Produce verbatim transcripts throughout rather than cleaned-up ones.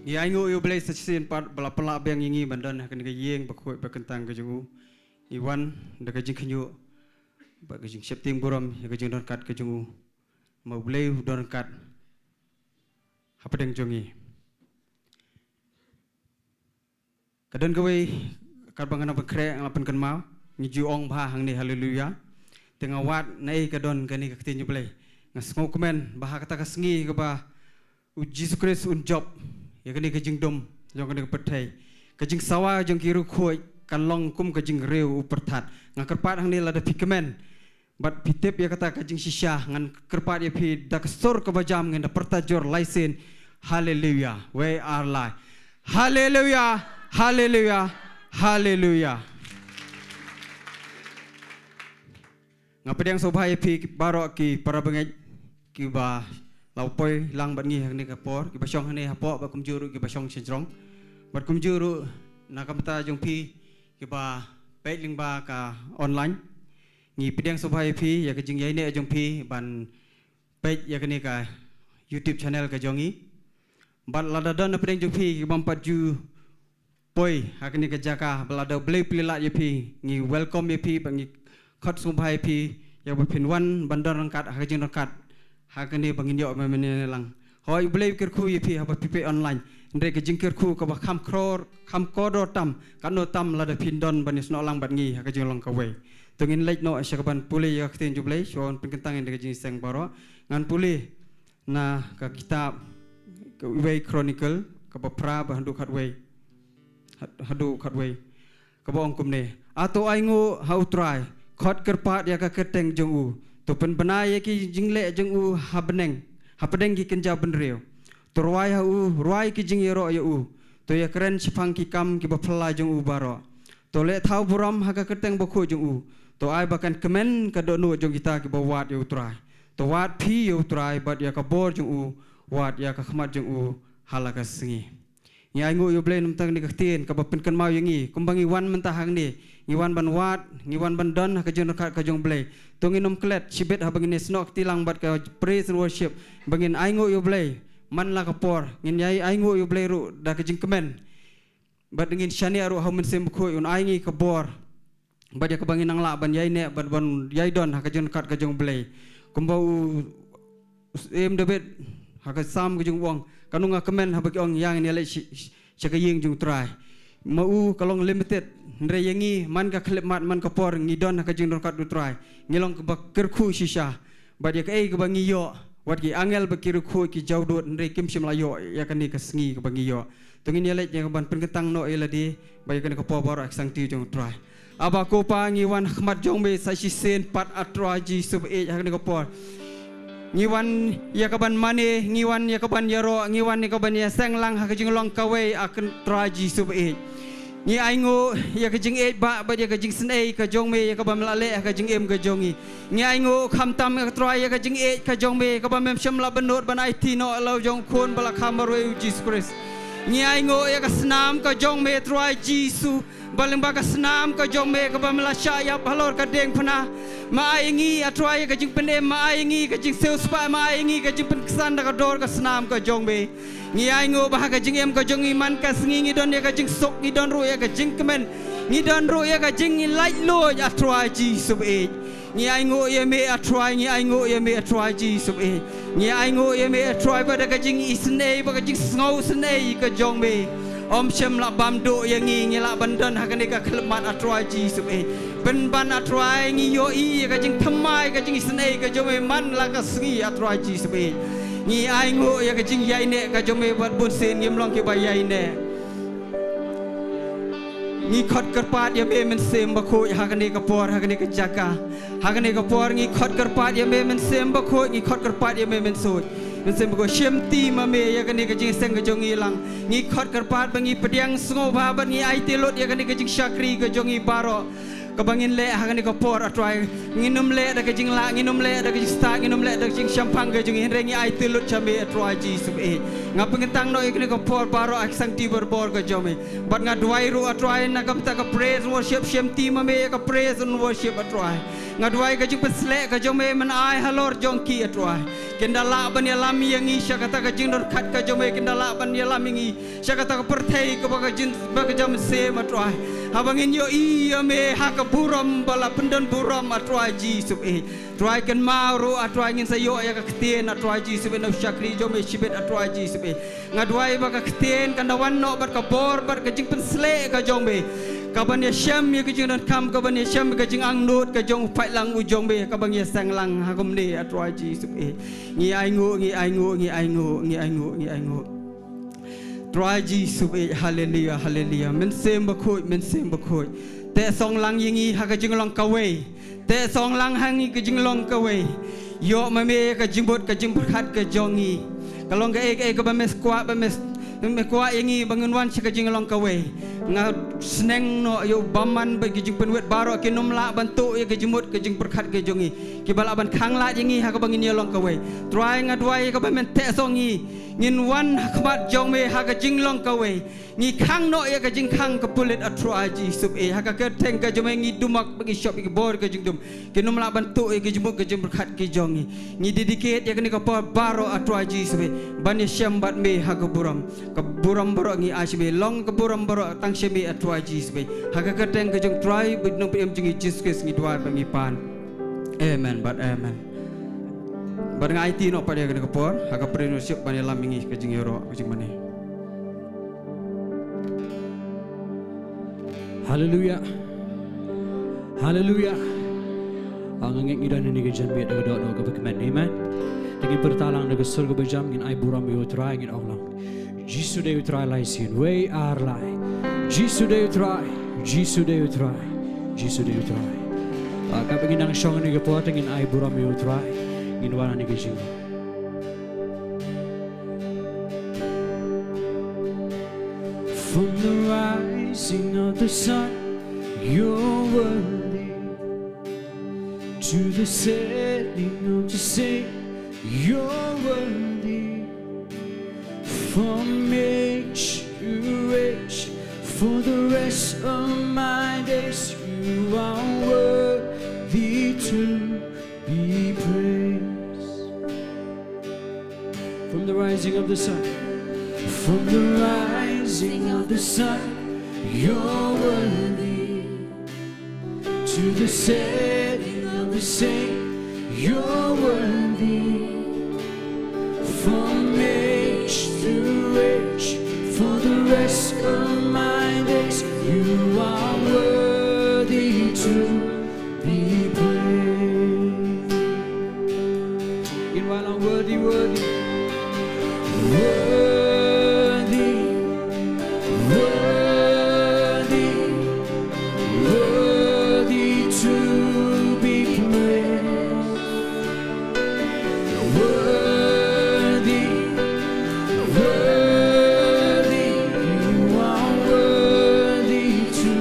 Ngi ainguh ïa U Blei sa shisien pat ba la pynlah biang ïa ngi ban don ha kane ka ïing bakhuid bakyntang ka jong u. Ngi wan da ka jingkhynñiuh bad ka jingsheptieng burom ïa ka jingdon kat ka jong u. Ma U Blei u don kat hapdeng jong ngi. Ka don kawei, katba nga nang pynkhreh nga la pynkynmaw, ngi ju ong bha hangne haleluya. Te nga wad naei ka don kane ka ktien U Blei. Nga sngewkmen ba ha kata ka sngi kaba U Jisu Khrist un jop ïa kane ka jingdum jong kane ka pyrthei, ka jingsawa jong ki riewkhuid kan long kum ka jingriew u pyrthat. Nga kyrpad hangne lada phi kmen bad phi tip ïa kata ka jingshisha, ngan kyrpad ïa phi da ka sur kaba jam, ngin da pyrta jur lai sien. Haleluya. We are live. Haleluya. Haleluya. Haleluya. Nga pdiang sngewbha ïa phi baroh ki para bangeit kiba la poi lang bad ngi ha kane ka por, kiba shong hangne hapoh bad kumjuh ruh kiba shong shajrong, bad kumjuh ruh na ka bynta jong phi kiba peit lyngba ka online. Ngi pdiang sngewbha ïa phi ïa ka jingïaineh jong phi ban peit ïa kane ka YouTube channel ka jong ngi. Bad lada don na pdeng jong phi kibym pat ju poi ha kane ka jaka, ba lada U Blei u plie lad ïa phi, ngi welcome ïa phi bad ngi khot sngewbha ïa phi ïa ba phin wan ban don ryngkat ha ka jingryngkat ha kane ba ngin ïoh mynne lang. Hooid, U Blei u kyrkhu ïa phi haba phi peit online. Hynrei ka jingkyrkhu kaba kham kordor, kham kordor tam, katno tam lada phin don ban ïasnoh lang bad ngi ha ka jinglong kawei. To ngin leit noh sha kaban pule ïa ka ktien jong U Blei, shuwa ban pynkyntang ïa ka jingïaseng baroh. Ngan pule na ka kitab ka Wei Chronicle, kaba phra bad haduh khatwei. Had-, haduh khatwei. Kaba ong kumne: A to ainguh ha U Trai, khot kyrpad ïa ka kyrteng jong u. To pynbna ïa ki jingleh jong u ha bneng, hapdeng ki kynja bynriew. To rwai ha u, rwai ki jingïaroh ïa u. To ïakren shaphang ki kam kiba phylla jong u baroh. To leh thaw burom ha ka kyrteng bakhuid jong u. To ai ba kan kmen ka dohnud jong kita kiba wad ïa U Trai. To wad phi ïa U Trai bad ïa ka bor jong u, wad ïa ka khmat jong u ha la ka sngi. Ngi ainguh ïa U Blei namar kane ka ktien kaba pynkynmaw ïa ngi, kumba ngi wan mynta hangne, ngi wan ban wad, ngi wan ban don ha ka jingryngkat ka jong U Blei. To ngin ym klet shibit haba ngin ïasnoh kti lang bad ka praise and worship, ba ngin ainguh ïa U Blei man la ka por, ngin ïai ainguh ïa U Blei ruh da ka jingkmen. Bad ngin shaniah ruh ha U Mynsiem Bakhuid un ai ngi ka bor bad ïa kaba ngin nang lah ban ïaineh bad ban ïai don ha ka jingryngkat ka jong U Blei. Kumba u, u Syiem David ha ka Salm ka jong u ong, kano nga kmen haba ki ong ïa ngin ïaleit shi-, shi-, sha ka ïing jong U Trai. Ma u ka long limited, hynrei ïa ngi man ka khyllipmat man ka por ngi don ha ka jingryngkat U Trai, ngi long kaba kyrkhu shisha. Bad ïa kaei kaba ngi ïoh, wat ki angel bad ki riewkhuid ki jaw dud, hynrei kim shym la ïoh ïa kane ka sngi kaba ngi ïoh. To ngin ïaleit ïa kaban pynkyntang noh ïa lade bad ïa kane ka por baroh ha ka sangti jong U Trai. Aba ko Pa, ngi wan ha khmat jong me sa shisien pat, A Trai Jisu baieit, ha kane ka por. Ngi wan ïa kaban mane, ngi wan ïa kaban ïaroh, ngi wan ïa kaban ïaseng lang ha ka jinglong kawei, A Trai Jisu baieit. Ngi ainguh ïa ka jingïeit bah bad ïa ka jingsnei ka jong me ïa kaba me la leh ha ka jingim ka jong ngi. Ngi ainguh khamtam, A Trai, ïa ka jingïeit ka jong me kaba mem shym la bynnud ban aiti noh ïa la u jong u Khun ba la kha marwei, U Jisu Khrist. Ngi ainguh ïa ka snam ka jong me, A Trai Jisu, ba lyngba ka snam ka jong me kaba me la shah ïap halor ka diengphna, me ai ïa ngi, A Trai, ïa ka jingpynim, me ai ïa ngi ka jingsiewspah, me ai ïa ngi ka jingpynksan da ka dor ka snam ka jong me. Ngi ainguh ba ha ka jingim ka jong ngi man ka sngi ngi don ïa ka jingsuk, ngi don ruh ïa ka jingkmen, ngi don ruh ïa ka jinglaitluid, A Trai Jisu baieit. Ngi ainguh ïa me, A Trai, ngi ainguh ïa me, A Trai Jisu baieit. Ngi ainguh ïa me, A Trai, ba da ka jingisynei, ba ka jingsngewsynei ka jong me, ym shym la bam duh ïa ngi, ngi lah ban don ha kane ka khyllipmat, A Trai Jisu baieit. Pynban, A Trai, ngi ïohi ïa ka jingthymmai, ka jingisynei ka jong me man la ka sngi, A Trai Jisu baieit. Ngi ainguh ïa ka jingïaineh ka jong me bad bunsien ngim long kiba ïaineh. Ngi khot kyrpad ïa me, Mynsiem Bakhuid, ha kane ka por, ha kane ka jaka. Ha kane ka por ngi khot kyrpad ïa me, Mynsiem Bakhuid, ngi khot kyrpad ïa me, Mynsiem, Mynsiem Bakhuid, shim ti ma me ïa kane ka jingïaseng ka jong ngi lang. Ngi khot kyrpad ba ngi pdiang sngewbha bad ngi aiti lut ïa kane ka jingshakri ka jong ngi baroh kaba ngin leh ha kane ka por, A Trai. Ngin ym leh da ka jinglah, ngin ym leh da ka jingstad, ngin ym leh da ka jingshemphang ka jong ngi, hynrei ngi aiti lut sha me, A Trai Jisu baieit. Nga pynkyntang noh ïa kane ka por baroh ha ka sangti borbor ka jong me. Bad nga duwai ruh, A Trai, na ka bynta ka praise and worship, shim ti ma me ïa ka praise and worship, A Trai. Nga duwai ka jingpynsleh ka jong me men ai halor jong ki, A Trai. Kin da lah ban ïalam ïa ngi sha kata ka jingdonkam ka jong me, kin da lah ban ïalam ïa ngi sha kata ka pyrthei kaba ka jin, ba ka jam sem, A Trai. Haba ngin ïohi ïa me ha ka burom ba la pyndon burom, A Trai Jisu e. Trai, kynmaw ruh, A Trai, ngin sa ïoh ïa ka ktien, A Trai Jisu e, na u shakri jong me shibit, A Trai Jisu e. Nga duwai ba ka ktien kan da wan noh bad ka bor bad ka jingpynshlur ka jong me, kaban ïashem ïa ka jingdonkam, kaban ïashem ïa ka jingangnud ka jong u paidlang u jong me, kaban ïaseng lang ha kumne, A Trai Jisu e. Ngi ainguh, ngi ainguh, ngi ainguh, ngi ainguh, ngi ainguh. Trai Jisu e, haleluya, haleluya. Mynsiem Bakhuid, Mynsiem Bakhuid, teh song lang ïa ngi ha ka jinglong kawei. Teh song lang ha ngi ka jinglong kawei. Ïoh ma me ka jingmut ka jingpyrkhat ka jong ngi. Ka long kaei kaei kaba me kwah, ba me, me kwah ïa ngi ba ngin wan sha ka jinglong kawei. Nga sneng noh ïa u bymman bad ka jingpynwit baroh kin ym lah ban tuh ïa ka jingmut ka jingpyrkhat ka jong ngi, kiba lah ban khanglad ïa ngi ha kaba ngin ïalong kawei. Trai, nga duwai ïa kaba men teh song ngi, ngin wan ha khmat jong me ha ka jinglong kawei. Ngi khang noh ïa ka jingkhang ka pulit, A Trai Jisu e. Ha ka kyrteng ka jong me ngi dumak bad ngi shop ïa ka bor ka jingdum, kin ym lah ban tuh ïa ka jingmut ka jingpyrkhat ka jong ngi. Ngi dedicate ïa kane ka por baroh, A Trai Jisu e, ban ïashem bad me ha ka burom. Ka burom baroh ngi ai sha me, long ka burom baroh tang sha me, A Trai Jisu e. Ha ka kyrteng ka jong u Trai bad u nongpynim jong ngi Jisu Khrist ngi duwai bad ngi pan. Amen bad amen. Bad nga aiti noh pat ïa kane ka por ha ka praise and worship ban ïalam ïa ngi ka jingïaroh ka jingmane. Haleluya. Haleluya. Nga ngeit ngi don ha kane ka janmiet da ka dohnud kaba kmen. Amen. Te ngin pyrta lang da ka sur kaba jam, ngin ai burom ïa u Trai, ngin ong lang: Jisu dei u Trai lai sien, wei ar lai. Jisu dei u Trai, Jisu dei u Trai, Jisu dei u Trai. Ah, katba ngin nang shong ha kane ka por te ngin ai burom ïa u Trai, ngin wan ha kane ka jing. From the rising of the sun, you're worthy. To the setting of the same, you're worthy. From age to age, for the rest of my days, you are worthy to be praised. From the rising of the sun. From the rising of the sun, you're worthy. To the setting of the same, you're worthy. From age to age, for the rest of my days, you are worthy to be praised. Ngin wan lang: Worthy, worthy, worthy, worthy, worthy to be praised. Worthy, worthy, you are worthy to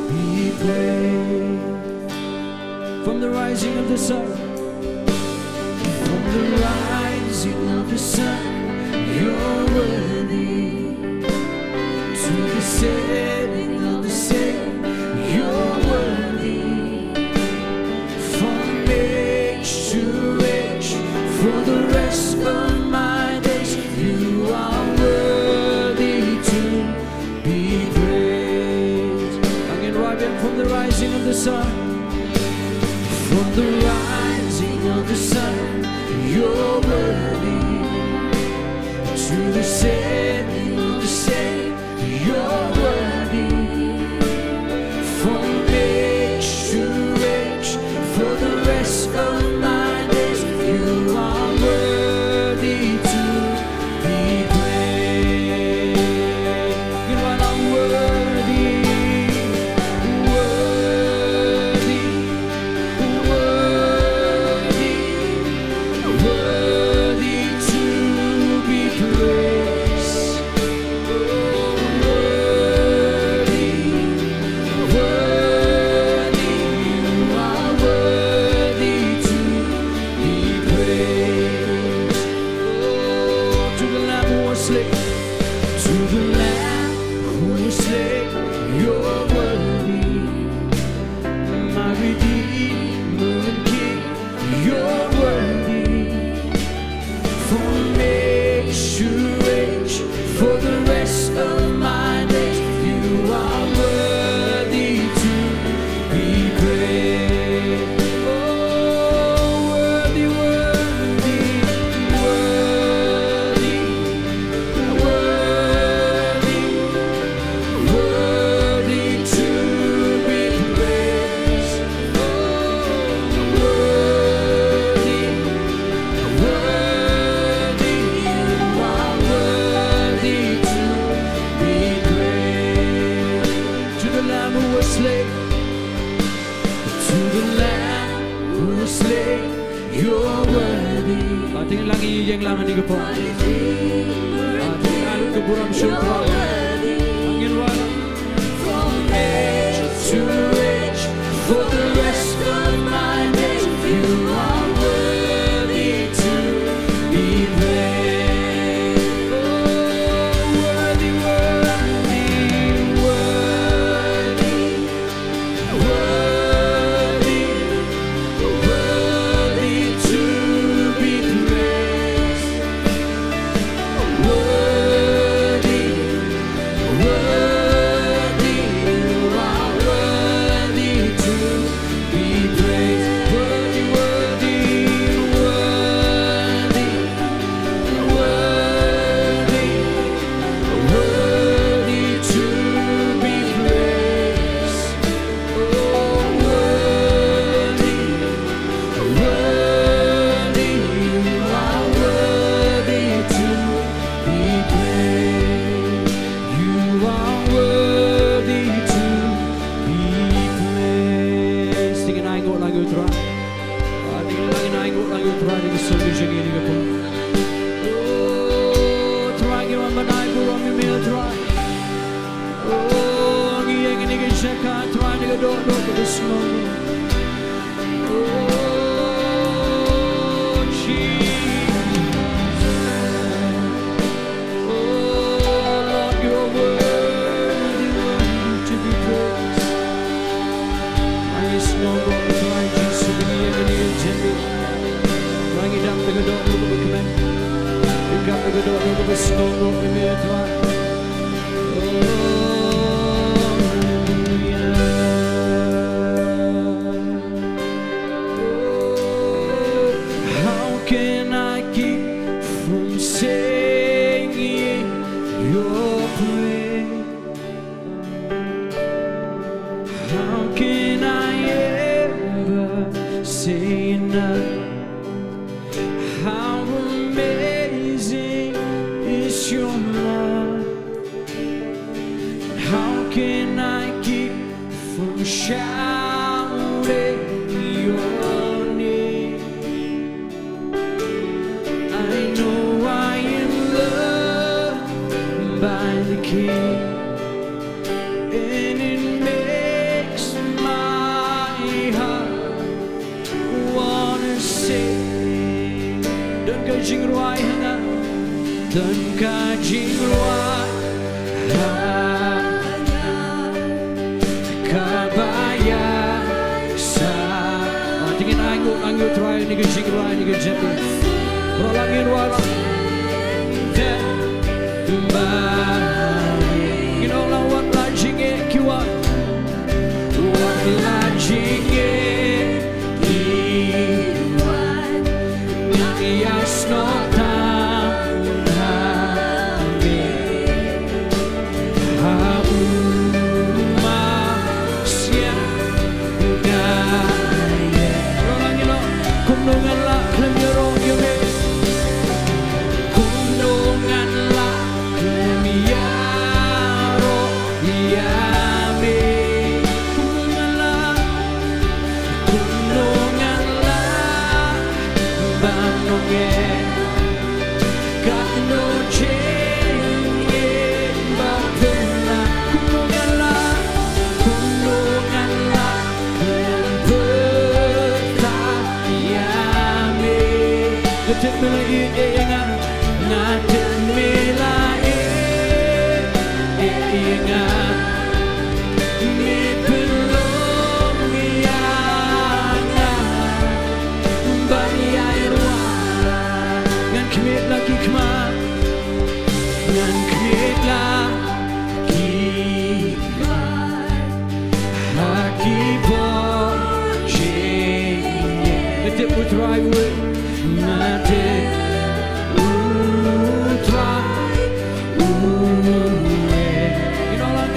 be praised. From the rising of the sun, from the rising of the sun, you're worthy. To the setting of the same, you're worthy. From age to age, for the rest of my days, you are worthy to be praised. Again, right there, from the rising of the sun. From the rising of the sun, you're worthy. To the setting of the same, you're worthy. From age to age, for the rest of my days, you are worthy to be praised. You are worthy, worthy, worthy, worthy to be praised. Worthy, worthy, you are worthy to be praised. Oh, to the Lamb who was slain, to the Lamb who was slain, you're worthy. My Redeemer and King, you're worthy. Ba te ngi la ngi ïeng lang ha kane ka por. Ba te ngi la lut ka burom sha U Trai. Ba ngin wan. From age to age, for the rest of my days, you are worthy to be praised. Oh, worthy, worthy, worthy, worthy to be praised. Worthy, worthy, you are worthy to be praised. Worthy, worthy, worthy, worthy, worthy to be praised. Oh, worthy, worthy, you are worthy to be praised. You are worthy to be praised. Te ngin ainguh lang ïa U Trai. Ah, te ngin lang, ngin ainguh lang ïa U Trai, te ngin sngewbha ïa kane ka por. Oh, Trai, ngi wan ban ai burom ïa me, Trai. Oh, ngi ïeng ha kane ka jaka, Trai, ha kane ka dohnud kaba sngewbha. Oh, Jesus. Oh, Lord, you are worthy, worthy to be praised. Ngi sngewbha, Trai Jisu, ngi ïeng ha kane ka jaka. Ngi dap da ka dohnud kaba kmen. Ngi dap da ka dohnud kaba sngewbha ïa me, Trai. How can I keep from singing your praise? How can I ever say enough? How amazing is your love? How can I keep from shouting your name? I know I am loved by the King, and it makes my heart wanna sing. Don ka jingrwai ha nga. Don ka jingrwai ha nga. Kaba ïa sa. Ah, te ngin ainguh, ainguh Trai, ha kane ka jingrwai, ha kane ka jingpyni. Rwai lang, ngin rwai lang. Te ba ngin ong lang, wat la jingeh ki wad. Wat la jingeh ki wad, ngan ïasnoh tang ha me. Ha u Masiah nga ïeng. Rwai lang, ngin ong, kumno ngan lah khlem ïaroh ïa me. Kumno ngan lah khlem ïaroh ïa me. Kumno ngan lah, kumno ngan lah ban ong ïa, katno jingeh ba pynlah. Kumno ngan lah, kumno ngan lah khlem pyrta ïa me. Nga tip me la ïeit ïa nga. Nga tip me la ïeit ïa nga. Me pynlong ïa nga ban ïai rwai. Ngan khmih la ki khmat. Ngan khmih la ki khmat. Ha ki bor jingeh. Nga tip U Trai u, nga tip U Trai u. Ngin ong lang,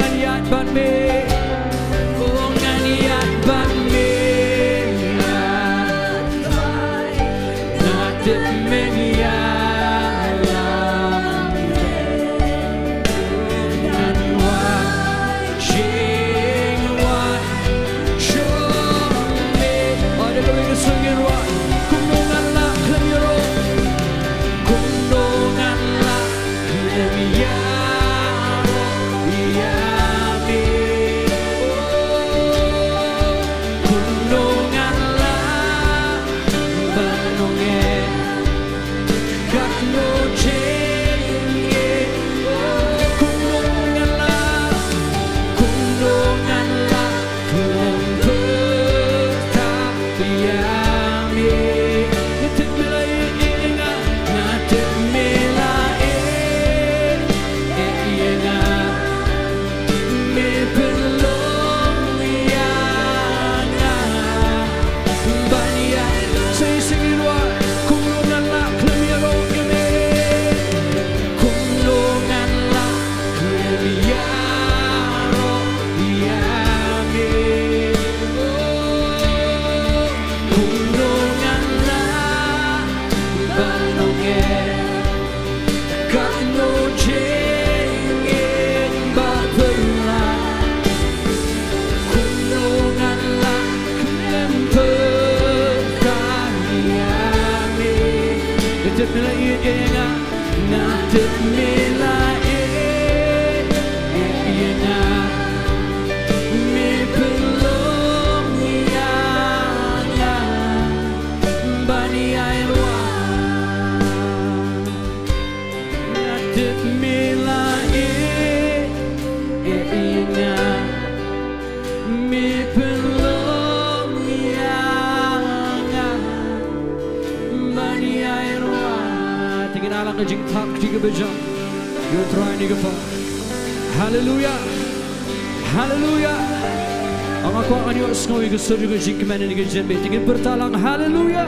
Ïa nga, me pynlong ïa nga ban ïai rwai. Nga tip me la ïeit, ïeit ïa nga. Me pynlong ïa nga ban ïai rwai. Te ngin ïa lang ka jingthap kti kaba jam ïa U Trai ha kane ka por. Haleluya. Haleluya. Nga kwah ngan ïohsngew ïa ka sur jong ka jingkmen ha kane ka janmiet. Te ngin pyrta lang, haleluya.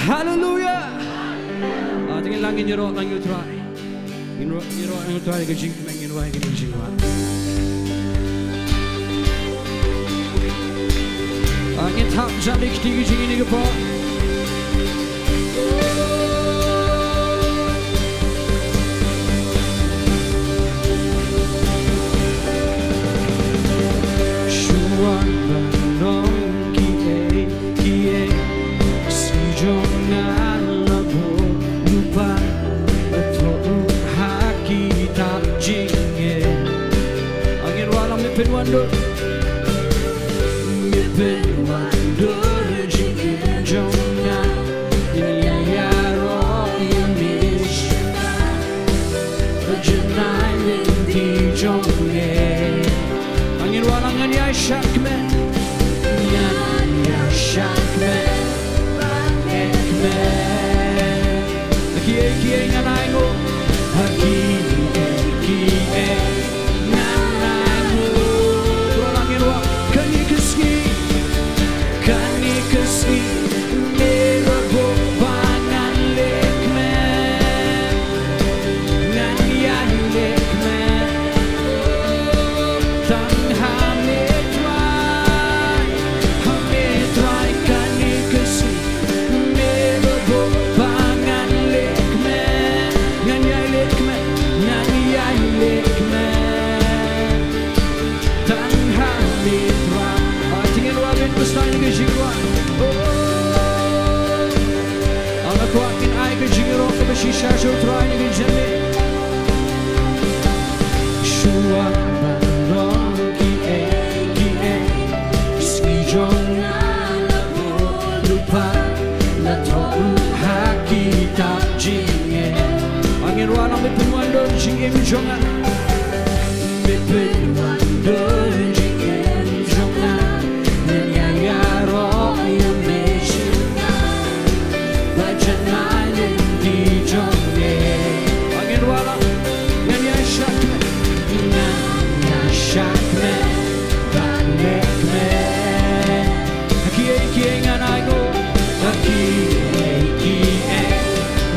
Haleluya. Ah, te ngin lang, ngin ïaroh lang ïa U Trai. Ngin ïaroh, ngin ïaroh lang ïa U Trai ha ka jingkmen, ngin rwai ha ka jingrwai. Ah, ngin thap jan ïa kti ka jingim ha kane ka por. Shuwa ban long kiei kiei, ka sngi jong nga la bun lypa, la thoh ruh ha kitab jingim. Ngin rwai lang, me pynwandur. Me pynwandur jingim jong nga, ngin ïa ïaroh ïa me shisha. Janai lynti jong me. Ngin rwai lang, ngan ïaishah kmen. Ngan ïaishah kmen. Ban leh kmen. Ha kiei kiei ngan ainguh. Ha kiei kiei ngan ainguh. Rwai lang, ngin rwai. Kane ka sngi. Kane ka sngi. Me la buh ba ngan leh kmen. Ngan ïai leh kmen. Tang ha me Trai, ha me Trai kane ka sngi. Me la buh ba ngan leh kmen. Ngan ïai leh kmen. Ngan ïai leh kmen. Tang ha me Trai. Ah, te ngin rwai beit, pynshai ïa ka jingrwai. Oh. Nga kwah ngin ai ka jingïaroh kaba shisha sha U Trai ha kane ka janmiet. Shuwa ban long kiei kiei, ka sngi jong nga la bun lypa, la thoh ruh ha kitab jingim. Ngin rwai lang, me pynwandur jingim jong nga. Me pynwandur jingim jong nga. Ngan ïa ïaroh ïa me shisha. Ba janai lynti jong me. Ngin rwai lang. Ngan ïaishah kmen. Ngan ïaishah kmen. Ban leh kmen. Ha kiei kiei ngan ainguh. Ha kiei kiei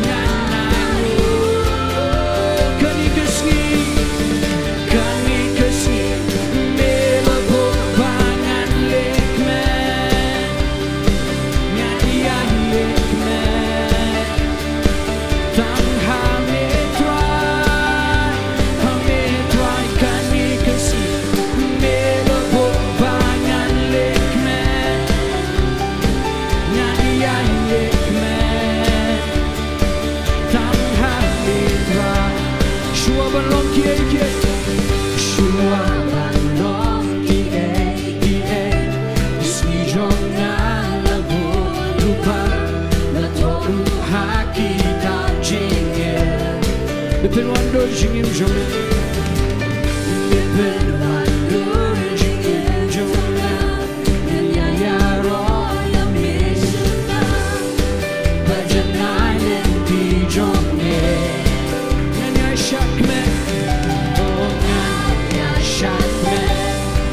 ngan ainguh. Kane ka sngi, kane ka sngi, me la buh ba ngan leh kmen. Ngan ïai leh kmen. Tang ha me Trai, ha me Trai kane ka sngi, me la buh ba ngan leh kmen. Ngan ïai leh kmen. Tang ha me Trai. Shuwa ban long kiei kiei. Shuwa ban long kiei kiei. Ka sngi jong nga la bun lypa, la thoh ruh ha kitab jingim. Me pynwandur jingim jong nga. Me pynwandur jingim jong nga. Ngan ïa ïaroh ïa me shisha. Ba janai lynti jong me. Ngan ïaishah kmen. Oh, ngan ïaishah kmen.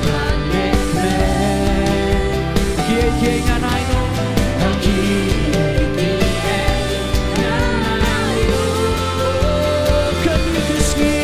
Ban leh kmen. Kiei kiei ngan ainguh. Kiei kiei ngan ainguh. Kane ka sngi.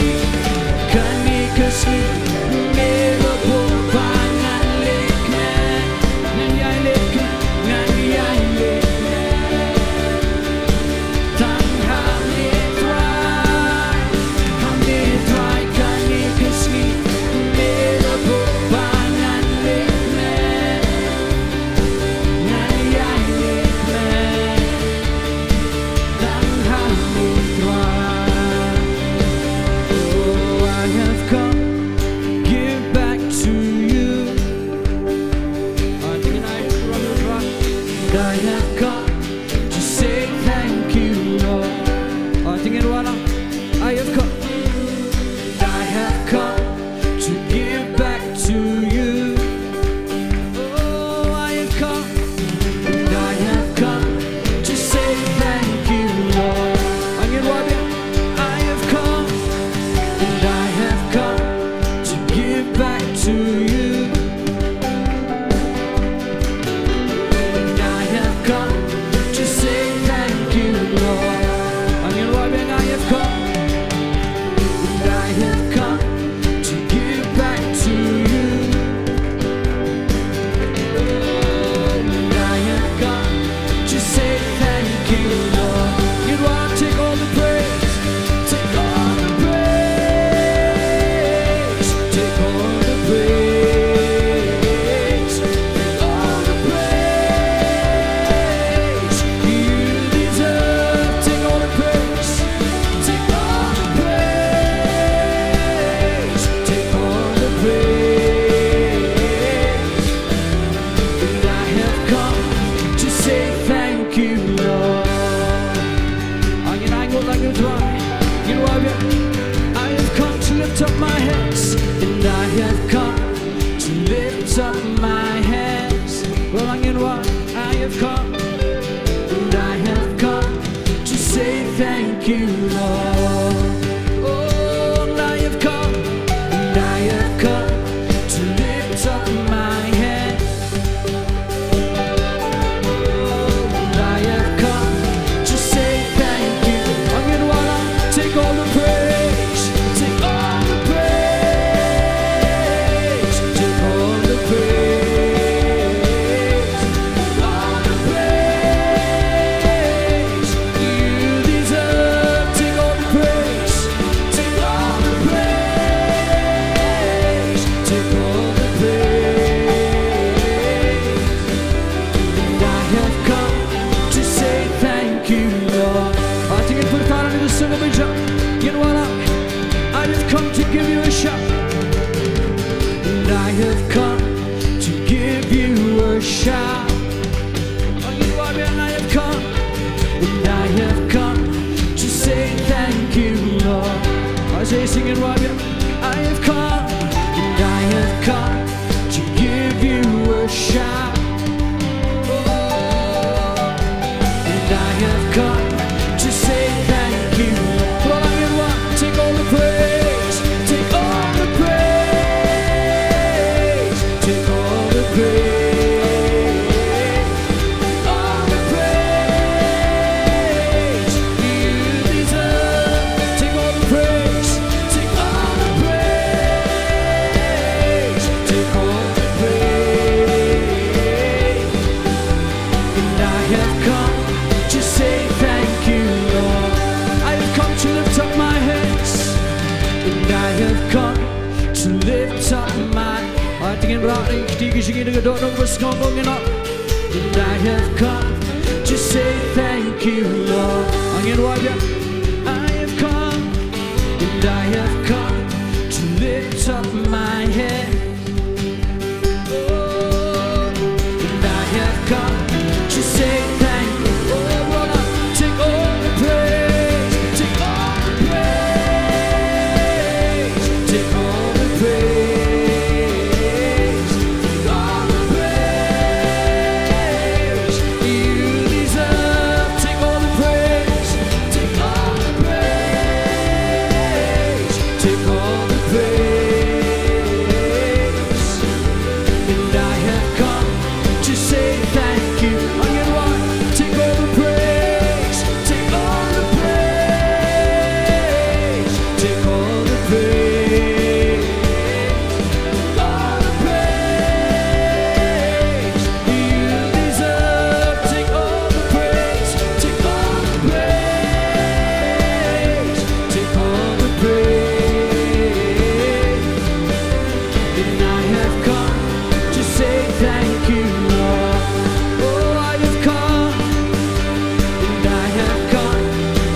Give you a shout. And I have come to give you a shout. Oh, you are, and I have come, and I have come to say thank you, Lord. I say, sing it, Rabia. I have come, and I have come to give you a shout. Oh, and I have come to say thank you. Come on, everyone, take all the praise, take all the praise, take all the praise, all the praise you deserve. Take all the praise, take all the praise, take all the praise. And I have come to say thank you, Lord. I have come to lift up my hands. And I have come to lift up my, ah, tingin ra ning kti ki shingi de ka dot nong bas ngong ngong ina. And I have come to say thank you, Lord. Angin wa ya. I have come, and I have come to lift up my hand. Oh, and I have come to say thank you. Oh, Lord, take all the praise, take all the praise, take all the praise, take all the praise you deserve. Take all the praise, take all the praise, take all the praise. And I have come to say thank you. Angin wa, take all the praise, take all the praise, take all the praise, all the praise you deserve. Take all the praise, take all the praise, take all the praise. And I have come to say thank you, Lord. Oh, I have come, and I have come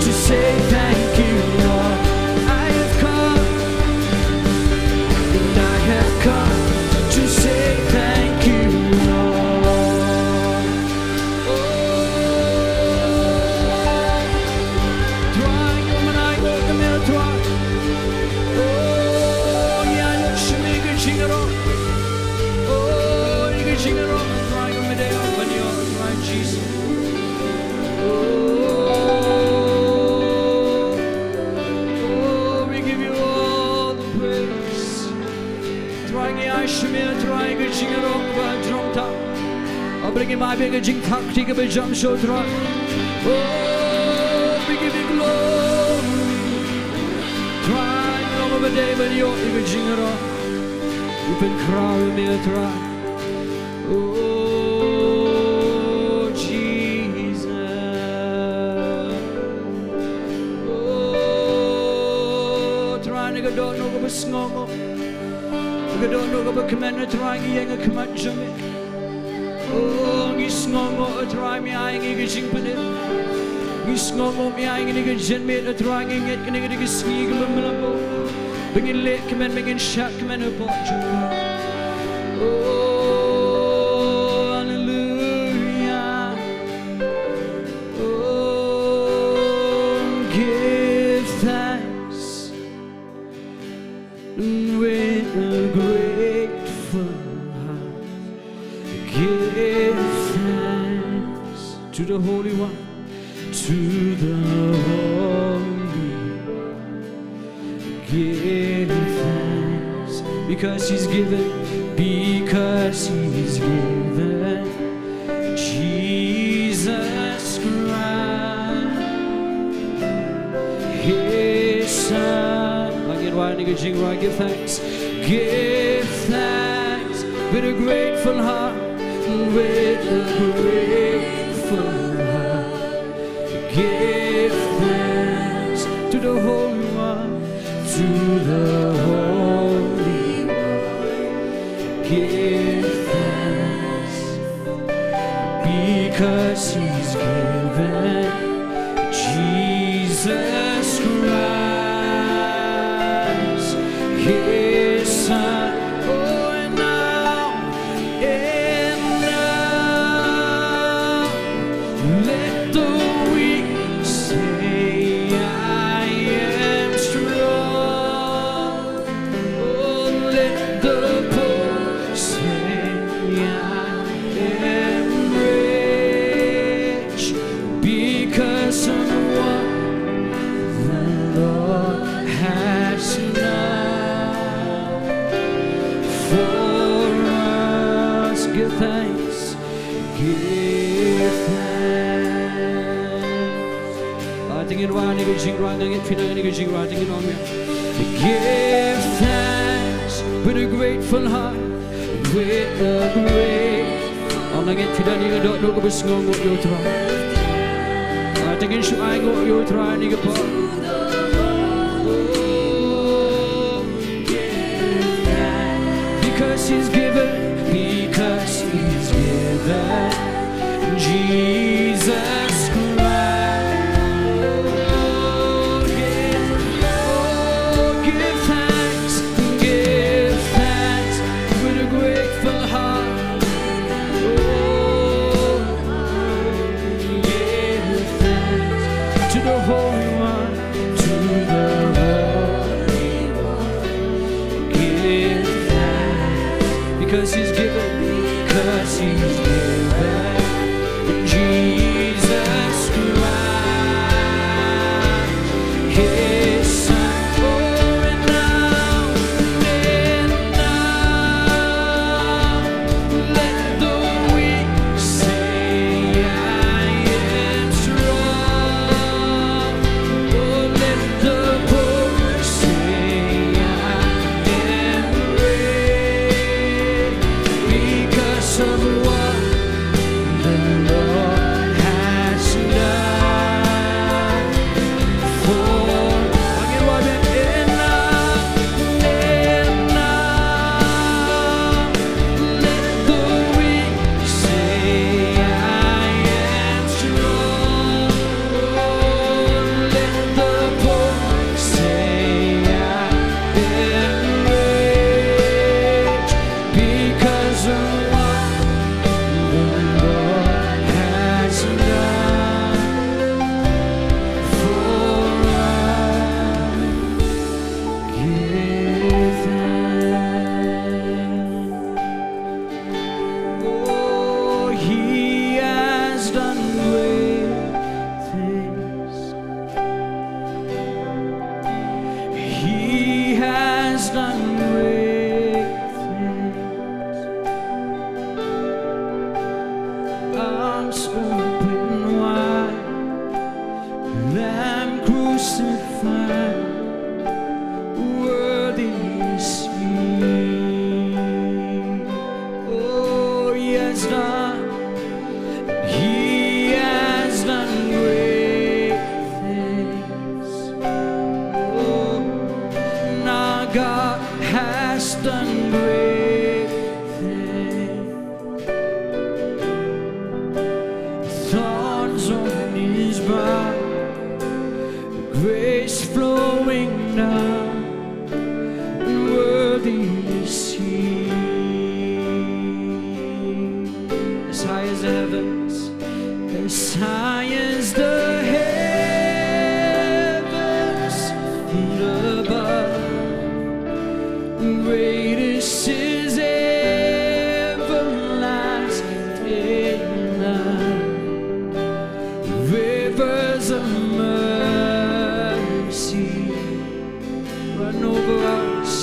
to say thank you, Lord. I have come, and I have come to say thank you, Lord. Oh, Trai, ïa ma ngi ïa ka miet Trai. Oh, ïa lut sha me ka jingïaroh. Oh, ïa ka jingïaroh Trai, ka miet ïa ban ïoh Trai Jisu. Oh, oh, we give you all the praise. Trai ngi ai sha me Trai ka jingïaroh ba jrong ta. Ba ngi ai ba ka jingthap kti kaba jam shuh Trai. Oh, we give you glory. Trai ngi long ba dei ban ïoh ïa ka jingïaroh. Ngi pynkhraw ïa me Trai. Oh, Jesus. Oh, Trai na ka dohnud kaba sngewnguh. Ka dohnud kaba kmen Trai ngi ïeng ha khmat jong me. Oh, ngi sngewnguh Trai me ai ngi ka jingpynim. Ngi sngewnguh me ai ngi ka jingmut Trai ngi ngeit kane ka dei ka sngi kaba me la buh. Ba ngin leh kmen, ba ngin shad kmen hapoh jong me. Oh, hallelujah. Oh, give thanks with a grateful heart. Give thanks to the Holy One, to the Holy One. Give thanks because he's given, because he's given Jesus Christ, his son. Ba ngin wan ïa ka jingrwai, give thanks. Give thanks with a grateful heart, with a grateful heart. Give thanks to the Holy One, to the Holy One. Give thanks because he's given Jesus Christ, Give thanks. Ah, te ngin rwai ïa kane ka jingrwai, ngin pynlong ïa kane ka jingrwai, te ngin ong ïa. Give thanks with a grateful heart, with a grateful. Ong ngin pynlong ïa kane ka dohnud kaba sngewnguh ïa U Trai. Ah, te ngin shu ainguh ïa U Trai ha kane ka por. Because he's given, because he's given Jesus Christ. Oh, give, oh, give thanks, give thanks with a grateful heart. Oh, give thanks to the Holy One, to the Holy One. Give thanks, because he's given, because he's given Jesus Christ, his Son. Oh, and now, and now, let the weak say, "I am strong." Oh, let the poor say, "I am rich," because of what the Lord has done for. Again, one more. And now, and now, let the weak say, "I am strong." Let the poor say, "I am rich," because of what the Lord has done for us. Give thanks. Oh, he has done great things. He has done great things. Arms open wide, Lamb crucified, worthy is he. Oh, he has done, he has done great things. Oh, our God has done great things. Thorns on his brow, grace flowing down, worthy is he. As high as the heavens, as high as the heavens above, great is his everlasting love. Rivers of mercy run over us,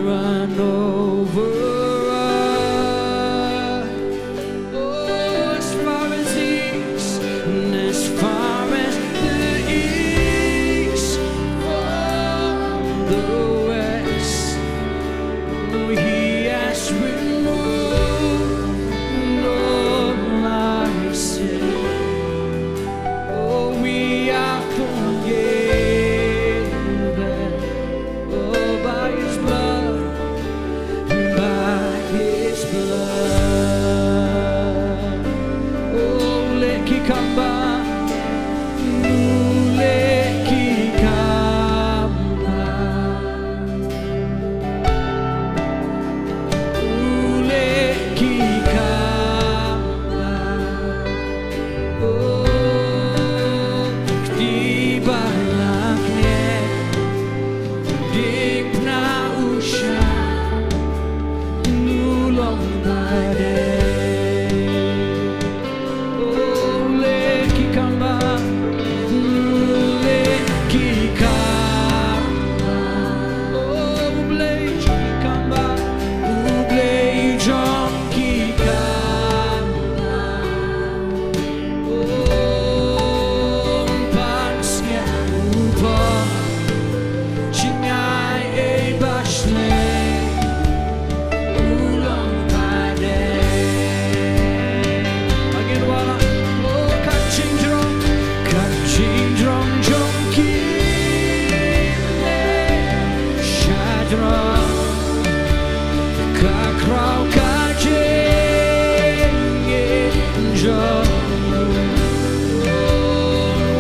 run over us. Oh, as far as the east, and as far as the east from the west, oh, he has removed all our sin. Oh, we are forgiven. Oh, by his blood, Ka khraw ka jingim jong u,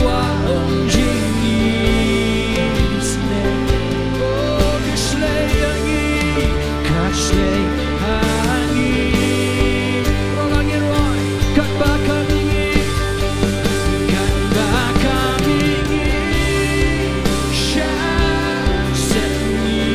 wa ong jingisynei. O ka shlei ïa ngi, ka shlei ïa ngi. Rong ngi roi, katba ka mihngi, katba ka mihngi sha seni.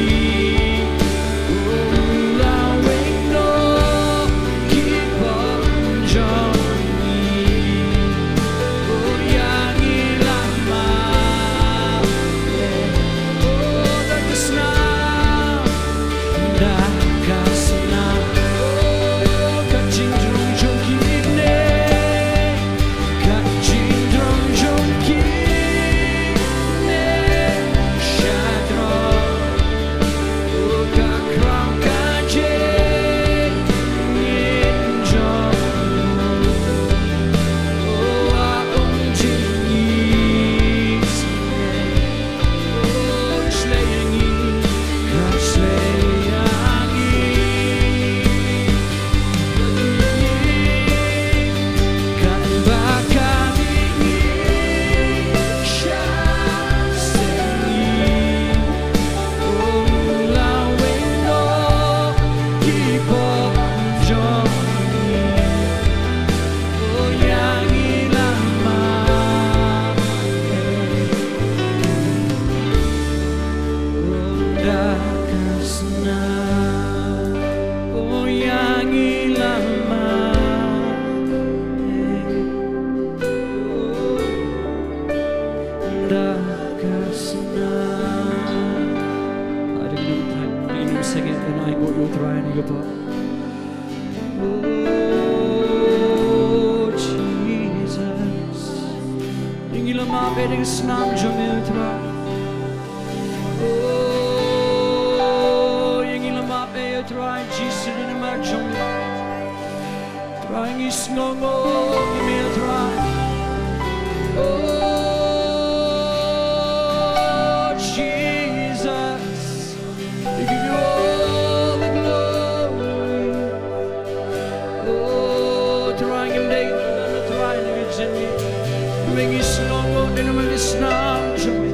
Oh, Jesus. Ngi la map ïa ka snam jong me, Trai. Oh, ngi la map ïa ka, Trai Jisu, namar jong me. Trai, ngi sngewnguh ïa me, Trai. Oh, Jesus. We give you all the glory. Oh, Trai, ngim dei, Trai, ngi jin ngi. Ngi sngewnguh ïa ka snam jong me.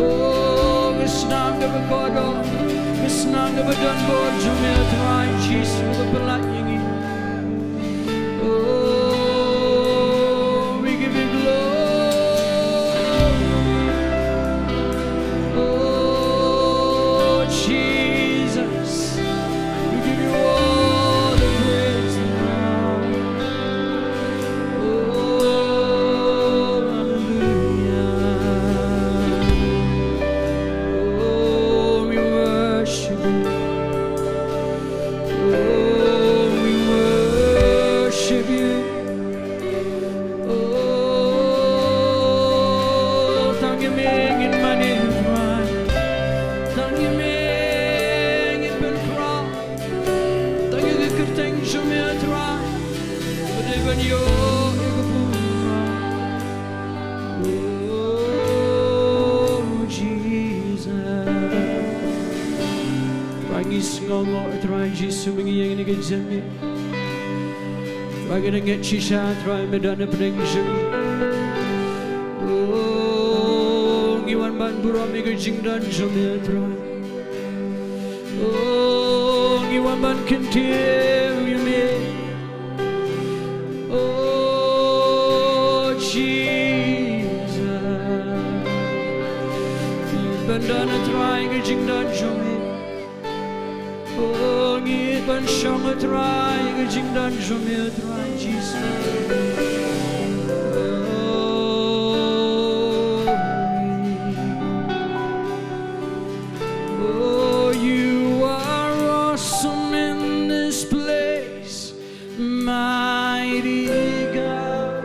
Oh, ka snam kaba kordor, ka snam kaba donbor jong me, Trai Jisu, kaba pynlait ïa ngi. Oh, we give you glory. Oh, Jesus, we give you all the praise and honor. Oh, hallelujah. Oh, we worship you. Oh, we worship you. Oh, tang ïa me ngin mane, Trai. Tang ïa me ngin pynkhraw. Tang ïa ka kyrteng jong me, Trai, ba dei ban ïoh ïa ka burom. Oh, Jesus. Trai, ngi sngewnguh, Trai Jisu, ba ngi ïeng ha kane ka jingim. Ba ngi ngeit shisha, Trai, me don hapdeng jong ngi. Oh, ngi wan ban burom ïa ka jingdon jong me, Trai. Oh, ngi wan ban kyntiew ïa me. Oh, Jesus. Ban don, Trai, ïa ka jingdon jong me. Oh, ngi ban shong, Trai, ïa ka jingdon jong me, Trai Jisu. Oh, oh, you are awesome in this place, mighty God.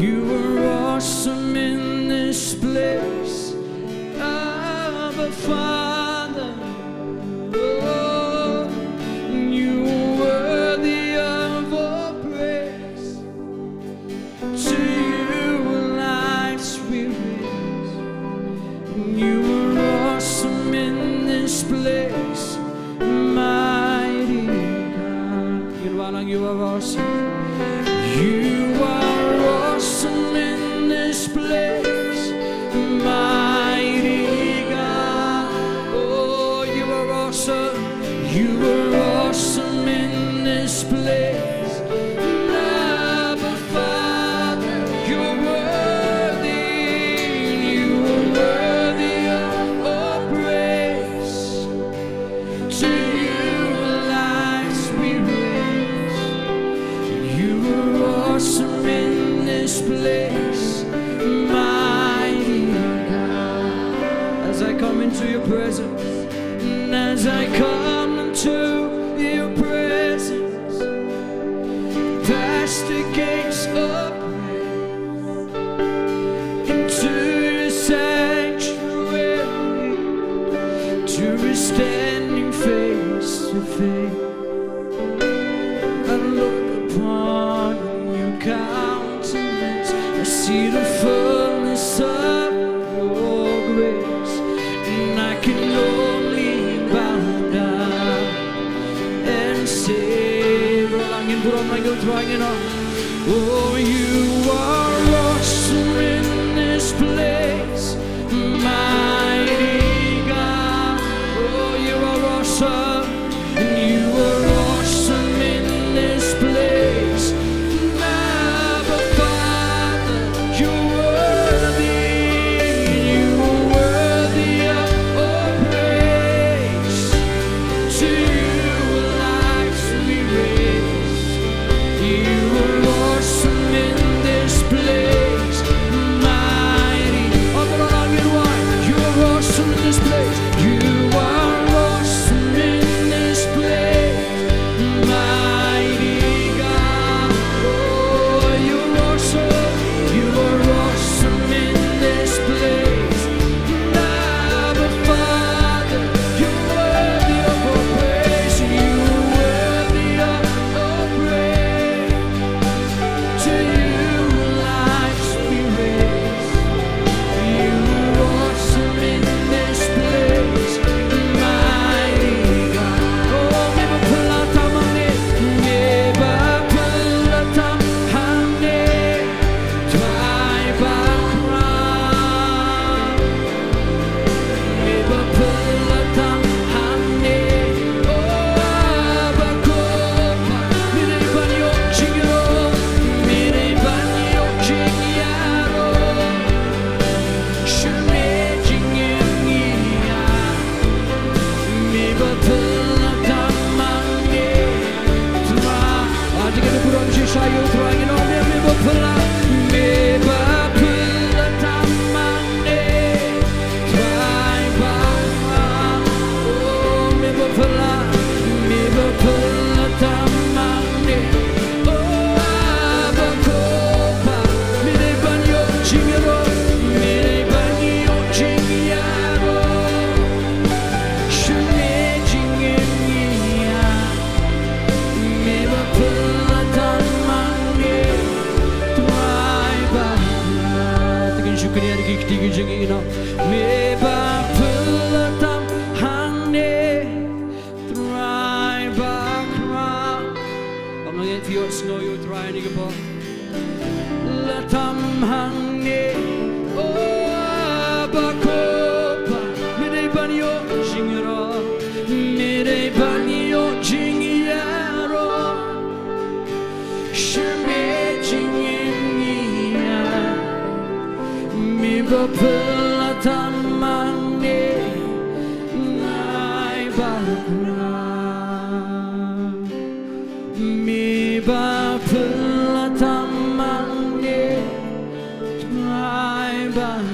You are awesome in this place, Abba Father. Oh, you are worthy of all praise. To you, Holy Spirit, you Lang, you are awesome. You are awesome in this place, mighty God. Oh, you are awesome. You are awesome in this place. Abba Father, you're worthy. You are worthy of all praise. To you lives we raise. You are awesome in this place, mighty God. As I come into your presence, and as I come into your presence, past the gates of into your sanctuary, to be standing face to face and look upon your countenance. I see the fullness of your grace, and I can only bow down and say, Rolang in Burom, Rolang in Burom. Oh, you are awesome in this place, mighty God. Oh, you are awesome, and you are awesome in this place. Abba Father, you're worthy, you're worthy of all praise. To you lives we raise. You are awesome in this place, mighty. Oh, Lord, you are, you are awesome in this place. You are awesome in this place, mighty God. Oh, you are awesome, you are awesome in this place. Abba Father, you're worthy of all praise, you're worthy of all praise. To you lives we raise. You are awesome in this place, mighty God. Oh, me ba phylla tam hangne, me ba phylla tam hangne, Trai Bakhuid. Me ba phylla tam hangne, oh Abba Ko Pa. Me dei ban ïoh jingïaroh, me dei ban ïoh jingïaroh. Sha me jingim ngi ïa. Me ba phylla tam hangne, Trai. Ah, te kane burom shisha ïa u Trai, ngin ong ïa me ba phylla, me ba phylla tam hangne, Trai Bakhuid. Oh, me ba phylla, me ba phylla tam hangne. Oh, Abba Ko Pa, me dei ban ïoh jingïaroh, me dei ban ïoh jingïaroh. Sha me jingim ngi ïa. Me ba phylla tam hangne, Trai Bakhuid. Te kin shu kynnoh ïa ki kti ki jingïaroh. Me ba phylla tam hangne, Trai Bakhuid. Ba nga ngeit phi ïohsngew ïa u Trai ha kane ka por. Phylla tam hangne, oh Abba Ko Pa, me dei ban ïoh jingïaroh, me dei ban ïoh jingïaroh. Sha me jingim ngi ïa, me ba phylla tam hangne, Trai Bakhuid. Me ba phylla tam hangne, Trai Bakhuid.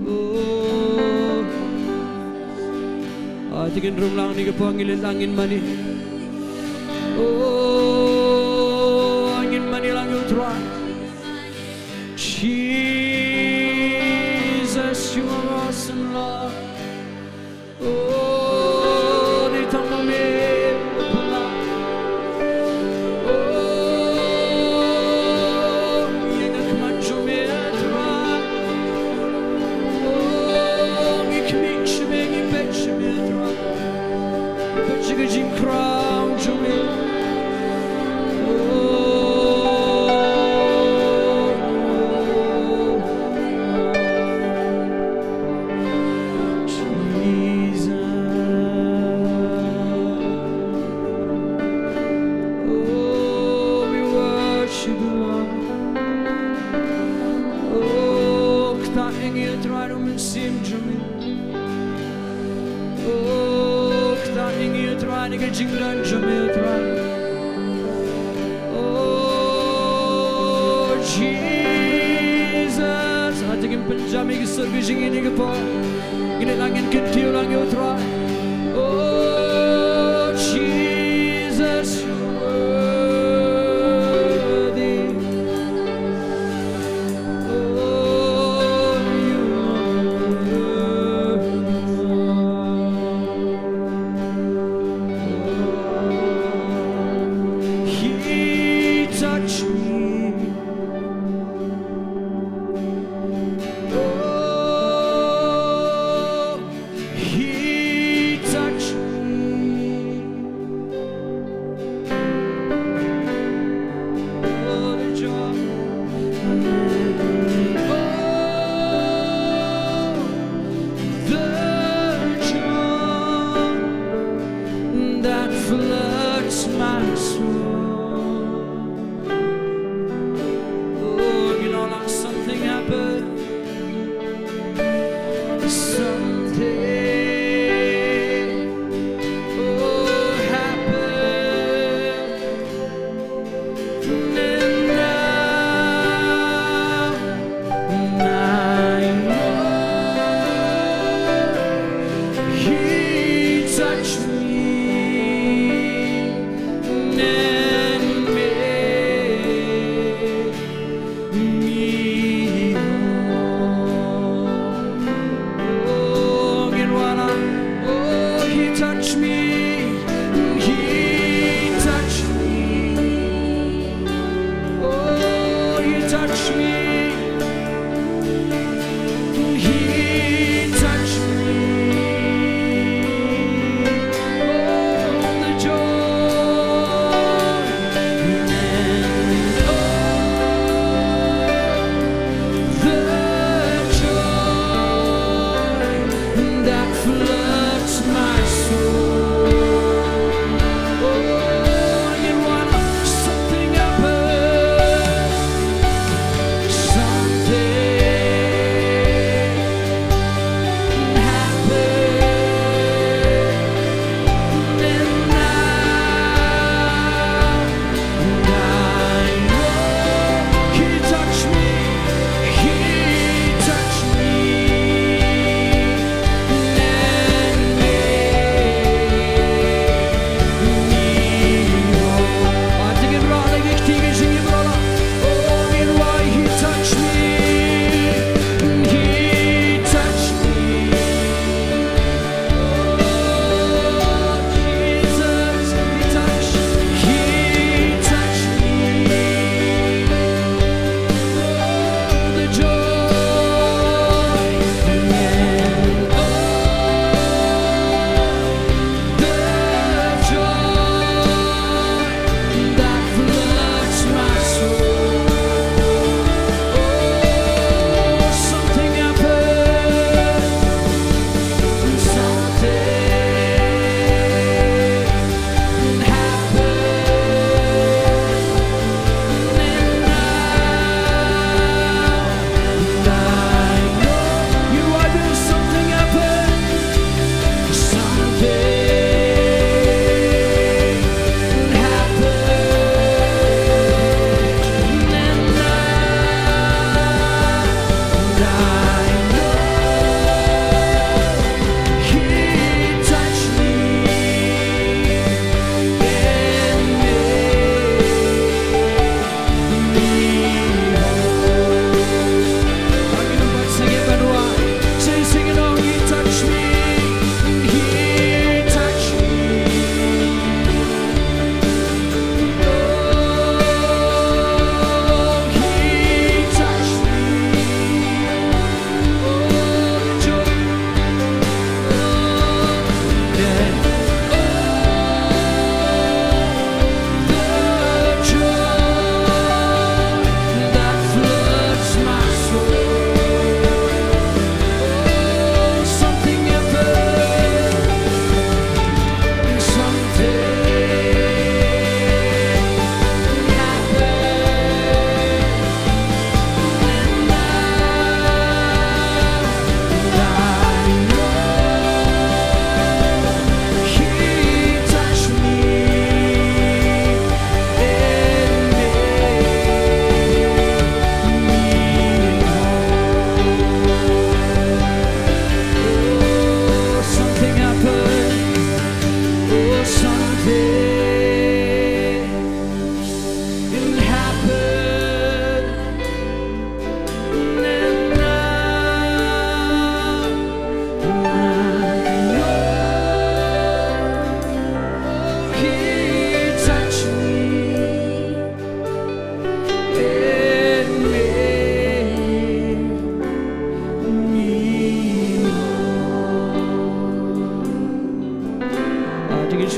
Oh. Ah, te kin rung lang ha kane ka por, ngin leit lang, ngin mane. Oh, ngin mane lang ïa u Trai. Jesus, you are awesome, Lord. Oh, dei tang ma me ba phylla. Oh, ïa nga khmat jong me, Trai. Oh, ngi khmih sha me, ngi peit sha me, Trai. Ngi ïa U Trai, U Mynsiem jong me. Oh, ktah ïa ngi, U Trai, na ka jingdon jong me, U Trai. Oh, Jesus. Haba ngin pynjam ïa ki sur ka jong ngi ha kane ka por, ngin ïa lah ngin kyntiew lang ïa U Trai. Oh, Jesus, you're worthy. He touched me. Oh, he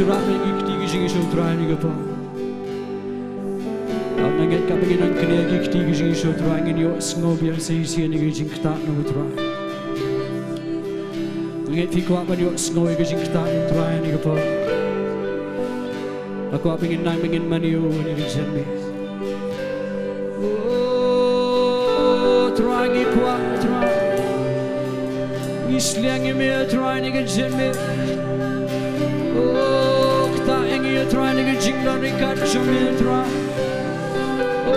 Rah ïa ki kti ki jingïasoh Trai ha kane ka por. Nga ngeit katba ngin nang kane ki kti ki jingïasoh Trai ngin ïohsngew biang sa shisien ïa ka jingktah na u Trai. Nga ngeit phi kwah ban ïohsngew ïa ka jingktah na u Trai ha kane ka por. Nga kwah ba ngin nang ba ngin mane ïa u ha kane ka jingmut. O Trai ngi kwah Trai. Ngi sliang ïa me Trai ha kane ka jingmut. O ktah ïa ngi Trai ha kane ka jingdon ryngkat jong me Trai. O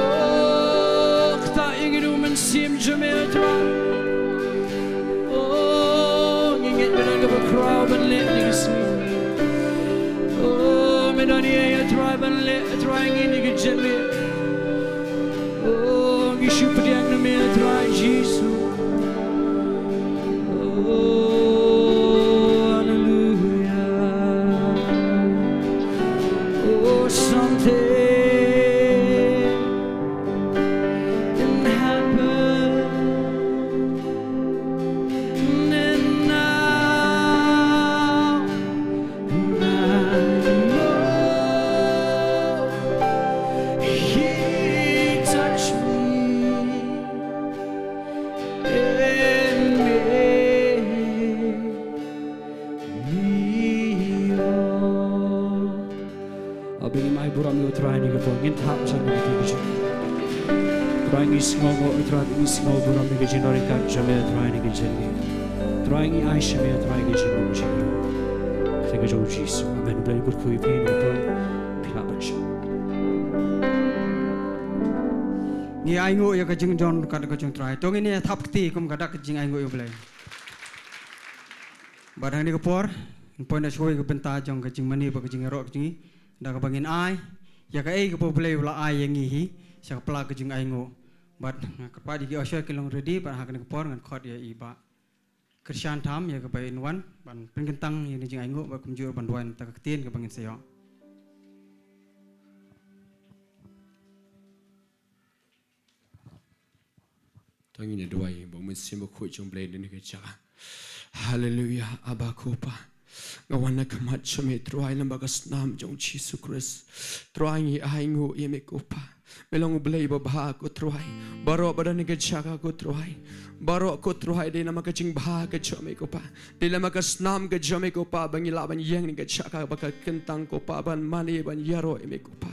ktah ïa ngi da u Mynsiem jong me Trai. O ngi ngeit me don kaba khraw ban leh ha kane ka sngi. O me don ïa Trai ban leh Trai ha kane ka jingmut. O ngi shu pdiang na me Trai Jisu. O haleluya. O something in heaven and now. I know He touched me and made me whole. Aba ngim ai burom ïa u Trai ha kane ka por, ngin thap sha u Trai. Trai ngi sngewnguh u Trai, ngi sngew burom ïa ka jingdon ryngkat jong me Trai ha kane ka jingmut. Trai ngi ai sha me Trai ka jingmut jong me. Sa ka jong u Jisu. Amen. Blei kyrkhu ïa phi ha kane ka por. Phi lah ban shong. Ngi ainguh ïa ka jingdon ryngkat ka jong u Trai. To ngin ïa thap kti kum ka dak ka jingainguh ïa u Blei. Bad ha kane ka por, ngin poi na shawei ka bynta jong ka jingmane bad ka jingïaroh ka jong ngi. Da kaba ngin ai ïa kaei kaba u Blei u la ai ïa ngi hi sha ka pla ka jingainguh. Bad nga kyrpad ïa ki usher kin long ready bad ha kane ka por ngan khot ïa i Bah Krishan Tham ïa kaba in wan ban pynkyntang ïa kane ka jingainguh bad kumjuh ban duwai na ka bynta ka ktien kaba ngin sa ïoh. To ngin ïa duwai ba u Mynsiem Bakhuid jong u Blei un dei ha kane ka jaka. Haleluya, Aba ko Pa. Nga wan ha khmat jong me Trai lyngba ka snam jong u Jisu Khrist. Trai ngi ainguh ïa me ko Pa. Me long u Blei babha ko Trai. Baroh ba don ha kane ka jaka ko Trai. Baroh ko Trai dei namar ka jingbha ka jong me ko Pa. Dei namar ka snam ka jong me ko Pa ba ngi lah ban ïeng ha kane ka jaka ba ka kyntang ko Pa ban mane ban ïaroh ïa me ko Pa.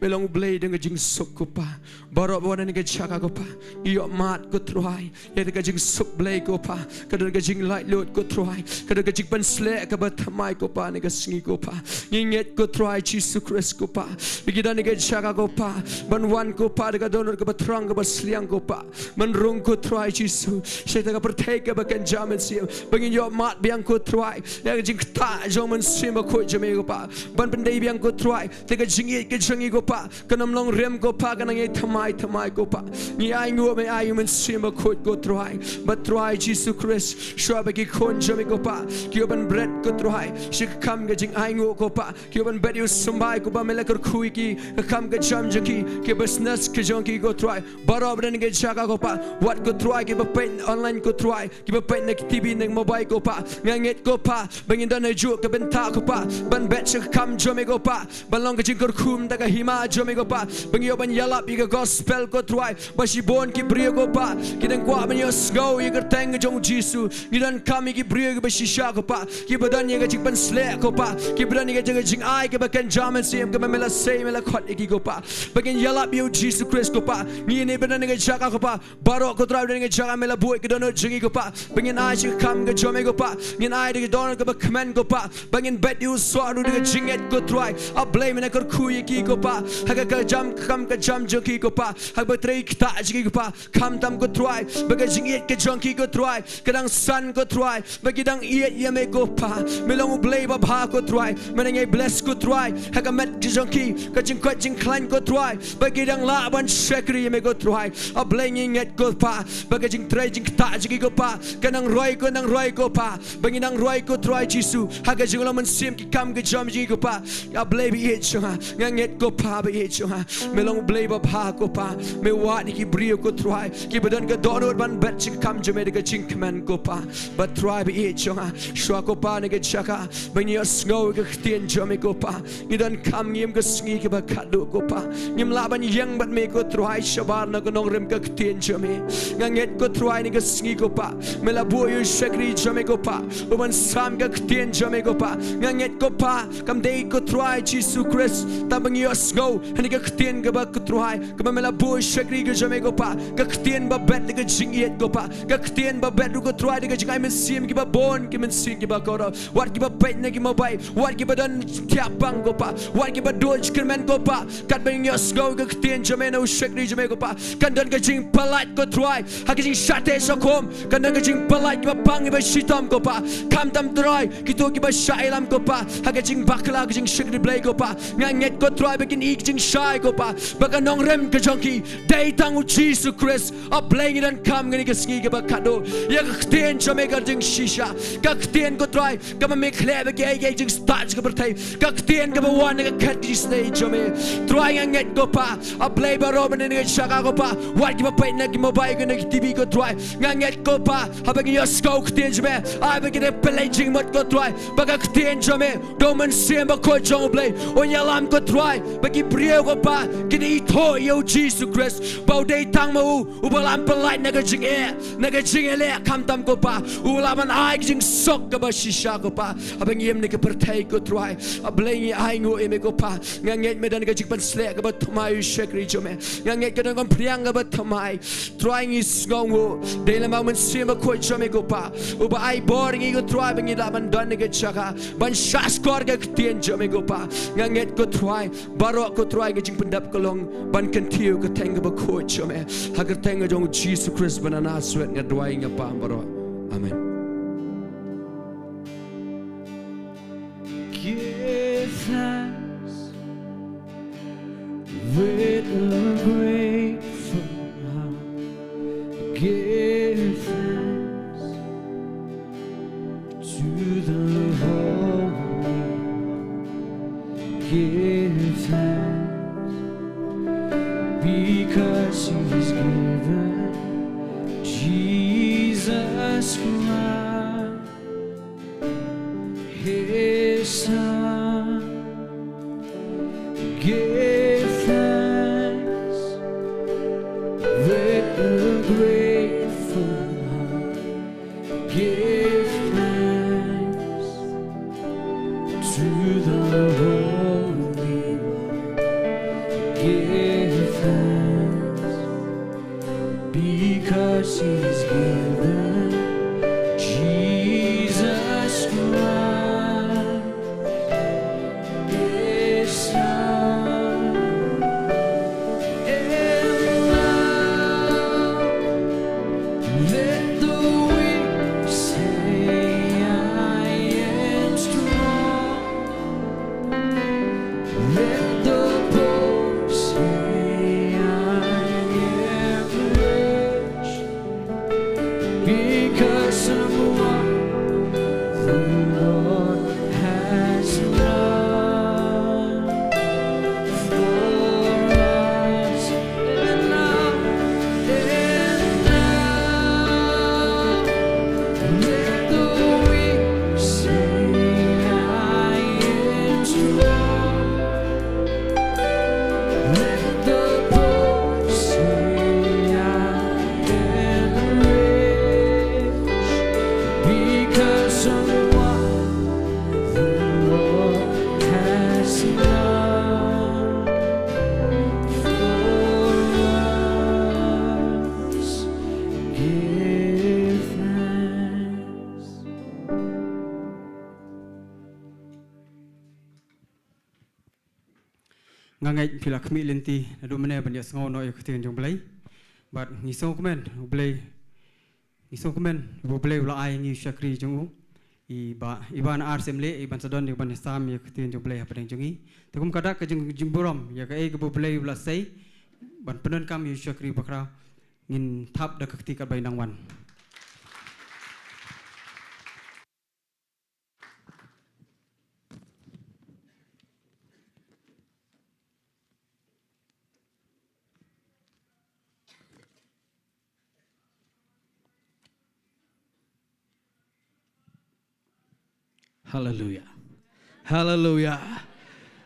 Me long u Blei don ka jingsuk ko Pa. Baroh ba wan ha kane ka jaka ko Pa. Ngi ïohmad ko Trai. Ïa ka jingsuk Blei ko Pa. Ka don ka jinglaitluid ko Trai. Ka don ka jingpynsleh kaba thymmai ko Pa ha kane ka sngi ko Pa. Ngi ngeit ko Trai Jisu Khrist ko Pa. Ba ngi don ha kane ka jaka ko Pa. Ban wan ko Pa da ka dohnud kaba trong kaba sliang ko Pa. Ban rung ko Trai Jisu. Sha kata ka pyrthei kaba kynja mynsiem. Ba ngin ïohmad biang ko Trai. Ïa ka jingktah jong u Mynsiem Bakhuid jong me ko Pa. Ban pyndei biang ko Trai. Te ka jingïeit ka jong ngi ko Pa, kan ym long rim ko Pa, kan nang ïai thymmai thymmai ko Pa. Ngi ainguh me ai u Mynsiem Bakhuid ko Trai. Bad Trai Jisu Khrist, shuwa ba ki khun jong me ko Pa ki ïoh ban bret ko Trai sha ka kam ka jingainguh ko Pa, ki ïoh ban bet ïa u symbai ko Pa, me la kyrkhu ïa ki, ka kam ka jam jong ki, ka business ka jong ki ko Trai. Baroh ba don ha kane ka jaka ko Pa, wat ko Trai kiba peit online ko Trai. Kiba peit na ki T V na ki mobile ko Pa. Nga ngeit ko Pa. Ba ngin don ha juh ka bynta ko Pa. Ban bet sha ka kam jong me ko Pa. Ban long ka jingkyrkhu na ka hima jong me ko Pa. Ba ngin ïoh ban ïalap ïa ka gospel ko Trai. Ba shibun ki briew ko Pa. Ki dang kwah ban ïohsngew ïa ka kyrteng ka jong u Jisu. Ngi donkam ïa ki briew kiba shisha ko Pa. Kiba don ïa ka jingpynsleh ko Pa. Kiba don ïa ka jing, ka jingai kaba kynja mynsiem kaba me la sei me la khot ïa ki ko Pa. Ba ngin ïalap ïa u Jisu Khrist ko Pa. Ngi ne ba don ha kane ka jaka ko Pa. Baroh ko Trai ba don ha kane ka jaka me la buh ïa ka dohnud jong ngi ko Pa. Ba ngin ai sha ka kam ka jong me ko Pa. Ngin ai da ka dohnud kaba kmen ko Pa. Ba ngin bet ïa u Soh ruh da ka jingngeit ko Trai. A Blei me la kyrkhu ïa ki ko Pa. Ha ka ka jam ka kam ka jam jong ki ko Pa. Ha kaba trei ktah jong ki ko Pa. Khamtam ko Trai. Ba ka jingïeit ka jong ki ko Trai. Ka dang san ko Trai. Ba ki dang ïeit ïa me ko Pa. Me long u Blei babha ko Trai. Me dang ïai bless ko Trai. Ha ka met ka jong ki. Ka jingkoit jingkhlaiñ ko Trai. ba ki dang lah ban shakri ïa me ko Trai. A Blei ngi ngeit ko Pa, ba ka jingtrei jingktah jong ki ko Pa, ka nang roi ko, nang roi ko Pa, ba ngi nang roi ko Trai Jisu, ha ka jinglong mynsiem ki kam ki jam jong ki ko Pa. A Blei ba ïeit jong nga, nga ngeit ko Pa ba ïeit jong nga, me long Blei ba bha ko Pa, me wad ïa ki briew ko Trai, ki ba don ka dohnud ban bet jingkam jong me da ka jingkmen ko Pa. Ba Trai ba ïeit jong nga, shuwa ko Pa na ka jaka ba ngi ïohsngew ïa ka ktien jong me ko Pa, ngi donkam ngi im ka sngi kaba khatduh ko Pa. Ngim lah ban ïeng bad me ko Trai shabar na ka nongrim ka ktien jong me. Nga ngeit ko Trai na ka sngi ko Pa, me la buh ïa u shakri jong me ko Pa, u ban sam ka ktien jong me ko Pa. Nga ngeit ko Pa, kam dei ko Trai Jisu Khrist, tang ba ngi ïohsngew ha kane ka ktien kaba ko Trai, kaba me la buh u shakri ka jong me ko Pa, ka ktien ba bet da ka jingïeit ko Pa, ka ktien ba bet ruh ko Trai da ka jingai mynsiem kiba bun, ki mynsiem kiba kordor. Wat kiba peit na ki mobile, wat kiba don thiah pang ko Pa, wat kiba duh jingkyrmen ko Pa, katba ngi ïohsngew ka ktien jong me na u shakri jong me ko Pa, kan don ka jingpyllait ko Trai ha ka jingshah teh shah kum, kan don ka jingpyllait kiba pang kiba shitom ko Pa. Khamtam Trai kito kiba shah ïalam ko Pa ha ka jingbakla ka jingshakri Blei ko Pa, nga ngeit ko Trai ba kin ïoh ka jingshai ko Pa, ba ka nongrim ka jong ki dei tang u Jisu Khrist. A Blei ngi donkam ha kane ka sngi kaba khatduh ïa ka ktien jong me ka jingshisha, ka ktien ko Trai kaba me khleh bad kiei kiei ki jingstad jong ka pyrthei, ka ktien kaba wan na ka khet ka jingisynei jong me. Trai nga ngeit ko Pa, a Blei baroh mynne na ka jaka ko Pa, wat kiba peit na ki mobile ko na ki TV ko Trai, nga ngeit ko Pa, haba ngi ïohsngew ka ktien jong me, ai ba ki dei pynleit jingmut ko Trai, ba ka ktien jong me da u Mynsiem Bakhuid jong u Blei un ïalam ko Trai, ba ki briew ko Pa kin ithuh ïa u Jisu Khrist, ba u dei tang ma u uba lam pynlait na ka jingeh, na ka jingeh leh, khamtam ko Pa, u lah ban ai ka jingsuk kaba shisha ko Pa. Haba ngi im na ka pyrthei ko Trai, a Blei ngi ainguh ïa me ko Pa, nga ngeit me don ka jingpynsleh kaba thymmai ïa u shakri jong me, nga ngeit ka don ka umphniang kaba thymmai. Trai ngi sngewnguh dei lem bad u Mynsiem Bakhuid jong me ko Pa, uba ai bor ïa ngi ko Trai ba ngi lah ban don na ka jaka ban shahshkor ka ktien jong me ko Pa. Nga ngeit ko Trai, baroh ko Trai ka jingpyndep ka long ban kyntiew ka kyrteng kaba khuid jong me. Ha ka kyrteng ka jong u Jisu Khrist ba na Nasareth nga duwai nga pang baroh. Amen. Give thanks with a grateful heart. Give thanks to the Holy One. Give thanks because He's given Jesus Christ, His Son. Give thanks with a grateful heart. Give thanks to the Holy One. Give thanks because He's given Jesus Christ, His Son. And now let the weak say, "I am strong." Let the poor say, "I am rich because of what the Lord has done for us." And now, and now, let the weak say, "I am strong." Let the poor say, "I am rich because of what the Lord has done for us." Give thanks. Nga ngeit phi la khmih lynti naduh mynne ban ïa sngew noh ïa ka ktien jong U Blei. Bad ngi sngewkmen U Blei, ngi sngewkmen U Blei u la ai ngi u shakri jong u, i Bah, i Bah Narsem Leh, i ban sa don, i ban ïa sam ïa ka ktien jong U Blei hapdeng jong ngi. Te kum ka dak ka jing, jingburom ïa kaei kaba U Blei u la sei, ban pyndonkam ïa u shakri bakhraw, ngin thap da ka kti katba nang wan. Haleluya. Haleluya.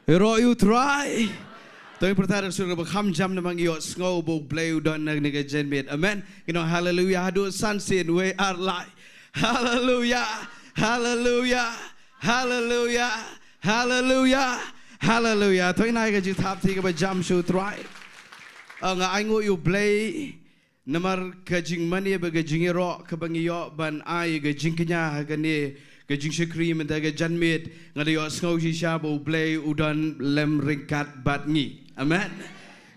Ïaroh ïa u Trai. To ngin pyrta da ka sur kaba kham jam namar ngi ïohsngew ba U Blei u don ha kane ka janmiet. Amen. Ngin ong haleluya haduh san sien, wei ar lai. Haleluya. Haleluya. Haleluya. Haleluya. Haleluya. To ngin ai ka jingthap kti kaba jam sha u Trai. Ah, nga ainguh ïa U Blei namar ka jingmane bad ka jingïaroh kaba ngi ïoh ban ai ka jingkñia ha kane ka jingshakri mynta ka janmiet. Nga da ïohsngew shisha ba U Blei u don lem ryngkat bad ngi. Amen.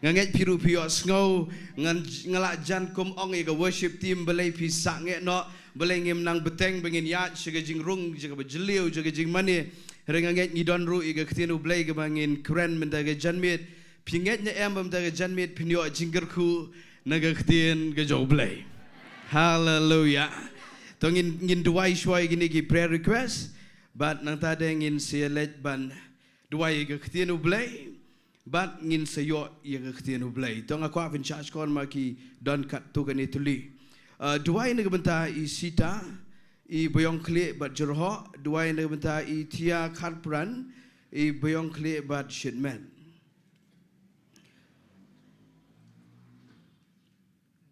Nga ngeit phi ruh phi ïohsngew, ngan, nga la jan kum ong ïa ka worship team, balei phi sangeh noh, balei ngim nang bteng ba ngin ïaid sha ka jingrung, sha kaba jylliew, sha ka jingmane. Hynrei nga ngeit ngi don ruh ïa ka ktien U Blei kaba ngin kren mynta ka janmiet. Phi ngeit ne em ba mynta ka janmiet phin ïoh jingkyrkhu na ka ktien ka jong U Blei? Haleluya. To ngin, ngin duwai shuwa ïa kine ki prayer request. Bad nangta de ngin sa ïaleit ban duwai ïa ka ktien U Blei. Bad ngin sa ïoh ïa ka ktien U Blei. To nga kwah phin shah shkor ma ki don katto katne tylli. Ah, duwai na ka bynta i Sita, i Baïongkhlieh bad Jyrhoh, duwai na ka bynta i Thia Kharpran, i Baïongkhlieh bad Shitmet.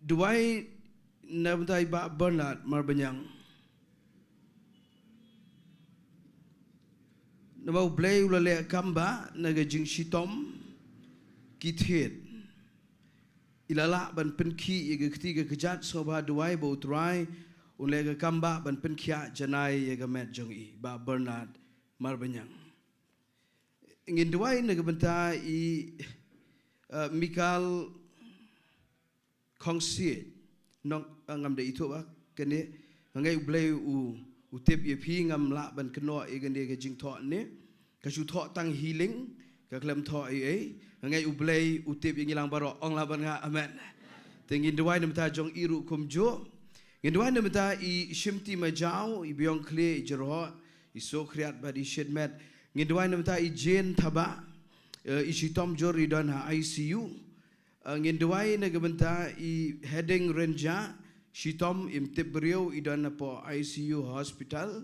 Duwai na ka bynta i Bah Bernard Marbaniang. Namar U Blei u la leh kam ba na ka jingshitom ki thied. I la lah ban pynkhih ïa ka kti ka kjat, sngewbha duwai ba U Trai un leh ka kam ba ban pynkhiah janai ïa ka met jong i, Bah Bernard Marbaniang. Ngin duwai na ka bynta i, eh, Mikal Khongsiej. Nong, eh, ngam da ithuh ba kane, nga ngeit U Blei u, u tip ïa phi, ngam lah ban kynnoh ïa kane ka jingthoh ne. Ka shu thoh tang healing, ka khlem thoh ei ei. Nga ngeit U Blei u tip ïa ngi lang baroh, ong lah bad nga amen. Te ngin duwai na ka bynta jong i ruh kumjuh. Ngin duwai na ka bynta i Shimti Majaw, i Baïongkhlieh, i Jyrhoh, i Sohkhriat bad i Shitmet. Ngin duwai na ka bynta i Jane Thabah, eh, i shitom jur, i don ha I C U. Eh, ngin duwai na ka bynta i Heding Rynjah, shitom, im tip briew, i don hapoh I C U hospital.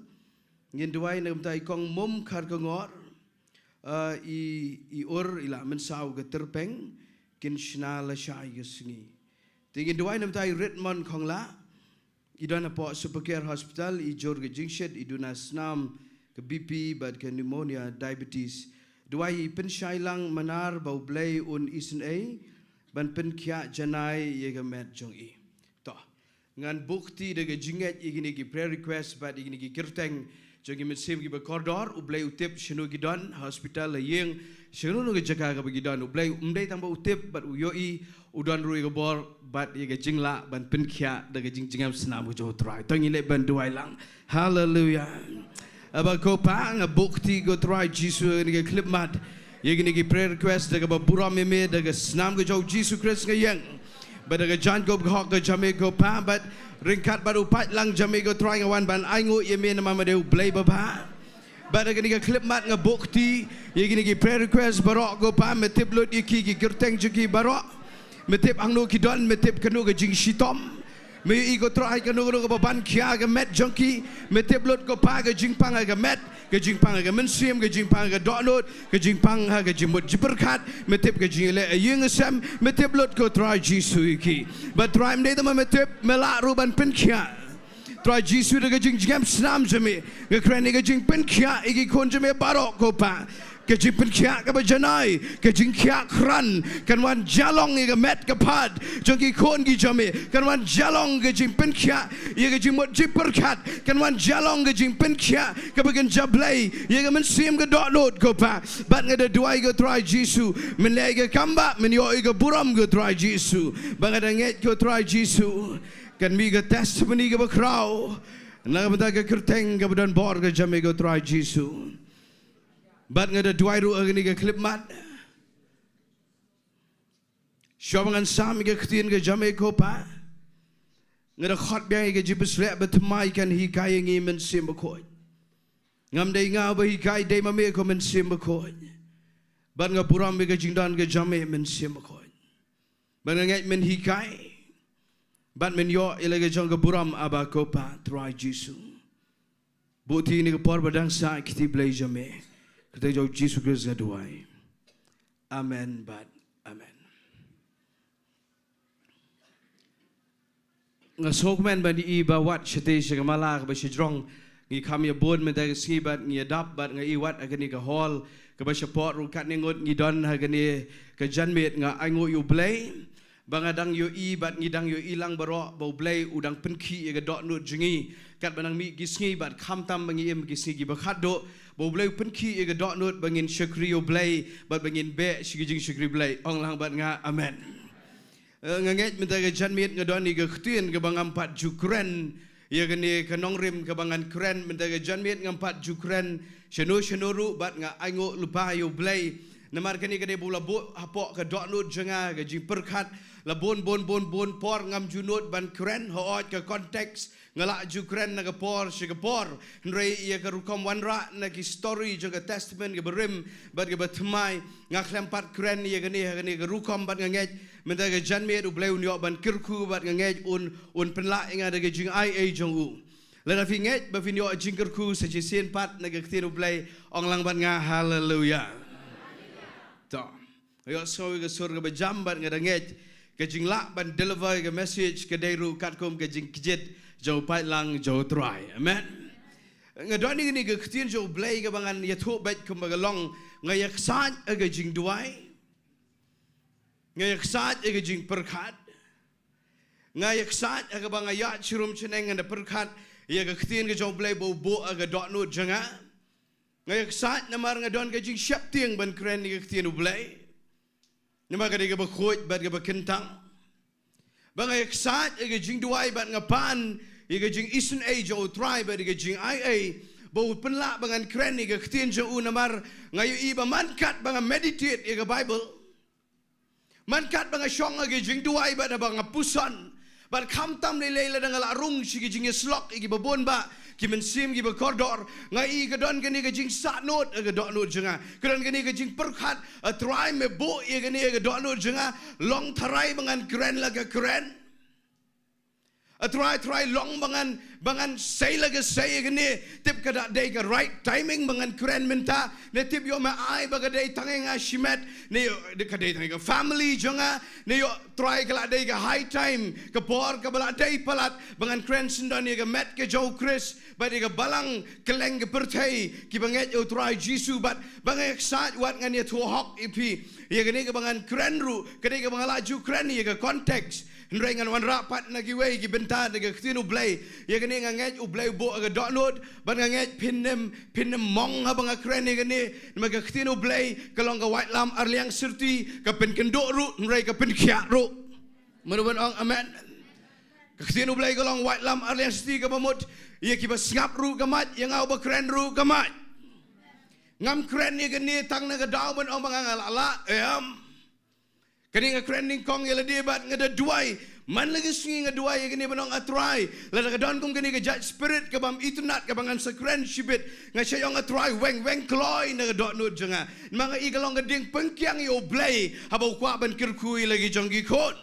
Ngin duwai na ka bynta i Kong Mum Kharkongor, eh, i, i Ur, i la mynsaw ka tyrpeng, kin shna lashai ka sngi. Te ngin duwai na ka bynta i Redmond Khonglah, i don hapoh Super Care Hospital, i jur ka jingshit, i duna snam ka B P bad ka pneumonia, diabetes. Duwai i Pynshailang Manar ba U Blei un isynei ban pynkhiah janai ïa ka met jong i. To, ngan buh kti da ka jingngeit ïa kine ki prayer request bad ïa kine ki kyrteng jong ki mynsiem kiba kordor. U Blei u tip shano ki don, hospital, la ïing, shano ka jaka kaba ki don. U Blei um dei tang ba u tip bad u ïohi, u don ruh ïa ka bor bad ïa ka jinglah ban pynkhiah da ka jingjngem snam ka jong U Trai. To ngin leit ban duwai lang. Haleluya. Aba ko Pa, nga buh kti ko Trai Jisu ïa kane ka khyllipmat, ïa kine ki prayer request, da kaba burom ïa me, da ka snam ka jong U Jisu Khrist nga ïeng. Bad da ka jaiñkup ka hok ka jong me ko Pa, bad ryngkat bad u paidlang jong me ko Trai, nga wan ban ainguh ïa me namar me dei U Blei babha. Bad ha kane ka khyllipmat nga buh kti ïa kine ki prayer request baroh ko Pa, me tip lut ïa ki, ki kyrteng jong ki baroh. Me tip hangno ki don, me tip kano ka jingshitom. Me ïohi ko Trai kano kano kaba ban khia ka met jong ki. Me tip lut ko Pa ka jingpang ha ka met, ka jingpang ha ka mynsiem, ka jingpang ha ka dohnud, ka jingpang ha ka jingmut jingpyrkhat. Me tip ka jingïaleh ïing sem, me tip lut ko Trai Jisu ïa ki. Bad Trai, ym dei tang ba me tip, me lah ruh ban pynkhiah. Trai Jisu, da ka jingjngem snam jong me, nga kren ïa ka jingpynkhiah ïa ki khun jong me baroh ko Pa. Ka jingpynkhiah kaba janai, ka jingkhiah krat, kan wan jia long ïa ka met ka phad jong ki khun ki jong me, kan wan jia long ka jingpynkhiah ïa ka jingmut jingpyrkhat, kan wan jia long ka jingpynkhiah kaba kynja blei ïa ka mynsiem ka dohnud ko Pa. Bad nga da duwai ko Trai Jisu, men leh ïa ka kam ba men ïoh ïa ka burom ko Trai Jisu. Bad nga da ngeit ko Trai Jisu, kan mih ka testimony kaba khraw na ka bynta ka kyrteng kaba don bor ka jong me ko Trai Jisu. Bad nga da duwai ruh ha kane ka khyllipmat, Shuwa ba ngan sam ïa ka ktien ka jong me ko Pa, nga da khot biang ïa ka jingpynshlur ba thymmai kan hikai ïa ngi Mynsiem Bakhuid. Ngam dei nga ba hikai, dei ma me ko Mynsiem Bakhuid. Bad nga burom ïa ka jingdon ka jong me Mynsiem Bakhuid. Bad nga ngeit men hikai bad men ïoh ïa la ka jong ka burom Aba ko Pa Trai Jisu. Buh kti ïa kane ka por ba dang sah ïa ka kti Blei jong me. Ha ka kyrteng jong U Jisu Khrist nga duwai. Amen bad amen. Nga sngewkmen ban ïohi ba wat shatei sha ka mala kaba shajrong ngi kham ïa bun mynta ka sngi bad ngi ïa dap bad nga ïohi wat ha kane ka hall kaba shapoh ruh katne ngut ngi don ha kane ka janmiet. Nga ainguh ïa U Blei ba nga dang ïohi bad ngi dang ïohi lang baroh ba U Blei u dang pynkhih ïa ka dohnud jong ngi katba nang mih ki sngi bad khamtam ba ngi im ki sngi kiba khatduh, ba U Blei u pynkhih ïa ka dohnud ba ngin shakri ïa U Blei bad ba ngin beh sha ki jingshakri Blei. Ong lang bad nga amen. Eh, nga ngeit mynta ka janmiet nga don ïa ka ktien kaba ngam pat ju kren ïa kane ka nongrim kaba ngan kren mynta ka janmiet, ngam pat ju kren shano shano ruh bad nga ainguh lypa ïa U Blei. Namar kane ka dei ba u la buh hapoh ka dohnud jong nga ka jingpyrkhat la bun bun bun bun por, ngam ju nud ban kren hooid ka context. Nga lah ju kren na ka por sha ka por. Hynrei ïa ka rukom wanrah na ki story jong ka Testament kaba rim bad kaba thymmai, nga khlem pat kren ïa kane ha kane ka rukom bad nga ngeit mynta ka janmiet U Blei un ïoh ban kyrkhu bad nga ngeit un, un pynlah ïa nga da ka jingaiei jong u. Lada phi ngeit ba phin ïoh jingkyrkhu sa shisien pat na ka ktien U Blei, ong lang bad nga haleluia. To. Nga ïohsngew ïa ka sur kaba jam bad nga da ngeit ka jinglah ban deliver ïa ka message ka dei ruh katkum ka jingkjit jong u paidlang jong U Trai. Amen. Nga don ïa kane ka ktien jong U Blei kaba ngan ïathuh beit kumba ka long. Nga ïaksaid ha ka jingduwai. Nga ïaksaid ha ka jingpyrkhat. Nga ïaksaid ha kaba nga ïaid sharum shaneng ngan da pyrkhat ïa ka ktien ka jong U Blei ba u buh ha ka dohnud jong nga. Nga ïaksaid namar nga don ka jingsheptieng ban kren ïa ka ktien U Blei. Namar ka dei kaba khuid bad kaba kyntang. Ba nga ïaksaid ïa ka jingduwai bad nga pan ïa ka jingisynei jong U Trai bad ïa ka jingaiei ba u pynlah ba ngan kren ïa ka ktien jong u namar nga ïohi ba man kat ba nga meditate ïa ka Bible. Man kat ba nga shong ha ka jingduwai bad haba nga puson bad khamtam lei lei lada nga la rung sha ki jingïasyllok ïa kiba bun bah ki mynsiem kiba kordor, nga ïohi ka don kane ka jingsahnud ha ka dohnud jong nga. Ka don kane ka jingpyrkhat, A Trai me buh ïa kane ha ka dohnud jong nga, long tharai ba ngan kren la ka kren. A Trai, Trai long ba ngan, ba ngan sei la ka sei ïa kane, tip ka da dei ka right timing ba ngan kren mynta, ne tip ïoh me ai ba ka dei tang ïa nga shimet, ne ïoh ka dei tang ïa ka family jong nga, ne ïoh Trai ka la dei ka high time, ka por kaba la dei palat ba ngan kren syndon ïa ka met ka jong U Khrist bad ïa ka balang kylleng ka pyrthei kiba ngeit ïa U Trai Jisu bad ba nga ïaksaid wat ngan ïathuh hok ïa phi. Ïa kane kaba ngan kren ruh ka dei kaba nga la ju kren ïa ka context. Hynrei ngan wanrah pat na kiwei ki bynta da ka ktien U Blei. Ïa kane nga ngeit U Blei u buh ha ka dohnud bad nga ngeit phin nym, phin nym mong haba nga kren ïa kane. Namar ka ktien U Blei ka long ka waitlam arliang syrti, ka pynkynduh ruh hynrei ka pynkhiah ruh. Mano ban ong amen? Ka ktien U Blei ka long waitlam arliang syrti kaba mut ïa kiba sngap ruh ka mait, ïa nga uba kren ruh ka mait. Ngam kren ïa kane tang na ka daw ban ong ba nga nga la lah, em. Kane nga kren nyngkong ïa lade bad nga da duwai. Man la ka sngi nga duwai ïa kane ban ong A Trai, lada ka don kum kane ka jait spirit kaba ym itynnad kaba ngan sa kren shibit, nga sa ong A Trai weng weng kloi na ka dohnud jong nga. Namar nga i ka long ka diengpyngkiang ïa U Blei haba u kwah ban kyrkhu ïa la ki jong ki khun.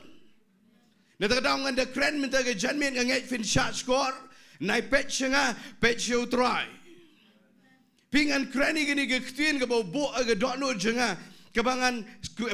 Na kata ka daw ngan da kren mynta ka janmiet, nga ngeit phin shah shkor. Nai peit sha nga, peit sha U Trai. Phi, ngan kren ïa kane ka ktien kaba u buh ha ka dohnud jong nga, kaba ngan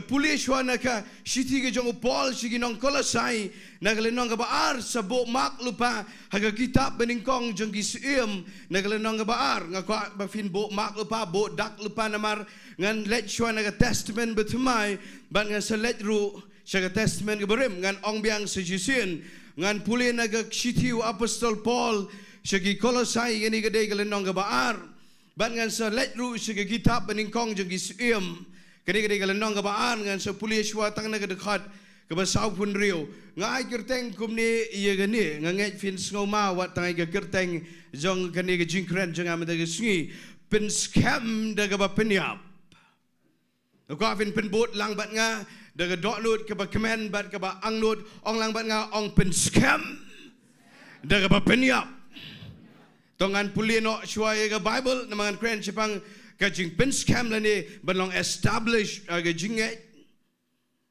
pule shuwa na ka shithi ka jong u Paul sha ki nong Kolosai, na ka lynnong kaba ar, sa buh mark lypa ha ka kitab banyngkong jong ki syiem. Na ka lynnong kaba ar, nga kwah ba phin buh mark lypa, buh dak lypa namar ngan leit shuwa na ka Testament bathymmai bad ngan sa leit ruh sha ka Testament kaba rim. Ngan ong biang sa shisien, ngan pule na ka shithi u Apostol Paul sha ki Kolosai, kane ka dei ka lynnong kaba ar. Bad ngan sa leit ruh sha ka kitab banyngkong jong ki syiem, kane ka dei ka lynnong kaba ar, ngan sa pule shuwa tang na ka dkhot kaba sawphew hynriew. Nga ai kyrteng kumne ïa kane, nga ngeit phin sngewma wat tang ïa ka kyrteng jong kane ka jingkren jong nga mynta ka sngi, Pynskhem da kaba pynïap. Nga kwah phin pynbud lang bad nga, Da ka dohnud kaba kmen bad kaba angnud, ong lang bad nga, ong pynskhem da kaba pynïap. To ngan pule noh shuwa ïa ka Bible, namar ngan kren shaphang ka jingpynskhem lane ban long establish, uh, ka jingngeit.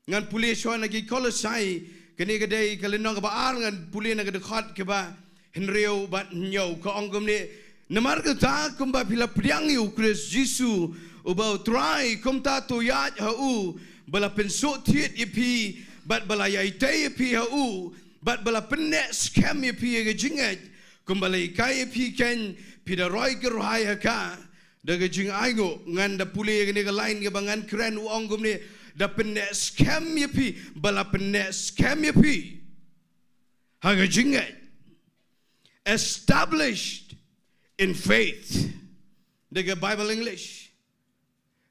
Ngan pule shuwa na ki Kolosai, kane ka dei ka lynnong kaba ar, ngan pule na ka dkhot kaba hynriew bad hynñiew, ka ong kumne: Namar kata, kumba phi la pdiang ïa u Khrist Jisu uba u Trai, kumta to ïaid ha u, ba la pynsuhthied ïa phi bad ba la ïai tei ïa phi ha u bad ba la pynneh skhem ïa phi ïa ka jingngeit, kumba la hikai ïa phi keiñ, phi da roi kyrhai ha ka da ka jingainguh. Ngan da pule ïa kane ka lain kaba ngan kren, u ong kumne: Da pynneh skhem ïa phi, ba la pynneh skhem ïa phi ha ka jingngeit. Established in faith. Da ka Bible English.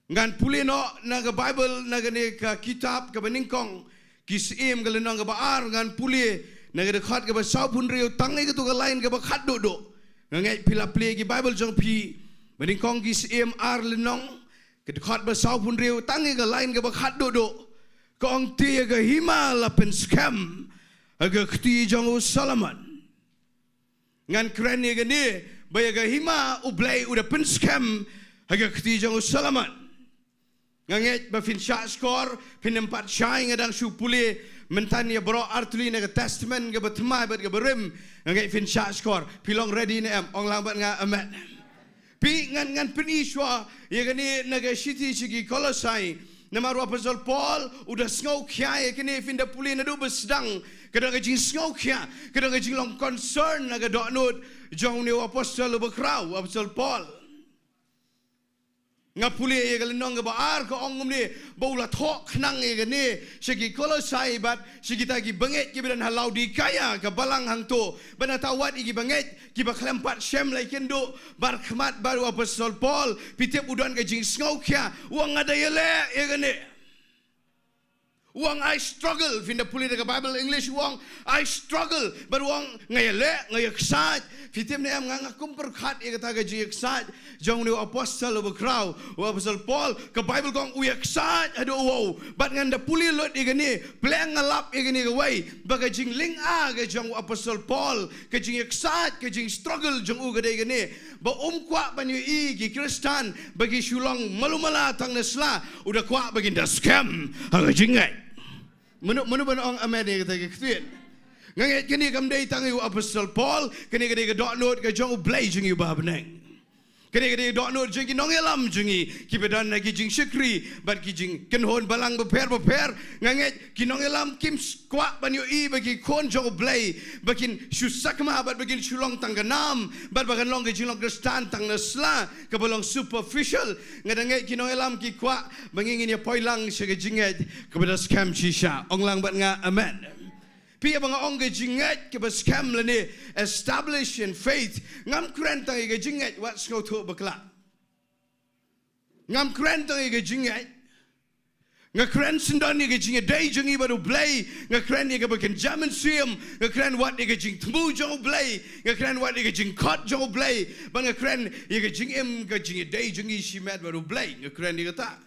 Ngan pule noh na ka Bible, na kane ka kitab kaba nyngkong Ki Syiem, ka lynnong kaba ar, ngan pule na ka dkhot kaba sawphew hynriew tang ïa kato ka lain kaba khatduh duh. Nga ngeit phi la plie ki Bible jong phi ba nyngkong Ki Syiem ar lynnong, ka dkhot ba sawphew hynriew tang ïa ka lain kaba khatduh duh. Ka ong: Te ïa ka hima la pynskhem ha ka kti jong u Solomon. Ngan kren ïa kane, ba ïa ka hima U Blei u da pynskhem ha ka kti jong u Solomon. Nga ngeit ba phin shah shkor, phin ym pat shai, nga dang shu pule mynta ïa baroh artylli na ka Testament kaba thymmai bad kaba rim. Nga ngeit phin shah shkor. Phi long ready ne em? Ong lang bad nga amen. Phi, ngan, ngan pyni shuwa ïa kane na ka shithi sha ki Kolosai. Namar u Apostol Paul u da sngewkhia ïa kane, phin da pule naduh ba sdang, ka don ka jingsngewkhia, ka don ka jinglong concern na ka dohnud jong une u apostol uba khraw, u Apostol Paul. Nga pule ïa ka lynnong kaba ar, ka ong kumne, ba u la thoh khnang ïa kane sha ki Kolosai bad sha kita ki bangeit kiba don ha Laodikaia, ka balang hangto. Bad nangta wat ïa ki bangeit kiba khlem pat shem la ïakynduh bad khmat bad u Apostol Paul, phi tip u don ka jingsngewkhia, u ong: Nga da ïaleh ïa kane. U ong: I struggle. Phin da pule da ka Bible English, u ong: I struggle. Bad u ong: Nga ïaleh, nga ïaksaid. Phi tip ne em, nga, nga kum pyrkhat ïa kata ka jingïaksaid jong une u apostol uba khraw, u Apostol Paul. Ka Bible ka ong u ïaksaid haduh wow. Bad ngan da pule lut ïa kane, pleng nga lap ïa kane kawei, ba ka jinglynga ka jong u Apostol Paul, ka jingïaksaid, ka jingstruggle jong u ka dei kane, ba um kwah ban ïohi ki Khristan ba ki shu long malu mala tang na sla, u da kwah ba kin da skhem ha ka jingngeit. Mano, mano ban ong amen ïa kata ka ktien? Nga ngeit kane kam dei tang ïa u Apostol Paul, kane ka dei ka dohnud ka jong U Blei jong ngi uba ha bneng. Kane ka dei ka dohnud jong ki nongïalam jong ngi kiba don ha ki jingshakri bad ki jingkynhun balang bapher bapher. Nga ngeit ki nongïalam kim s-, kwah ban ïohi ba ki khun jong U Blei ba kin shu sakma bad ba kin shu long tang ka nam bad ba kan long ka jinglong Khristan tang na sla kaba long superficial. Nga da ngeit ki nongïalam ki kwah ba ngi ngin ïa poi lang sha ka jingngeit kaba da skhem shisha. Ong lang bad nga amen. Phi, haba nga ong ka jingngeit kaba skhem lane establish in faith, ngam kren tang ïa ka jingngeit wat sngewthuh bakla. Ngam kren tang ïa ka jingngeit. Nga kren syndon ïa ka jingïadei jong ngi bad U Blei. Nga kren ïa kaba kynja mynsiem. Nga kren wat ïa ka jingthmu jong U Blei. Nga kren wat ïa ka jingkhot jong U Blei. Bad nga kren ïa ka jingim, ka jingïadei jong ngi shimet bad U Blei. Nga kren ïa kata.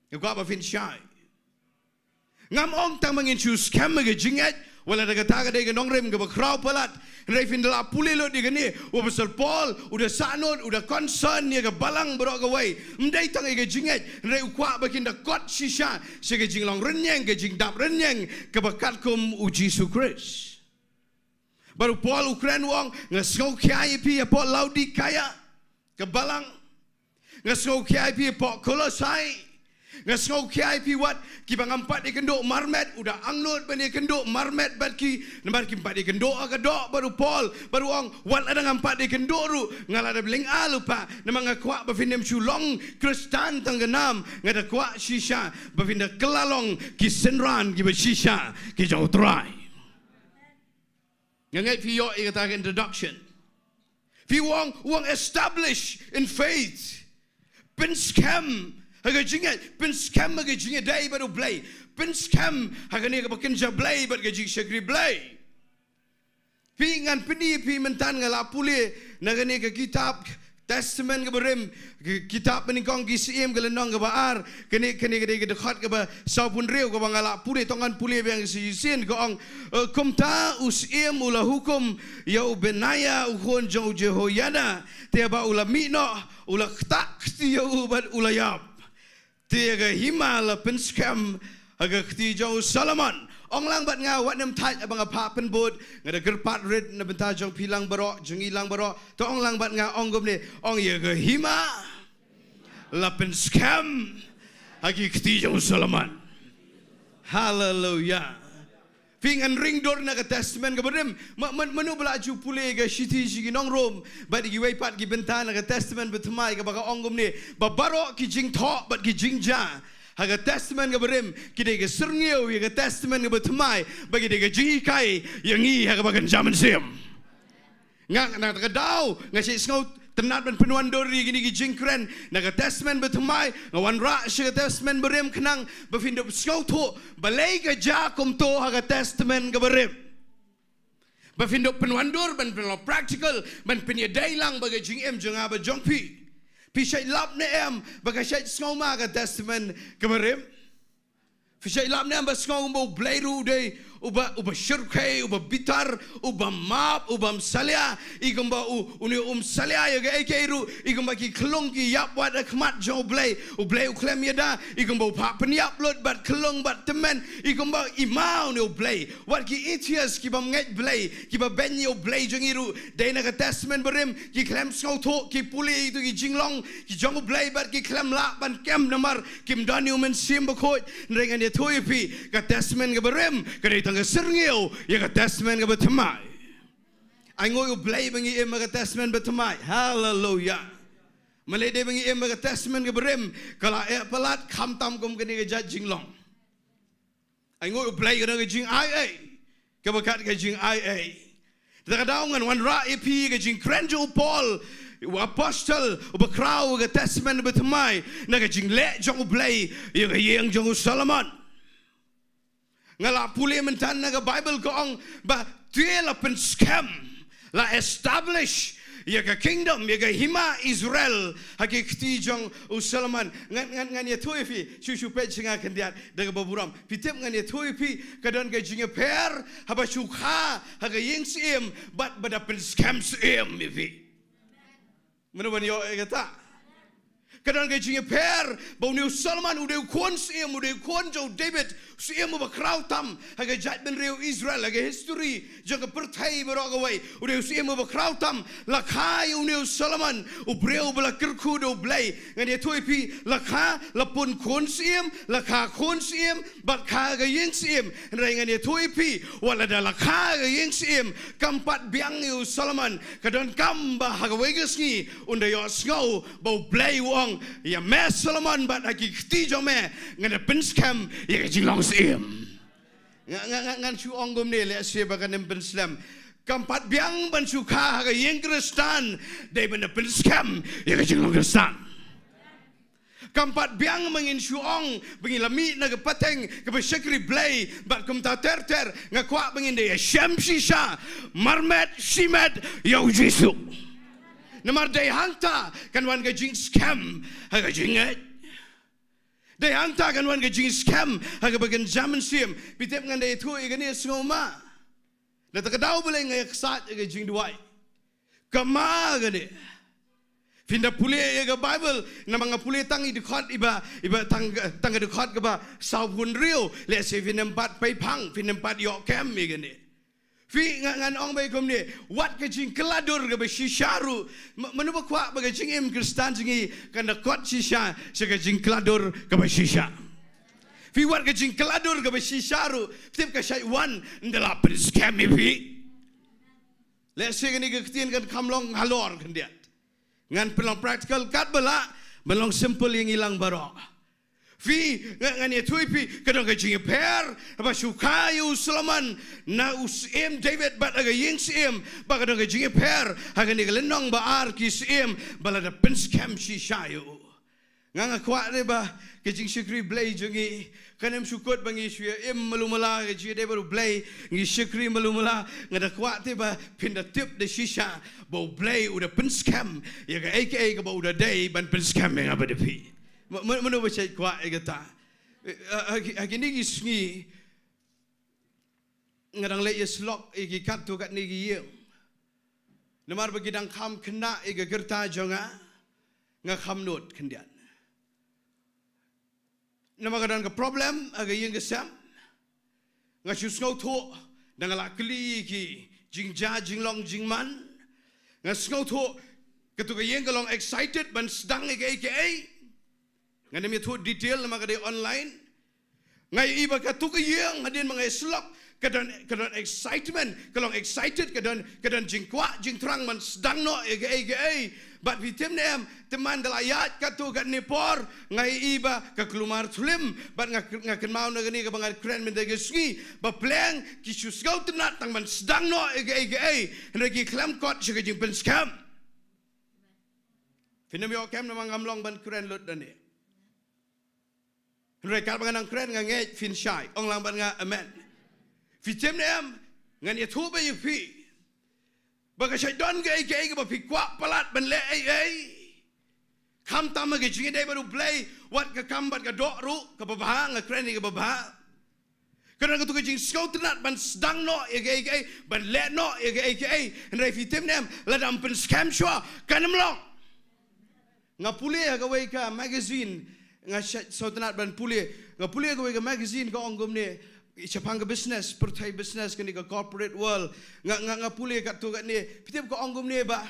Nga kwah ba phin shai. Ngam ong tang ba ngin shu skhem ha ka jingngeit, wat la da kata ka dei ka nongrim kaba khraw palat. Hynrei phin da la pule lut ïa kane, u Apostol Paul u da sahnud, u da concern ïa ka balang baroh kawei. Ym dei tang ïa ka jingngeit, hynrei u kwah ba kin da kot shisha sha ka jinglong rynïeng, ka jingdap rynïeng kaba katkum U Jisu Khrist. Bad u Paul u kren, u ong: Nga sngewkhia ïa phi hapoh Laodikaia, ka balang. Nga sngewkhia ïa phi hapoh Kolosai. Nga sngewkhia ïa phi wat kiba ngam pat ïakynduh marmet, u da angnud ban ïakynduh marmet bad ki, namar kim pat ïakynduh ha ka doh bad u Paul. Bad u ong: Wat lada ngam pat ïakynduh ruh, nga la dep lynga lypa, namar nga kwah ba phin ym shu long Khristan tang ka nam, nga da kwah shisha ba phin da kylla long ki synran kiba shisha ki jong U Trai. Nga ngeit phi ïoh ïa kata ka introduction. Phi, u ong, u ong establish in faith. Pynskhem ha ka jingngeit, pynskhem ha ka jingïadei bad U Blei. Pynskhem ha kane kaba kynja Blei bad ka jingshakri Blei. Phi, ngan pyni ïa phi mynta, nga la pule na kane ka kitab Testament kaba rim, ki-, kitab mynnyngkong Ki Syiem ka lynnong kaba ar, kane, kane, kane ka dkhot kaba sawphew hynriew kaba nga la pule, tang ngan pule biang shisien, ka ong, eh, kumta u syiem u la hukum ïa u Benaia u khun jong u Jehoiada, te haba u la mih noh, u la ktah kti ïa u bad u la ïap. Te ïa ka hima la pynskhem ha ka kti jong u Solomon. Ong lang bad nga, wat nym thait haba nga phah pynbud, nga da kyrpad rit na bynta jong phi lang baroh, jong ngi lang baroh. To ong lang bad nga, ong kumne, ong ïa ka hima la pynskhem ha ki kti jong u Solomon. Haleluya. Phi, ngan ring dur na ka Testament kaba rim. Ma-, man-, mano ba la ju pule ka shithi sha ki nong Rom bad kiwei pat ki bynta na ka Testament bathymmai kaba ka ong kumne, ba baroh ki jingthoh bad ki jingjia ha ka Testament kaba rim ki dei ka syrngiew ïa ka Testament kaba thymmai, ba ki dei ka jinghikai ïa ngi ha kaba kynja mynsiem. Nga, na kata ka daw nga shait sngewtynnad ban pynwandur ïa kine ki jingkren na ka Testament bathymmai, nga wanrah sha ka Testament barim khnang ba phin da sngewthuh balei ka jia kumto ha ka Testament kaba rim. Ba phin da pynwandur ban pynlong practical, ban pynïadei lang bad ka jingim jong nga bad jong phi. Phi shait lap ne em ba ka shait sngewma ka Testament kaba rim? Phi shait lap ne em ba sngew kumba U Blei ruh u dei uba, uba shyrkhei, uba bitar, uba map, uba ym salia, i kumba u, une um salia ïa kaei kaei ruh, i kumba ki khyllung ki ïap wat ha khmat jong U Blei, U Blei u khlem ïada, i kumba u phah pynïap lut bad khyllung bad tymmen, i kumba i ma une U Blei, wat ki atheist kiba ym ngeit Blei, kiba beiñ ïa U Blei jong ngi ruh, dei na ka Testament barim, ki khlem sngewthuh, ki pule ïa kito ki jinglong ki jong U Blei bad ki khlem lah ban kem namar kim don ïa U Mynsiem Bakhuid. Hynrei ngan ïathuh ïa phi, ka Testament kaba rim ka dei tang ka syrngiew ïa ka Testament kaba thymmai. Ai nguh ïa U Blei ba ngi im ha ka Testament bathymmai. Haleluya. Balei? Dei ba ngi im ha ka Testament kaba rim ka la eh palat khamtam kum kane ka jait jinglong. Ai nguh U Blei, ka don ka jingai ei, kaba kat ka jingai ei. Te kata ka daw ngan wanrah ïa phi ka jingkren jong u Paul, u apostol uba khraw ka Testament bathymmai, na ka jingleh jong U Blei ïa ka ïing jong u Solomon. Nga la pule mynta na ka Baibl, ka ong ba te la pynskhem, la establish ïa ka kingdom, ïa ka hima Israel ha ki kti jong u Solomon. Ngan, ngan, ngan ïathuh ïa phi, shu, shu peit sha nga khyndiat da kaba burom. Phi tip, ngan ïathuh ïa phi, ka don ka jingïapher haba shu kha ha ka ïing syiem bad ba da pynskhem syiem, ïa phi. Mano ban ïoh ïa kata? Ka don ka jingïapher ba une u Solomon u dei u khun syiem, u dei u khun jong u David, u syiem uba khraw tam ha ka jaitbynriew Israel, ha ka history jong ka pyrthei baroh kawei, u dei u syiem uba khraw tam. La kha ïa une u Solomon, u briew uba la kyrkhu da U Blei. Ngan ïathuh ïa phi, la kha, la pun khun syiem, la kha khun syiem, bad kha ha ka ïing syiem. Hynrei ngan ïathuh ïa phi, wat lada la kha ha ka ïing syiem, kam pat biang ïa u Solomon. Ka donkam ba ha kawei ka sngi un da ïohsngew ba U Blei u ong, ïa me Solomon bad ha ki kti jong me ngan da pynskhem ïa ka jinglong syiem. Nga, nga, nga, ngan shu ong kumne, lehse ba kan ym pynslem. Kam pat biang ban shu kha ha ka ïing Khristan dei ban da pynskhem ïa ka jinglong Khristan. Kam pat biang ba ngin shu ong ba ngi la mih na ka pateng kaba shakri Blei bad kumta ter ter, nga kwah ba ngin da ïashem shisha marmet shimet ïa U Jisu. Namar dei hangta kan wan ka jingskhem ha ka jingngeit. Dei hangta kan wan ka jingskhem ha kaba kynja mynsiem. Phi tip, ngan da ïathuh ïa kane sngewma. Na kata ka daw balei nga ïaksaid ïa ka jingduwai. Ka ma kane. Phin da pule ïa ka Baibl, namar nga pule tang i dkhot iba, iba tang, tang ka dkhot kaba sawphew hynriew, lehse phin ym pat peiphang, phin ym pat ïoh kem ïa kane. Phi, nga, ngan ong beit kumne, wat ka jingkylla dur kaba shisha ruh, ma-, mano ba kwah ba ka jingim Khristan jong ngi kan da kot shisha sha ka jingkylla dur kaba shisha? Phi, wat ka jingkylla dur kaba shisha ruh, phi tip ka shait wan ynda la pynskhem ïa phi. Lehse kane ka ktien kan kham long halor khyndiat. Ngan pynlong practical katba lah, ban long simple ïa ngi lang baroh. Phi, nga, ngan ïathuh ïa phi, ka don ka jingïapher haba shu kha ïa u Solomon na u syiem David bad ha ka ïing syiem, bad ka don ka jingïapher ha kane ka lynnong ba ar Ki Syiem, ba la da pynskhem shisha ïa u. Nga nga kwah te ba ka jingshakri Blei jong ngi kan ym shu kut ba ngi shu ïa im malu mala ka jingïadei bad U Blei, ngi shakri malu mala. Nga da kwah te ba phin da tip da shisha ba U Blei u da pynskhem ïa kaei kaei kaba u da dei ban pynskhem ïa nga bad ïa phi. Ma-, ma-, mano ba shait kwah ïa kata? Eh, ha, ha, ha kine ki sngi nga dang leit ïasyllok ïa ki katto katne ki ïing. Namar ba ki dang kham khynnah ïa ka kyrta jong nga, nga kham nud khyndiat. Namar ka don ka problem ha ka ïing ka sem. Nga shu sngewthuh, da nga la kylli ïa ki jingjia jinglong jingman. Nga sngewthuh, katto ka ïing ka long excited ban sdang ïa kaei kaei. Ngan ym ïathuh detail namar ka dei online. Nga ïohi ba katto ka ïing hadien ba nga ïasyllok, ka don, ka don excitement, ka long excited, ka don, ka don jingkwah jingthrang ban sdang noh ïa kaei kaei. Bad phi tip ne em, te man da la ïaid katto katne por, nga ïohi ba ka kulmar thlim. Bad nga, nga kynmaw na kane kaba nga kren mynta ka sngi, ba pleng ki shu sngewtynnat tang ban sdang noh ïa kaei kaei, hynrei ki khlem kot sha ka jingpynskhem. Phin ym ïoh kem namar ngam long ban kren lut da ne. Hynrei katba nga nang kren nga ngeit phin shai. Ong lang bad nga amen. Phi tip ne em, ngan ïathuh beit ïa phi ba ka shait don kaei kaei kaba phi kwah palat ban leh ei ei. Khamtam ha ka jingïadei bad U Blei, wat ka kam bad ka doh ruh, kaba bha, nga kren ïa kaba bha. Ka don katto ka jingsngewtynnat ban sdang noh ïa kaei kaei, ban leh noh ïa kaei kaei. Hynrei phi tip ne em, lada ym pynskhem shuwa, kan ym long. Nga pule ha kawei ka magazine, nga sngewtynnat ban pule. Nga pule ha kawei ka magazine ka ong kumne, shaphang ka business, pyrthei business kane ka corporate world. Nga, nga, nga pule katto katne, phi tip ka ong kumne ba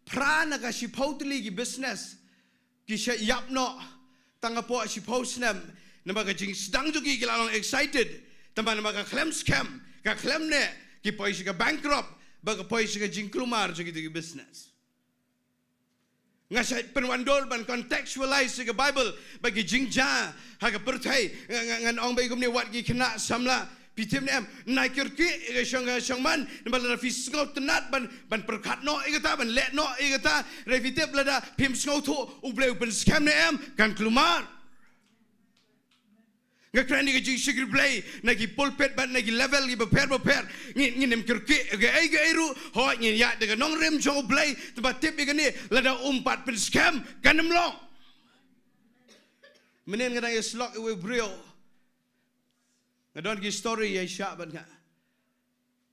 phra na ka shiphew tylli ki business ki shah ïap noh tang hapoh shiphew snem. Namar ka jingsdang jong ki ki la long excited, tangba namar ka khlem skhem, ka khlem neh, ki poi sha ka bankrupt, bad ka poi sha ka jingkulmar jong kito ki business. Nga shait pynwandur ban contextualize ïa ka Bible bad ki jingjia ha ka pyrthei. Nga, nga, ngan ong beit kumne, wat ki khynnah samla, phi tip ne em, nai kyrkieh ïa ka shong, ka shong man, namar lada phi sngewtynnat ban, ban pyrkhat noh ïa kata, ban leh noh ïa kata, hynrei phi tip lada phim sngewthuh U Blei u pynskhem ne em, kan kulmar. Nga kren ïa ka jingshakri Blei na ki pulpit bad na ki level ki bapher bapher. Ngin, ngin ym kyrkieh kaei kaei ruh, hooid ngin ïaid da ka nongrim jong U Blei, tangba tip ïa kane, lada um pat pynskhem, kan ym long. Mynhynnin nga dang ïasyllok ïa uwei u briew. Nga don ki story ïa shah bad nga.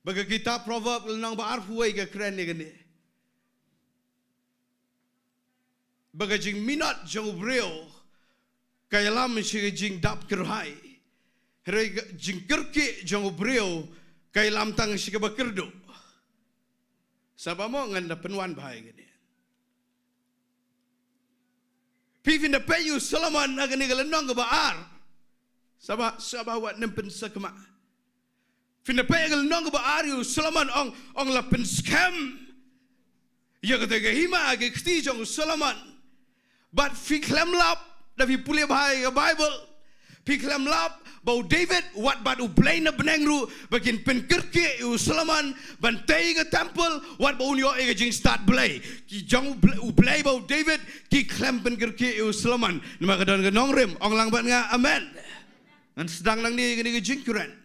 Ba ka kitab Proverb lynnong ba arphew wei ka kren ïa kane. Ba ka jingminot jong u briew ka ïalam sha ka jingdap kyrhai, hynrei ka jingkyrkieh jong u briew ka ïalam tang sha kaba kyrduh. Sngewbha mo ngan da pynwan bha ïa kane. Phi, phin da peit ïa u Solomon ha kane ka lynnong kaba ar. Sngewbha, sngewbha wat nym pynsakma. Phin da peit ïa ka lynnong kaba ar, ïa u Solomon ong, ong la pynskhem ïa kata ka hima ha ka kti jong u Solomon. Bad phi khlem lap, da phi pule bha ïa ka Bible, phi khlem lap ba u David wat bad U Blei na bneng ruh ba kin pynkyrkieh ïa u Solomon ban tei ïa ka temple, wat ba un ïoh ïa ka jingstad Blei. Ki jong U Blei, U Blei bad u David ki khlem pynkyrkieh ïa u Solomon. Namar ka don ka nongrim, ong lang bad nga amen. Ngan sdang nangne ïa kane ka jingkren.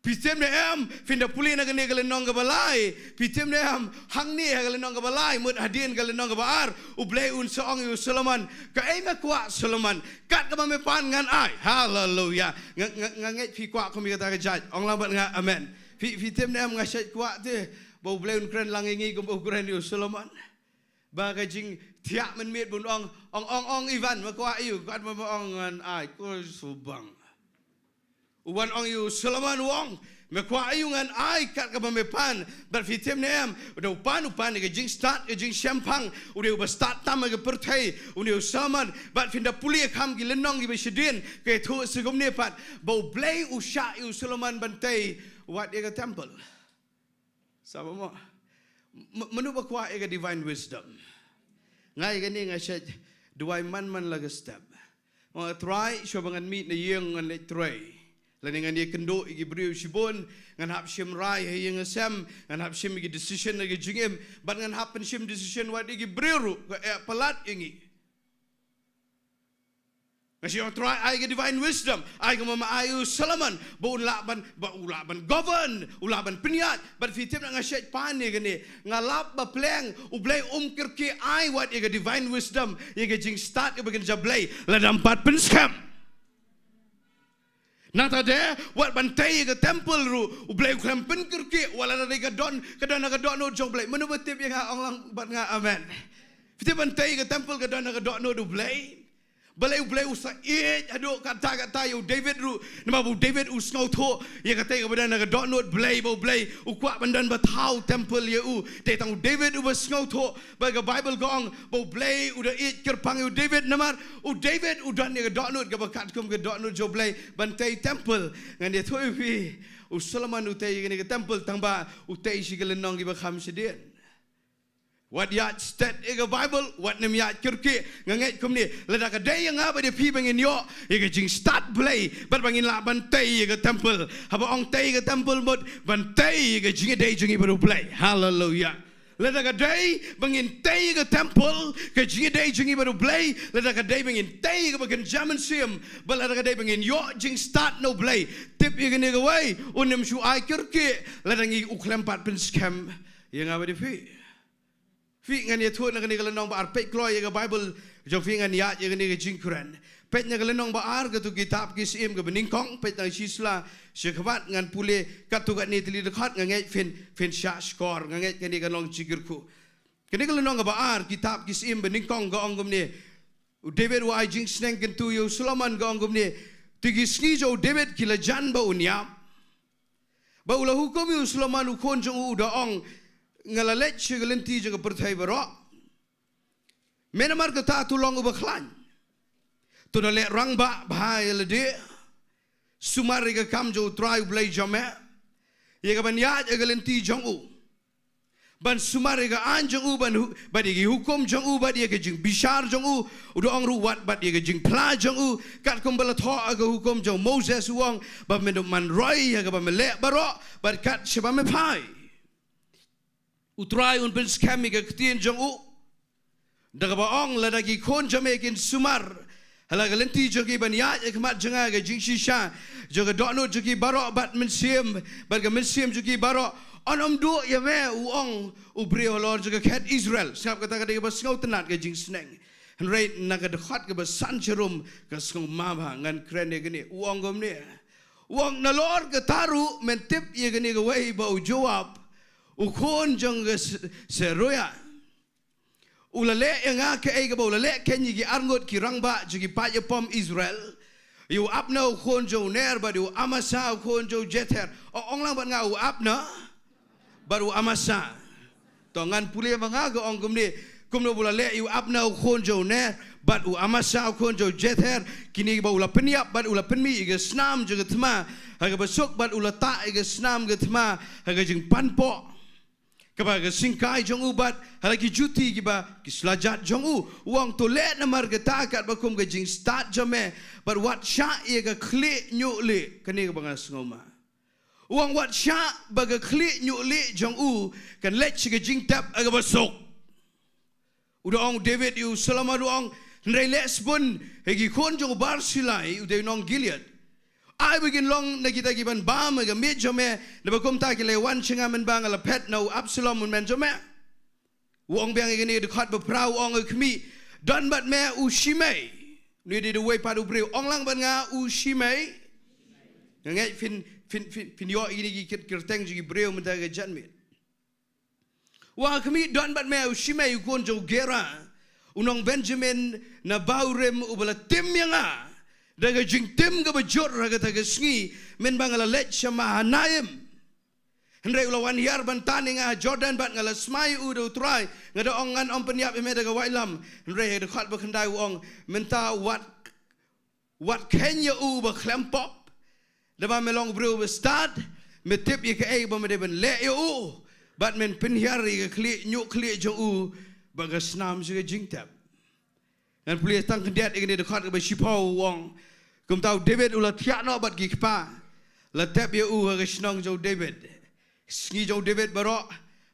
Phi tip ne em, phin da pule na kane ka lynnong kaba lai, phi tip ne em, hangne ha ka lynnong kaba lai, mut hadien ka lynnong kaba ar, U Blei un sa ong ïa u Solomon, kaei me kwah Solomon, kat kaba me pan ngan ai. Haleluia. Nga, nga, nga ngeit phi kwah kum ïa kata ka jait. Ong lang bad nga amen. Phi, phi tip ne em, nga shait kwah te ba U Blei un kren lang ïa ngi kumba u kren ïa u Solomon. Ba ka jingthiah mynmiet bun ong, ong, ong, ong, Ivan, me kwah aïu, kat ba me ong ngan ai, ko subang. U wan ong ïa u Solomon u ong, me kwah aïu ngan ai kat kaba me pan. Bad phi tip ne em, u dei u pan, u pan ïa ka jingstad, ka jingshemphang, u dei uba stad tam ha ka pyrthei, u dei u Solomon. Bad phin da pule kham ki lynnong kiba shadien, ka ïathuh sa kumne pat, ba U Blei u shah ïa u Solomon ban tei wat ïa ka temple. Sngewbha mo. M-, mano ba kwah ïa ka divine wisdom? Nga ïa kane nga shait duwai man man la ka step. Ong, Trai, shuwa ba ngan mih na ïing ngan leit trei, lane ngan ïakynduh ïa ki briew shibun, ngan hap shim rai ha ïing ha sem, ngan hap shim ïa ki decision ha ki jingim, bad ngan hap pynshim decision wat ïa ki briew ruh, ka eh palat ïa ngi. Nga shu ong Trai ai ka divine wisdom, ai ka ma ma ai u Solomon ba un lah ban, ba u lah ban govern, u lah ban pynïaid. Bad phi tip na nga shet pan ïa kane, nga lap ba pleng U Blei um kyrkieh ai wat ïa ka divine wisdom, ïa ka jingstad kaba kynja Blei lada ym pat pynskhem. Nangta de wat ban tei ïa ka temple ruh U Blei u khlem pynkyrkieh, wat lada dei ka don, ka don ha ka dohnud jong U Blei. Mano ba tip ïa nga ong lang bad nga amen. Phi tip ban tei ïa ka temple ka don ha ka dohnud U Blei. Balei U Blei u sa ïeit haduh katta katta ïa u David ruh? Namar ba u David u sngewthuh ïa katei kaba don ha ka dohnud Blei, ba U Blei u kwah ban don ba thaw temple ïa u. Te tang u David uba sngewthuh, ba ka Bible ka ong ba U Blei u da ïeit kyrpang ïa u David, namar u David u don ïa ka dohnud kaba katkum ka dohnud jong U Blei ban tei temple. Ngan ïathuh ïa phi, u Solomon u tei ïa kane ka temple tang ba u tei shi ki lynnong kiba kham shadien. Wat ïaid stet ïa ka Bible, wat nym ïaid kyrkieh. Nga ngeit kumne, lada ka dei ïa nga bad ïa phi ba ngin ïoh ïa ka jingstad Blei, bad ba ngin lah ban tei ïa ka temple. Haba ong tei ïa ka temple mut ban tei ïa ka jingïadei jong ngi bad U Blei. Haleluia. Lada ka dei ba ngin tei ïa ka temple, ka jingïadei jong ngi bad U Blei, lada ka dei ba ngin tei ïa kaba kynja mynsiem, bad lada ka dei ba ngin ïoh jingstad na U Blei, tip ïa kane kawei, un nym shu ai kyrkieh lada ngi, u khlem pat pynskhem ïa nga bad ïa phi. Phi, ngan ïathuh na kane ka lynnong ba ar. Peit kloi ïa ka Bible jong phi, ngan ïaid ïa kane ka jingkren. Peit na ka lynnong ba ar, katto kitab Ki Syiem kaba nyngkong, peit na shisla shakhmat, ngan pule katto katne tylli dkhot. Nga ngeit phin, phin shah shkor, nga ngeit kane kan long jingkyrkhu. Kane ka lynnong kaba ar, kitab Ki Syiem ba nyngkong, ka ong kumne. U David u ai jingsneng kyntu ïa u Solomon, ka ong kumne. Te ki sngi jong u David ki la jan ba un ïap, ba u la hukum ïa u Solomon u khun jong u, u da ong, nga la leit sha ka lynti jong ka pyrthei baroh. Me namar kata to long uba khlaiñ. To da leh rangbah bha ïa lade. Sumar ïa ka kam jong U Trai U Blei jong me, ïa ka ban ïaid ïa ka lynti jong u, ban sumar ïa ka aiñ jong u, ban hu-, bad ïa ki hukum jong u, bad ïa ka jingbishar jong u. U da ong ruh wat bad ïa ka jingphla jong u, katkum ba la thoh ha ka hukum jong Moses, u ong ba men dei ban roi ïa kaba me leh baroh, bad kat shaba me phai, U Trai un pynskhem ïa ka ktien jong u. Da kaba ong, lada ki khun jong me kin sumar ha la ka lynti jong ki ban ïaid ha khmat jong nga ha ka jingshisha jong ka dohnud jong ki baroh bad mynsiem, bad ka mynsiem jong ki baroh, un ym duh ïa me, u ong, u briew halor jong ka khet Israel. Sngap, kata ka dei kaba sngewtynnat ka jingsneng. Hynrei na ka dkhot kaba san jarum ka sngewma bha, ngan kren ïa kane. U ong kumne. U ong, nalor kata ruh men tip ïa kane kawei, ba u Joab, u khun jong ka S-, Seruia, u la leh ïa nga kaei kaba u la leh kein ïa ki arngut ki rangbah jong ki paid ïapom Israel, ïa u Abner u khun jong u Ner bad ïa u Amasa u khun jong u Jether. O, ong lang bad nga, u Abner bad u Amasa. To ngan pule ma nga, ka ong kumne, kumno ba u la leh ïa u Abner u khun jong u Ner bad u Amasa u khun jong u Jether, kine ba u la pynïap bad u la pynmih ïa ka snam jong ka thma ha kaba suk, bad u la tah ïa ka snam ka thma ha ka jingpanpoh kaba ha ka syngkai jong u, bad ha la ki juti kiba ki slajat jong u. U ong, to leh namar kata katba kum ka jingstad jong me, bad wat shah ïa ka khlieh ñiuh lieh, kane kaba nga sngewma. U ong, wat shah ba ka khlieh ñiuh lieh jong u kan leit sha ka jingtep ha kaba suk. U da ong u David ïa u Solomon, u ong, hynrei leh sbun ha ki khun jong u Barsilai, u dei u nong Gilead. Ai ba kin long na kita ki ban bam ha ka miej jong me, naba kumta ki la wan sha nga mynba nga la phet na u Absalom u hynmen jong me. U ong biang ïa kane, dkhot ba phra, u ong, khmih, don bad me u Shimei. Une dei uwei pat u briew. Ong lang bad nga, u Shimei. Nga ngeit phin, phin, phin, phin ïoh ïa kine ki kyrteng jong ki briew mynta ka janmiet. Wa khmih, don bad me u Shimei u khun jong u Gera, u nong Benjamin na Bahurim, uba la tim ïa nga da ka jingtim kaba jur ha kata ka sngi, mynba nga la leit sha Mahanaim. Hynrei u la wan hiar ban tan ïa nga ha Jordan, bad nga la smai ïa u da u Trai, nga da ong, ngan ym pynïap ïa me da ka waitlam. Hynrei ha ka dkhot ba khyndai u ong, mynta wat, wat kheiñ ïa u ba khlem pop. Naba me long u briew ba stad, me tip ïa kaei ba me dei ban leh ïa u, bad men pynhiar ïa ka khlieh ñiuh khlieh jong u bad ka snam sha ka jingtep. Ngan pule tang khyndiat ïa kane, dkhot kaba shiphew, u ong, kumta u David u la thiah noh bad ki kpa, la tep ïa u ha ka shnong jong u David. Sngi jong u David baroh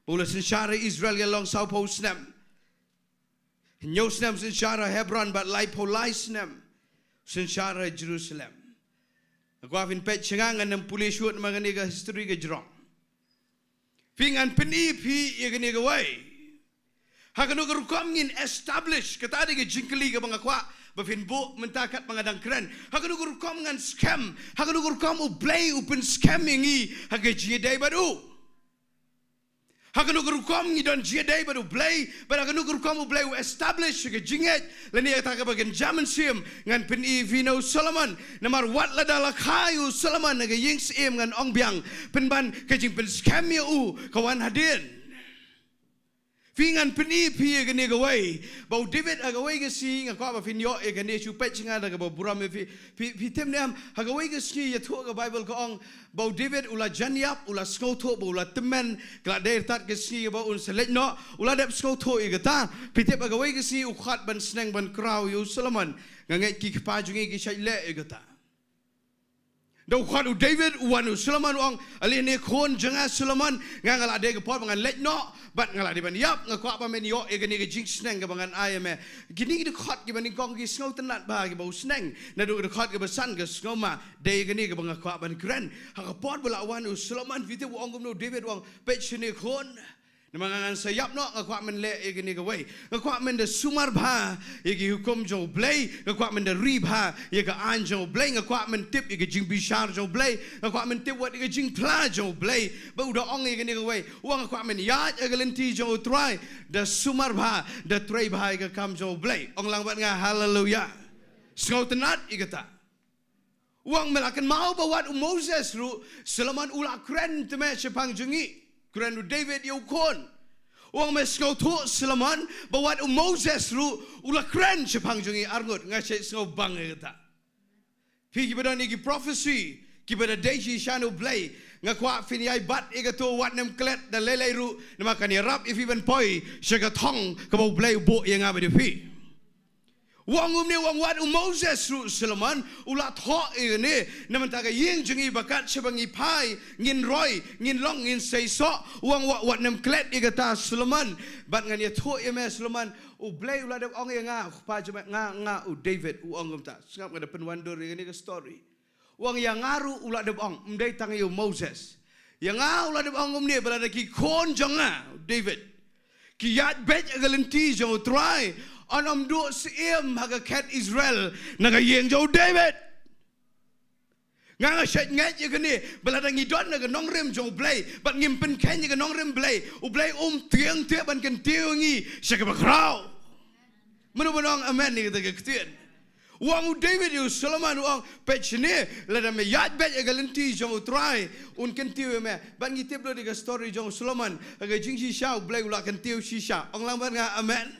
ba u la synshar ha Israel ki la long sawphew snem. Hynñiew snem synshar ha Hebron bad laiphew lai snem synshar ha Jerusalem. Nga kwah phin peit sha nga, ngan ym pule shuh namar kane ka history ka jrong. Phi, ngan pyni phi ïa kane kawei. Ha kano ka rukom ngin establish, kata dei ka jingkylli kaba nga kwah ba phin buh mynta katba nga dang kren. Ha kano ka rukom ngan skhem, ha kano ka rukom U Blei u pynskhem ïa ngi ha ka jingïadei bad u. Ha kano ka rukom ngi don jingïadei bad U Blei, bad ha kano ka rukom U Blei u establish ka jingngeit lane kata kaba kynja mynsiem. Ngan pyni phi na u Solomon, namar wat lada la kha ïa u Solomon ha ka ïing syiem, ngan ong biang, pynban ka jingpynskhem ïa u ka wan hadien. Phi, ngan pyni phi ïa kane kawei, ba u David ha kawei ka sngi, nga kwah ba phin ïoh ïa kane, shu peit sha nga da kaba burom ïa phi. Phi, phi tip ne em, ha kawei ka sngi, ïathuh ka Baibl ka ong ba u David u la jan ïap, u la sngewthuh ba u la tymmen, ka la dei artat ka sngi ba un sa leit noh, u la dep sngewthuh ïa kata. Phi tip, ha kawei ka sngi u khot ban sneng ban kraw ïa u Solomon. Nga ngeit ki kpa jong ngi ki shait leh ïa kata. Da u khot u David, u wan u Solomon, u ong, ale ne khun jong nga Solomon, nga, nga la dei ka por ba ngan leit noh, bad nga la dei ban ïap, nga kwah ba men ïoh ïa kane ka jingsneng kaba ngan ai ïa me. Kine ki dkhot kiba nyngkong ki sngewtynnat bha kiba u sneng, naduh ka dkhot kaba san ka sngewma, dei kane kaba nga kwah ban kren. Ha ka por ba la wan u Solomon, phi tip u ong kumno u David, u ong, peit shane khun. Namar nga ngan sa ïap noh, nga kwah men leh ïa kane kawei. Nga kwah men da sumar bha ïa ki hukum jong U Blei, nga kwah men da ri bha ïa ka aiñ jong U Blei, nga kwah men tip ïa ka jingbishar jong U Blei, nga kwah men tip wat ïa ka jingphla jong U Blei. Ba u da ong ïa kane kawei, u ong nga kwah men ïaid ha ka lynti jong U Trai da sumar bha, da trei bha ïa ka kam jong U Blei. Ong lang bad nga, haleluya. Sngewtynnat ïa kata. U ong me la kynmaw ba wat u Moses ruh, Solomon u la kren te me shaphang jong ngi. Kren u David ïa u khun. U ong me sngewthuh Solomon ba wat u Moses ruh u la kren shaphang jong ngi, arngut, nga shait sngewbang ïa kata. Phi kiba don ïa ki prophecy, kiba da dei shisha na U Blei, nga kwah phin ïai bat ïa kato, wat nym klet da lei lei ruh, namar kan ïarap ïa phi ban poi sha ka thong kaba U Blei u buh ïa nga bad ïa phi. U ong kumne, u ong wat u Moses ruh Solomon u la thoh ïa kane, na bynta ka ïing jong ngi, ba kat shaba ngi phai, ngin roi, ngin long, ngin seisoh. U ong wat, wat nym klet ïa kata Solomon. Bad ngan ïathuh ïa me Solomon, U Blei u la dep ong ïa nga, u kpa jong me, nga, nga u David, u ong kumta. Sngap, nga da pynwandur ïa kane ka story. U ong ïa nga ruh u la dep ong, ym dei tang ïa u Moses. Ïa nga u la dep ong kumne, ba lada ki khun jong nga, u David, ki ïaid beit ha ka lynti jong U Trai, yn ym duh syiem ha ka khet Israel na ka ïing jong u David. Nga, nga shait ngeit ïa kane, ba lada ngi don ha ka nongrim jong U Blei, bad ngim pynkheiñ ïa ka nongrim Blei, U Blei um tieng tieng ban kyntiew ïa ngi sha kaba khraw. Mano ban ong amen ïa kata ka ktien? U ong u David ïa u Solomon, u ong, peit shane, lada me ïaid beit ha ka lynti jong U Trai, un kyntiew ïa me. Bad ngi tip lut ïa ka story jong u Solomon, ha ka jingshisha U Blei u la kyntiew shisha. Ong lang bad nga amen.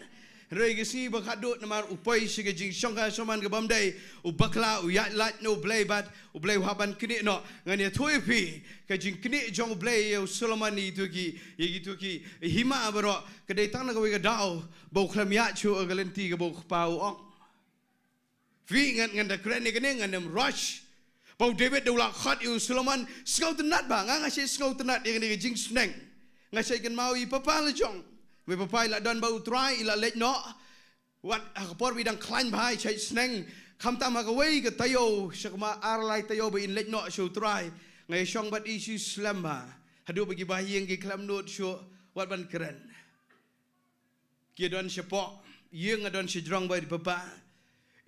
Hynrei ka sngi ba khatduh, namar u poi sha ka jingshongkha shongman ka bym dei, u bakla, u ïaid lait na U Blei bad U Blei u hap ban knieh noh. Ngan ïathuh ïa phi ka jingknieh jong U Blei ïa u Solomon ïa kito ki, ïa kito ki hima baroh, ka dei tang na kawei ka daw, ba u khlem ïaid shuh ha ka lynti kaba u kpa u ong. Phi, ngan, ngan da kren ïa kane, ngan ym rush. Ba u David da u la khot ïa u Solomon, sngewtynnat bha, nga, nga shait sngewtynnat ïa kane ka jingsneng. Nga shait kynmaw ïa i papa la jong. Me papa i la don bad U Trai, i la leit noh. Wat ha ka por ba i dang khlaiñ bha i shait sneng. Khamtam ha kawei ka taïew, sha kaba ar lai taïew ba in leit noh sha U Trai, nga ïashong bad i shi slem bha. Haduh ba ki bahaïing ki khlem nud shuh wat ban kren. Ki don shapoh ïing, nga don shajrong bad i papa.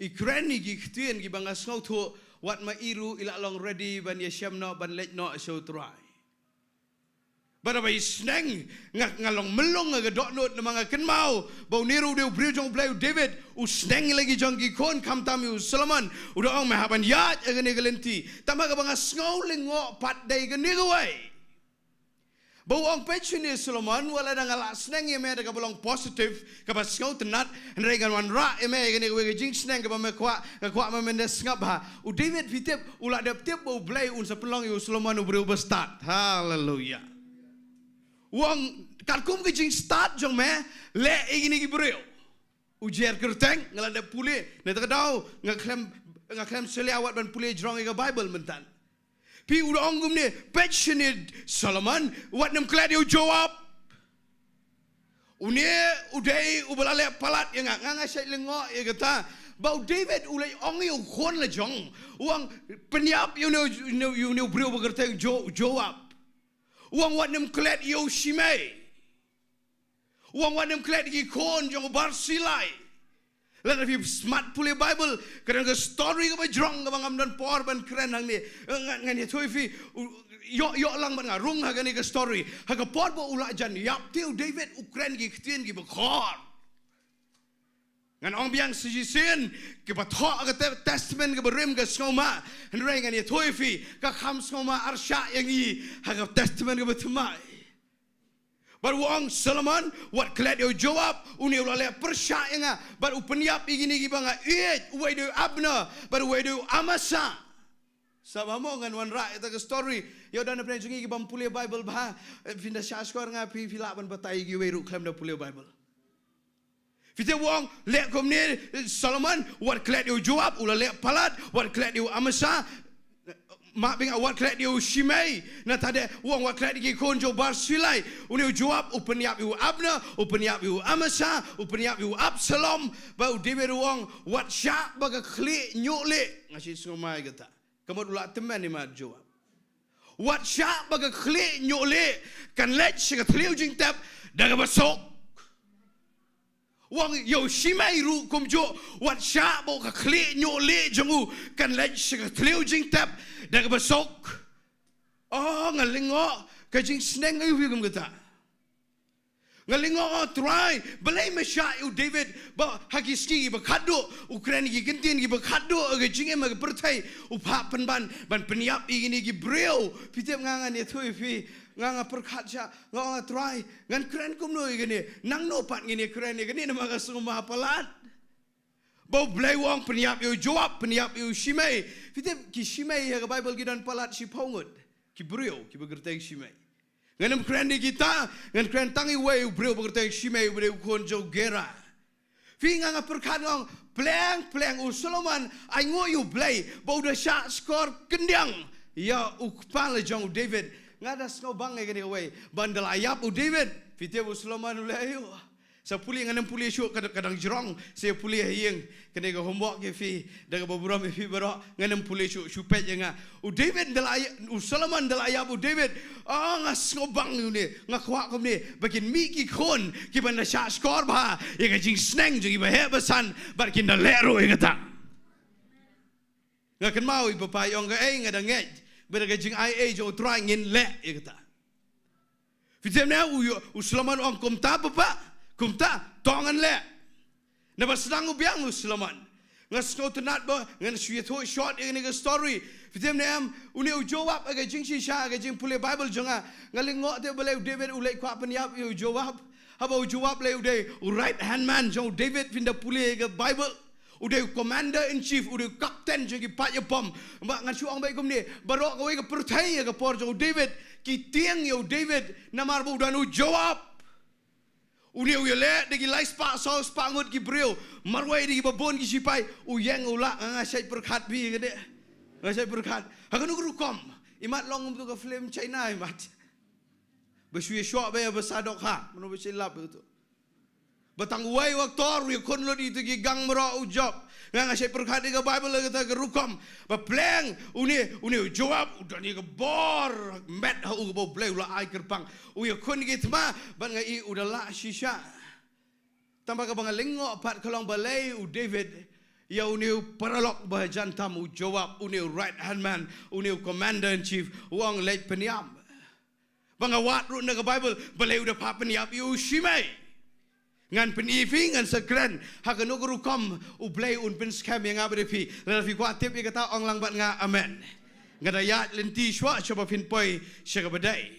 I kren ïa ki ktien kiba nga sngewthuh, wat ma i ruh i la long ready ban ïashem noh, ban leit noh sha U Trai. Bad haba i sneng, nga, nga long mylong, nga dohnud, namar nga kynmaw ba une ruh u dei u briew jong U Blei, u David, u sneng ïa la ki jong ki khun, khamtam ïa u Solomon. U da ong me hap ban ïaid ha kane ka lynti. Tangba kaba nga sngew lyngngoh pat dei kane kawei. Ba u ong, peit shane Solomon, wat lada nga la sneng ïa me da kaba long positive, kaba sngewtynnat, hynrei ngan wanrah ïa me ïa kane kawei ka jingsneng kaba me kwah, nga kwah ma men da sngap bha. U David, phi tip, u la dep tip ba U Blei un sa pynlong ïa u Solomon u briew uba stad. Haleluya. U ong, katkum ka jingstad jong me, leh ïa kine ki briew. U jer kyrteng, nga la dep pule, na kata ka daw nga khlem, nga khlem salia wat ban pule jrong ïa ka Baibl mynta. Phi, u da ong kumne, peit shane Solomon, wat nym klet ïa u Joab. Une u dei uba la leh palat ïa nga, nga, nga shait lyngngoh ïa kata. Ba u David u leit ong ïa u khun la jong, u ong, pynïap ïa une, une, une u briew ba kyrteng Jo-, Joab. U ong wat nym klet ïa u Shimei. U ong wat nym klet ïa ki khun jong u Barsilai. Lada phi smat pule Bible, ka don ka story kaba jrong kaba ngam don por ban kren hangne. Ngan, ngan ïathuh ïa phi, u, ïoh, ïoh lang bad nga rung ha kane ka story. Ha ka por ba u la jan ïap te u David u kren ki ktien kiba khor. Ngan ong biang sa shisien, kiba thoh ha ka te-, Testament kaba rim ka sngewma. Hynrei ngan ïathuh ïa phi, ka kham sngewma arshah ïa ngi ha ka Testament kaba thymmai. Bad u ong Solomon, wat klet ïa u Joab, une u la leh pyrshah ïa nga, bad u pynïap ïa kine kiba nga ïeit, uwei dei u Abner, bad uwei dei u Amasa. Sa ba mo ngan wanrah ïa ka story, ïa u don na pdeng jong ngi kibym pule Bible bha, eh, phin da shah shkor nga phi, phi lah ban batai ïa kiwei ruh khlem da pule Bible. Phi tip u ong, leh kumne, Solomon, wat klet ïa u Joab, u la leh palat, wat klet ïa u Amasa, ma bing, wat klet ïa u Shimei, nangta de, u ong, wat klet ïa ki khun jong u Barsilai, une u Joab, u pynïap ïa u Abner, u pynïap ïa u Amasa, u pynïap ïa u Absalom, bad u David u ong, wat shah ba ka khlieh ñiuh lieh, nga shu sngewmai kata. Ka mut u la tymmen imat Joab. Wat shah ba ka khlieh ñiuh lieh kan leit sha ka thliew jingtep da kaba suk. U ong ïa u Shimei ruh kumjuh, wat shah ba ka khlieh ñiuh lieh jong u kan leit sha ka thliew jingtep da kaba suk. Oh, nga lyngngoh ka jingsneng aïu hi kum kata. Nga lyngngoh, oh Trai, balei me shah ïa u David, ba ha ki sngi kiba khatduh u kren ki kyntien kiba khatduh ha ka jingim ha ka pyrthei, u phah pynban ban pynïap ïa kine ki briew. Phi tip nga, ngan ïathuh ïa phi, nga, nga pyrkhat shah, nga ong, Trai, ngan kren kumno ïa kane, nangno pat ngin ïa kren ïa kane namar ka sngewma palat. Ba u Blei u ong pynïap ïa u Joab, pynïap ïa u Shimei. Phi tip ki Shimei ha ka Bible ki don palat shiphew ngut ki briew kiba kyrteng Shimei. Ngan ym kren ïa kita, ngan kren tang iwei u briew ba kyrteng Shimei uba dei u khun jong u Gera. Phi, nga, nga pyrkhat, nga ong, pleng pleng u Solomon ainguh ïa u Blei ba u da shah shkor kyndiang ïa u kpa la jong u David. Nga da sngewbang ïa kane kawei, ba ynda la ïap u David, phi tip u Solomon u leh aïu? Sa pule, ngan ym pule shuh, ka, ka dang jrong, sa pule ha ïing, kane ka homework ïa phi da kaba burom ïa phi baroh. Ngan ym pule shuh, shu peit ïa nga. U David ynda la ïa-, u Solomon ynda la ïap u David, oh, nga sngewbang ïa une, nga kwah kumne ba kin mih ki khun kiban da shah shkor bha ïa ka jingsneng jong kiba heh ba san, bad kin da leh ruh ïa kata. Nga kynmaw i papa i ong kaei, nga da ngeit ba da ka jingai ei jong u Trai ngin leh ïa kata. Phi tip ne, u, u Solomon u ong, kumta papa, kumta, to ngan leh. Naba sdang u biang u Solomon. Nga sngewtynnat ba ngan shu ïathuh short ïa kane ka story. Phi tip ne em, une u Joab, ha ka jingshisha, ha ka jingpule Bible jong nga, nga lyngngoh te balei u David u leit kwah pynïap ïa u Joab. Haba u Joab lei u dei u right hand man jong u David, phin da pule ïa ka Bible. U dei u commander in chief, u dei u captain jong ki paid ïapom. Ba ngan shu ong beit kumne, baroh kawei ka pyrthei ha ka por jong u David ki tieng ïa u David namar ba u don u Joab. Une u ïaleh da ki lai spah saw spah ngut ki briew, marwei da kiba bun ki shipai, u ïeng u lah. Nga, nga shait pyrkhat bha ïa kane. Nga shait pyrkhat. Ha kano ka rukom? Imat long kumto ka film China imat. Ba shu ïashoh beit ïa basa dohkha, mano ba shait lap ïa uto. Ba tang uwei u actor u ïakhun lut ïa kito ki gang baroh, u Joab. Nga, nga shait pyrkhat ïa ka Bible ha kata ka rukom. Ba pleng une, une u Joab u don ïa ka bor met ha u kaba u Blei u la ai kyrpang. U ïakhun ïa ki thma, bad nga i u da lah shisha. Tangba kaba nga lyngngoh pat ka long balei u David ïa une u paralok ba hajan tam u Joab, une u right hand man, une u commander in chief, u ong leit pynïap. Ba nga wad ruh na ka Bible, balei u da phah pynïap ïa u Shimei. Ngan pyni ïa phi, ngan sa kren ha kano ka rukom u Blei un pynskhem ïa nga bad ïa phi. Lada phi kwah tip ïa kata, ong lang bad nga amen. Nga da ïaid lynti shuwa shaba phin poi sha kaba dei.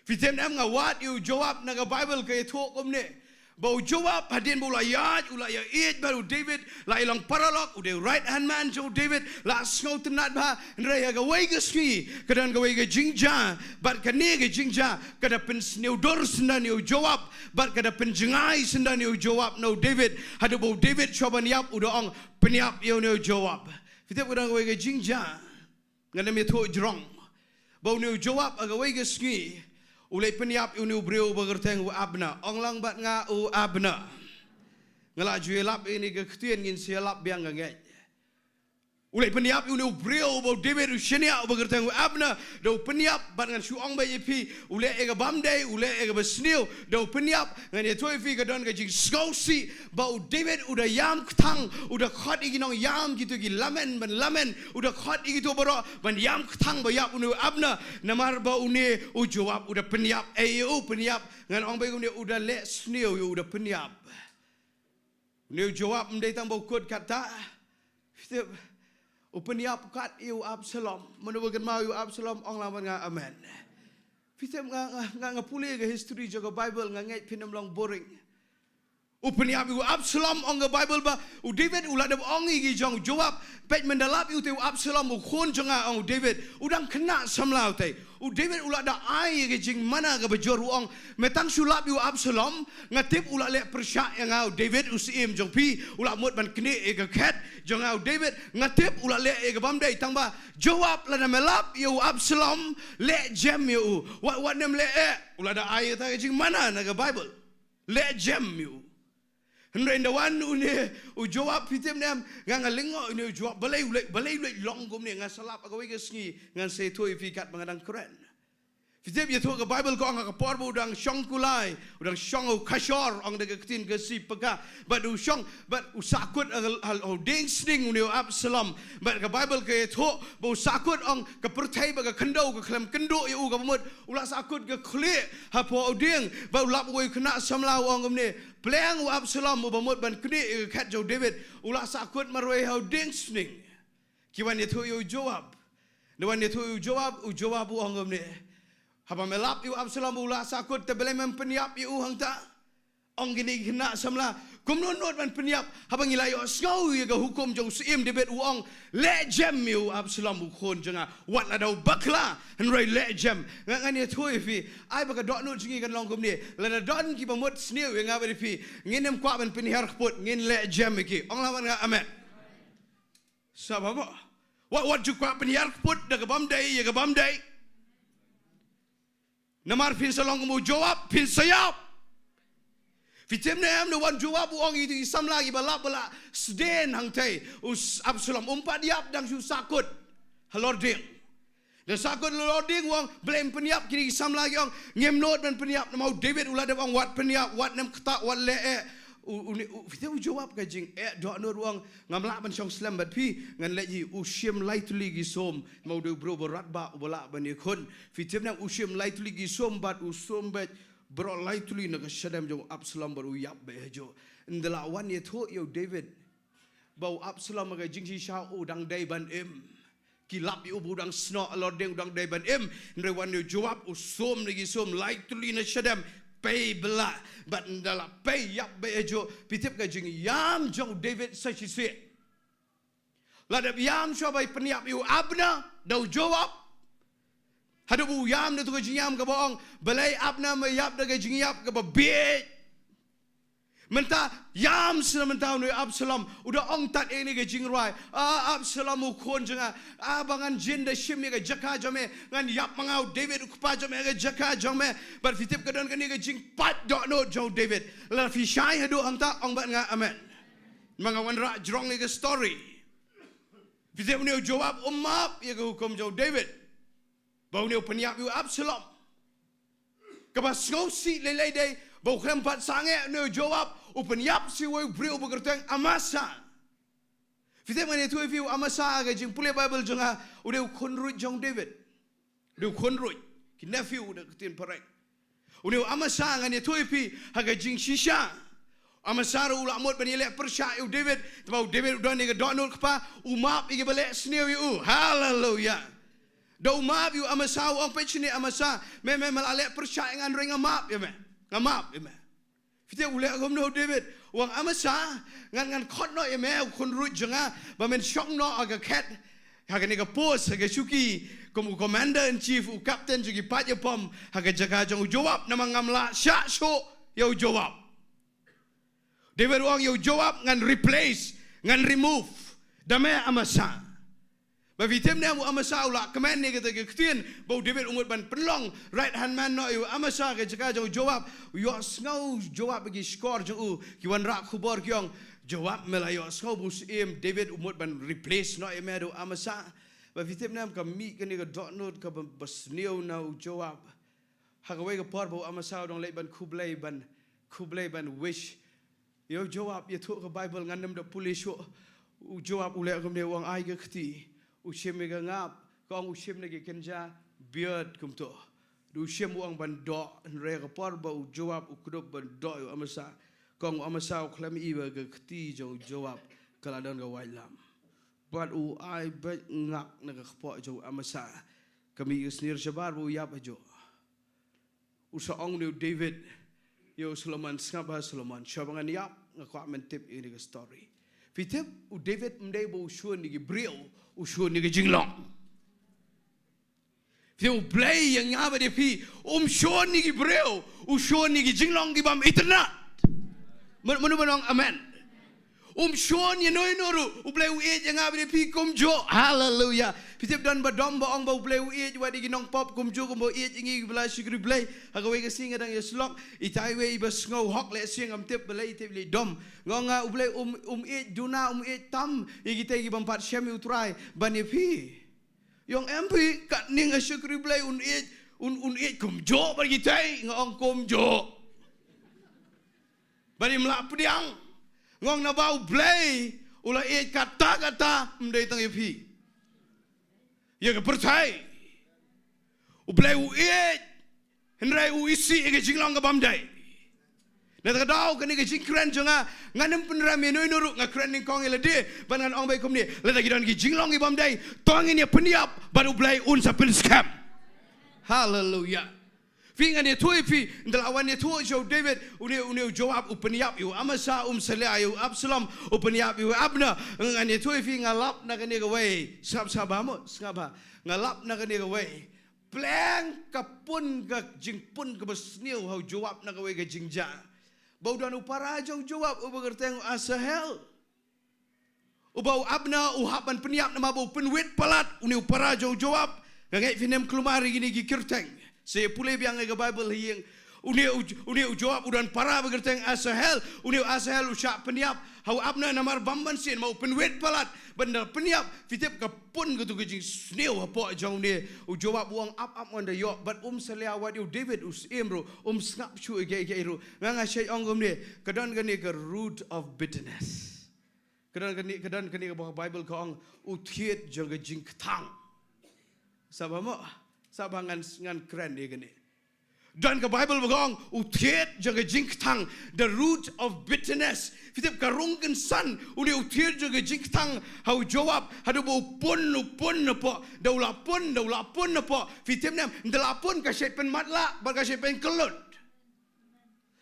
Phi tip ne em, nga wad ïa u Joab na ka Bible ka ïathuh kumne. Ba u Joab hadien ba u la ïaid, u la ïaieit bad u David, la ïalong paralok, u dei u right hand man jong u David, la sngewtynnat bha, hynrei ha kawei ka sngi ka don kawei ka jingjia, bad kane ka jingjia ka da pynsniewdur syndon ïa u Joab, bad ka da pynjngai syndon ïa u Joab na u David, haduh ba u David shuwa ban ïap u da ong pynïap ïa une u Joab. Phi tip ka don kawei ka jingjia. Ngan ym ïathuh jrong. Ba une u Joab ha kawei ka sngi u leit pynïap ïa une u briew ba kyrteng u Abner. Ong lang bad nga u Abner. Nga la ju ïalap ïa kane ka ktien, ngin sa ïalap biang ka ngeit. U leit pynïap ïa une u briew uba u David u shaniah uba kyrteng u Abner, da u pynïap, bad ngan shu ong beit ïa phi, u leh ïa kaba ym dei, u leh ïa kaba sniew, da u pynïap. Ngan ïathuh ïa phi, ka don ka jingsngewsih ba u David u da ïam kthang, u da khot ïa ki nongïam kito ki lamen ban lamen, u da khot ïa kito baroh ban ïam kthang ba ïap une u Abner, namar ba une u Joab u da pynïap. Ei, u pynïap, ngan ong beit kumne, u da leh sniew ïa u, u da pynïap. Une u Joab ym dei tang ba u kut katta. Phi tip, u pynïap kat ïa u Absalom. Mano ba kynmaw ïa u Absalom, ong lang bad nga amen. Phi tip, nga, nga, nga, nga pule ka history jong ka Bible, nga ngeit phin ym long boring. U pynïap ïa u Absalom, ong ka Bible ba u David u la dep ong ïa ki jong u Joab, peit, mynta lap ïa u te u Absalom u khun jong nga, ong u David, u dang khynnah samla u te. U David u la da ai ïa ka jingmana kaba jur, u ong, me tang shu lap ïa u Absalom, nga tip u la leh pyrshah ïa nga u David u syiem jong phi, u la mut ban knieh ïa ka khet jong nga u David, nga tip u la leh ïa kaba ym dei. Tang ba Joab, lada me lap ïa u Absalom, leh jem ïa u. Wat, wat nym leh eh. U la da ai ïa kata ka jingmana na ka Bible. Leh jem ïa u. Hynrei ynda wan une u Joab, phi tip ne em, nga, nga lyngngoh une u Joab, balei u leh, balei u leh long kumne, nga sa lap ha kawei ka sngi, ngan sa ïathuh ïa phi katba nga dang kren. Phi tip, ïathuh ka Bible ka ong ha ka por ba u dang shong kulai, u dang shong ha u khashor, ong da ka ktien Khasi paka, bad u shong, bad u sahkut ha, ha, ha u dieng sning une u Absalom, bad ka Bible ka ïathuh ba u sahkut, ong, ka pyrthei bad ka khyndew ka khlem kynduh ïa u, kaba mut u la sahkut ka khlieh hapoh u dieng, bad u lap uwei u khynnah samla, u ong kumne, pleng u Absalom uba mut ban knieh ïa ka khet jong u David, u la sahkut marwei ha u dieng sning. Ki wan ïathuh ïa u Joab. Ynda wan ïathuh ïa u Joab, u Joab u ong kumne, haba me lap ïa u Absalom u la sahkut, te balei mem pynïap ïa u hangta? Ong kine ki khynnah samla, kumno nud ban pynïap, haba ngi la ïohsngew ïa ka hukum jong u syiem David, u ong, leh jem ïa u Absalom u khun jong nga, wat lada u bakla, hynrei leh jem. Nga, ngan ïathuh ïa phi, ai ba ka dohnud jong ngi kan long kumne, lada don kiba mut sniew ïa nga bad ïa phi, ngin ym kwah ban pynhiar kput, ngin leh jem ïa ki. Ong lang bad nga amen. Sa ba mo. Wat, wat ju kwah pynhiar kput da kaba ym dei ïa kaba ym dei. Namar phin sa long kum u Joab, phin sa ïap. Phi tip ne em, ynda wan u Joab u ong ïa ki samla kiba lap ba la sdien hangtei, u s-, Absalom um pat ïap, dang shu sahkut halor dieng. Da sahkut halor dieng, u ong, balei em pynïap? Kine ki samla ki ong, ngim nud ban pynïap, namar u David u la dep ong wat pynïap, wat nym ktah, wat leh eh. U, u, u, phi tip u Joab ka jingeh dohnud, u ong, ngam lah ban shong slem bad phi, ngan leit hi. U shim lai tylli ki sum, namar u dei u briew ba radbah uba lah ban ïakhun. Phi tip ne em, u shim lai tylli ki sum bad u sum beit baroh lai tylli na ka shadem jong u Absalom bad u ïap beit hajuh. Ynda la wan ïathuh ïa u David ba u Absalom ha ka jingshisha u dang dei ban im. Ki lap ïa u ba u dang snoh halor dieng, u dang dei ban im. Hynrei wan ïa u Joab, u sum na ki sum lai tylli na shadem, pei bylla, bad ynda la pei ïap beit hajuh. Phi tip ka jingïam jong u David sa shisien. La dep ïam shuwa ba pynïap ïa u Abner da u Joab. Haduh ba u ïam da tu ka jingïam kaba ong, balei Abner me ïap da ka jingïap kaba bieit? Mynta ïam shisha mynta une u Absalom u da ong tad ïa kane ka jingrwai. Ah, Absalom u khun jong nga, ah, ba ngan jin da shim ïa ka jaka jong me, ngan ïap ma nga u David u kpa jong me ha ka jaka jong me. Bad phi tip ka don kane ka jingpait dohnud jong u David. Lada phi shai haduh hangta, ong bad nga amen. Ma nga wanrah jrong ïa ka story. Phi tip une u Joab um map ïa ka hukum jong u David ba une u pynïap ïa u Absalom. Kaba sngewsih lei lei dei ba u khlem pat sangeh une u Joab, u pynïap sha uwei u briew uba kyrteng Amasa. Phi tip, ngan ïathuh ïa phi, u Amasa ha ka jingpule Bible jong nga u dei u khunruh jong u David. U dei u khunruh, ki nephew da ka ktien phareng. Une u Amasa, ngan ïathuh ïa phi ha ka jingshisha. Amasa ruh u la mut ban ïaleh pyrshah ïa u David, te ba u David u don ïa ka dohnud kpa, u map ïa kiba leh sniew ïa u. Haleluia. Da u map ïa u Amasa, u ong, peit shane Amasa, me, me, me la leh pyrshah ïa nga, hynrei nga map ïa me. Nga map ïa me. Phi tip u leh kumno u David? U ong, Amasa, ngan, ngan khot noh ïa me, u khunruh jong nga, ba men shong noh ha ka khet, ha kane ka post, ha ka shuki, kum u commander in chief, u captain jong ki paid ïapom ha ka jaka jong u Joab, namar ngam lah shah shuh ïa u Joab. David u ong ïa u Joab, ngan replace, ngan remove da me Amasa. Ba phi tip ne em, u Amasa u la kmen ïa kata ka ktien ba u David u mut ban pynlong right hand man noh ïa u Amasa ha ka jaka jong u Joab. U ïohsngew u Joab ïa ki shkor jong u, ki wanrah khubor ki ong, Joab, me la ïohsngew ba u syiem David u mut ban replace noh ïa me da u Amasa? Ba phi tip ne em, ka mih kane ka dohnud kaba sniew na u Joab. Ha kawei ka por ba u Amasa u dang leit ban khublei, ban khublei, ban wish ïa u Joab, ïathuh ka Baibl, ngan ym da pule shuh. U Joab u leh kumne, u ong, ai ka kti. U shim ïa ka ngap, ka ong, u shim na ki kynja beard kumto. Da u shim, u ong ban doh, hynrei ka por ba u Joab u kdup ban doh ïa u Amasa, ka ong, u Amasa u khlem ïohi ba ka kti jong u Joab ka la don ka waitlam. Bad u ai beit ngak na ka kpoh jong u Amasa. Ka mih ka snier shabar ba u ïap hajuh. U sa ong ïa u David, ïa u Solomon, sngap bha Solomon, shuwa ba ngan ïap nga kwah men tip ïa kane ka story. Phi tip, u David ym dei ba u shun ïa ki briew, u shun ïa ki jinglong. Phi tip, U Blei ïa nga bad ïa phi um shun ïa ki briew, u shun ïa ki jinglong ki bym itynnad. Mano, mano ban ong amen? Um shun ïa no ïa no ruh. U Blei u ïeit ïa nga bad ïa phi kumjuh. Haleluya. Phi tip, don ba dom ba ong ba U Blei u ïeit wat ïa ki nongpop kumjuh kumba u ïeit ïa ngi kiba la shakri Blei. Ha kawei ka sngi nga dang ïasyllok, itai iwei iba sngew hok lehse, ngam tip balei, itai iwei i dom. Nga ong, ah, U Blei um, um ïeit duna, um ïeit tam ïa kitai ki bym pat shem ïa U Trai ban ïa phi. Ïa ong, em phi, katne nga shakri Blei, un ïeit, un, un ïeit kumjuh bad kitai. Nga ong kumjuh. Bad im lah pdiang. Nga ong naba U Blei u la ïeit katta katta, ym dei tang ïa phi, ïa ka pyrthei. U Blei u ïeit, hynrei u isih ïa ka jinglong ka bym dei. Na kata ka daw, kane ka jingkren jong nga, ngan ym pynrem ïa no ïa no ruh, nga kren nyngkong ïa lade, bad ngan ong beit kumne, lada ki don ki jinglong ki bym dei, to ngin ïa pynïap, bad U Blei un sa pynskhem. Haleluya. Phi, ngan ïathuh ïa phi, ynda la wan ïathuh sha u David, une, une u Joab u pynïap ïa u Amasa, um salia ïa u Absalom, u pynïap ïa u Abner. Ngan ïathuh ïa phi, nga lap na kane kawei, sngap, sngap bha mo, sngap bha. Nga lap na kane kawei. Pleng ka pun, ka jingpun kaba sniew ha u Joab na kawei ka jingjia. Ba u don u para jong u Joab uba kyrteng u Asahel. Uba u Abner u hap ban pynïap namar ba u pynwit palat une u para jong u Joab. Nga ngeit phin ym kulmar ïa kine ki kyrteng. Sa ïa pule biang ïa ka Baibl ha ïing. Une u, une u Joab u don para ba kyrteng Asahel. Une u Asahel u shah pynïap ha u Abner namar bym ban sien, namar u pynwit palat. Bad ynda pynïap, phi tip ka pun katu ka jingsniew hapoh jong une u Joab, u ong ap ap ngan da ïoh. Bad um salia wat ïa u David u syiem ruh, um sngap shuh ïa kiei kiei ruh. Nga, nga shait ong kumne, ka don kane ka root of bitterness. Ka don kane, ka don kane kaba ka Baibl ka ong u thied jong ka jingkthang. Sngap bha mo, sngap bha, ngan, ngan kren ïa kane. Don ka Baibl ba ka ong u thied jong ka jingkthang, the root of bitterness. Phi tip, ka rung kynsan une u thied jong ka jingkthang ha u Joab, haduh ba u pun, u pun napoh, da u la pun, da u la pun napoh. Phi tip ne em, ynda la pun ka shait pynmatlah bad ka shait pynkyllon.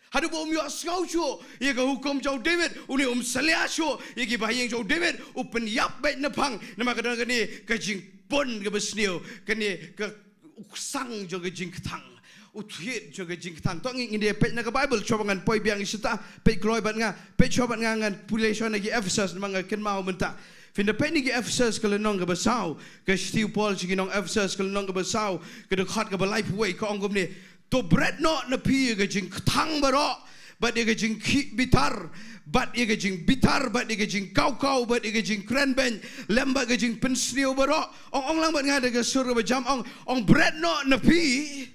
Haduh ba um ïohsngew shuh ïa ka hukum jong u David, une um salia shuh ïa ki bahaïing jong u David, u pynïap beit naphang, namar ka don kane ka jingpun kaba sniew, kane ka, u ksang jong ka jingkthang, u thied jong ka jingkthang. To ngin, ngin ïa peit na ka Baibl, shuwa ba ngan poi biang shata, peit kloi bad nga, peit shuwa bad nga, ngan pule shuwa na ki Ephesus, namar nga kynmaw mynta. Phin da peit na ki Ephesus ka lynnong kaba saw, ka shithi u Paul sha ki nong Ephesus ka lynnong kaba saw, ka dkhot kaba laiphew wei, ka ong kumne, to bret noh na phi ïa ka jingkthang baroh, bad ïa ka jingkhih bitar, bad ïa ka jingbitar, bad ïa ka jingkawkaw, bad ïa ka jingkrenbeiñ, lem bad ka jingpynsniew baroh. Ong, ong lang bad nga da ka sur kaba jam, ong, ong bret noh na phi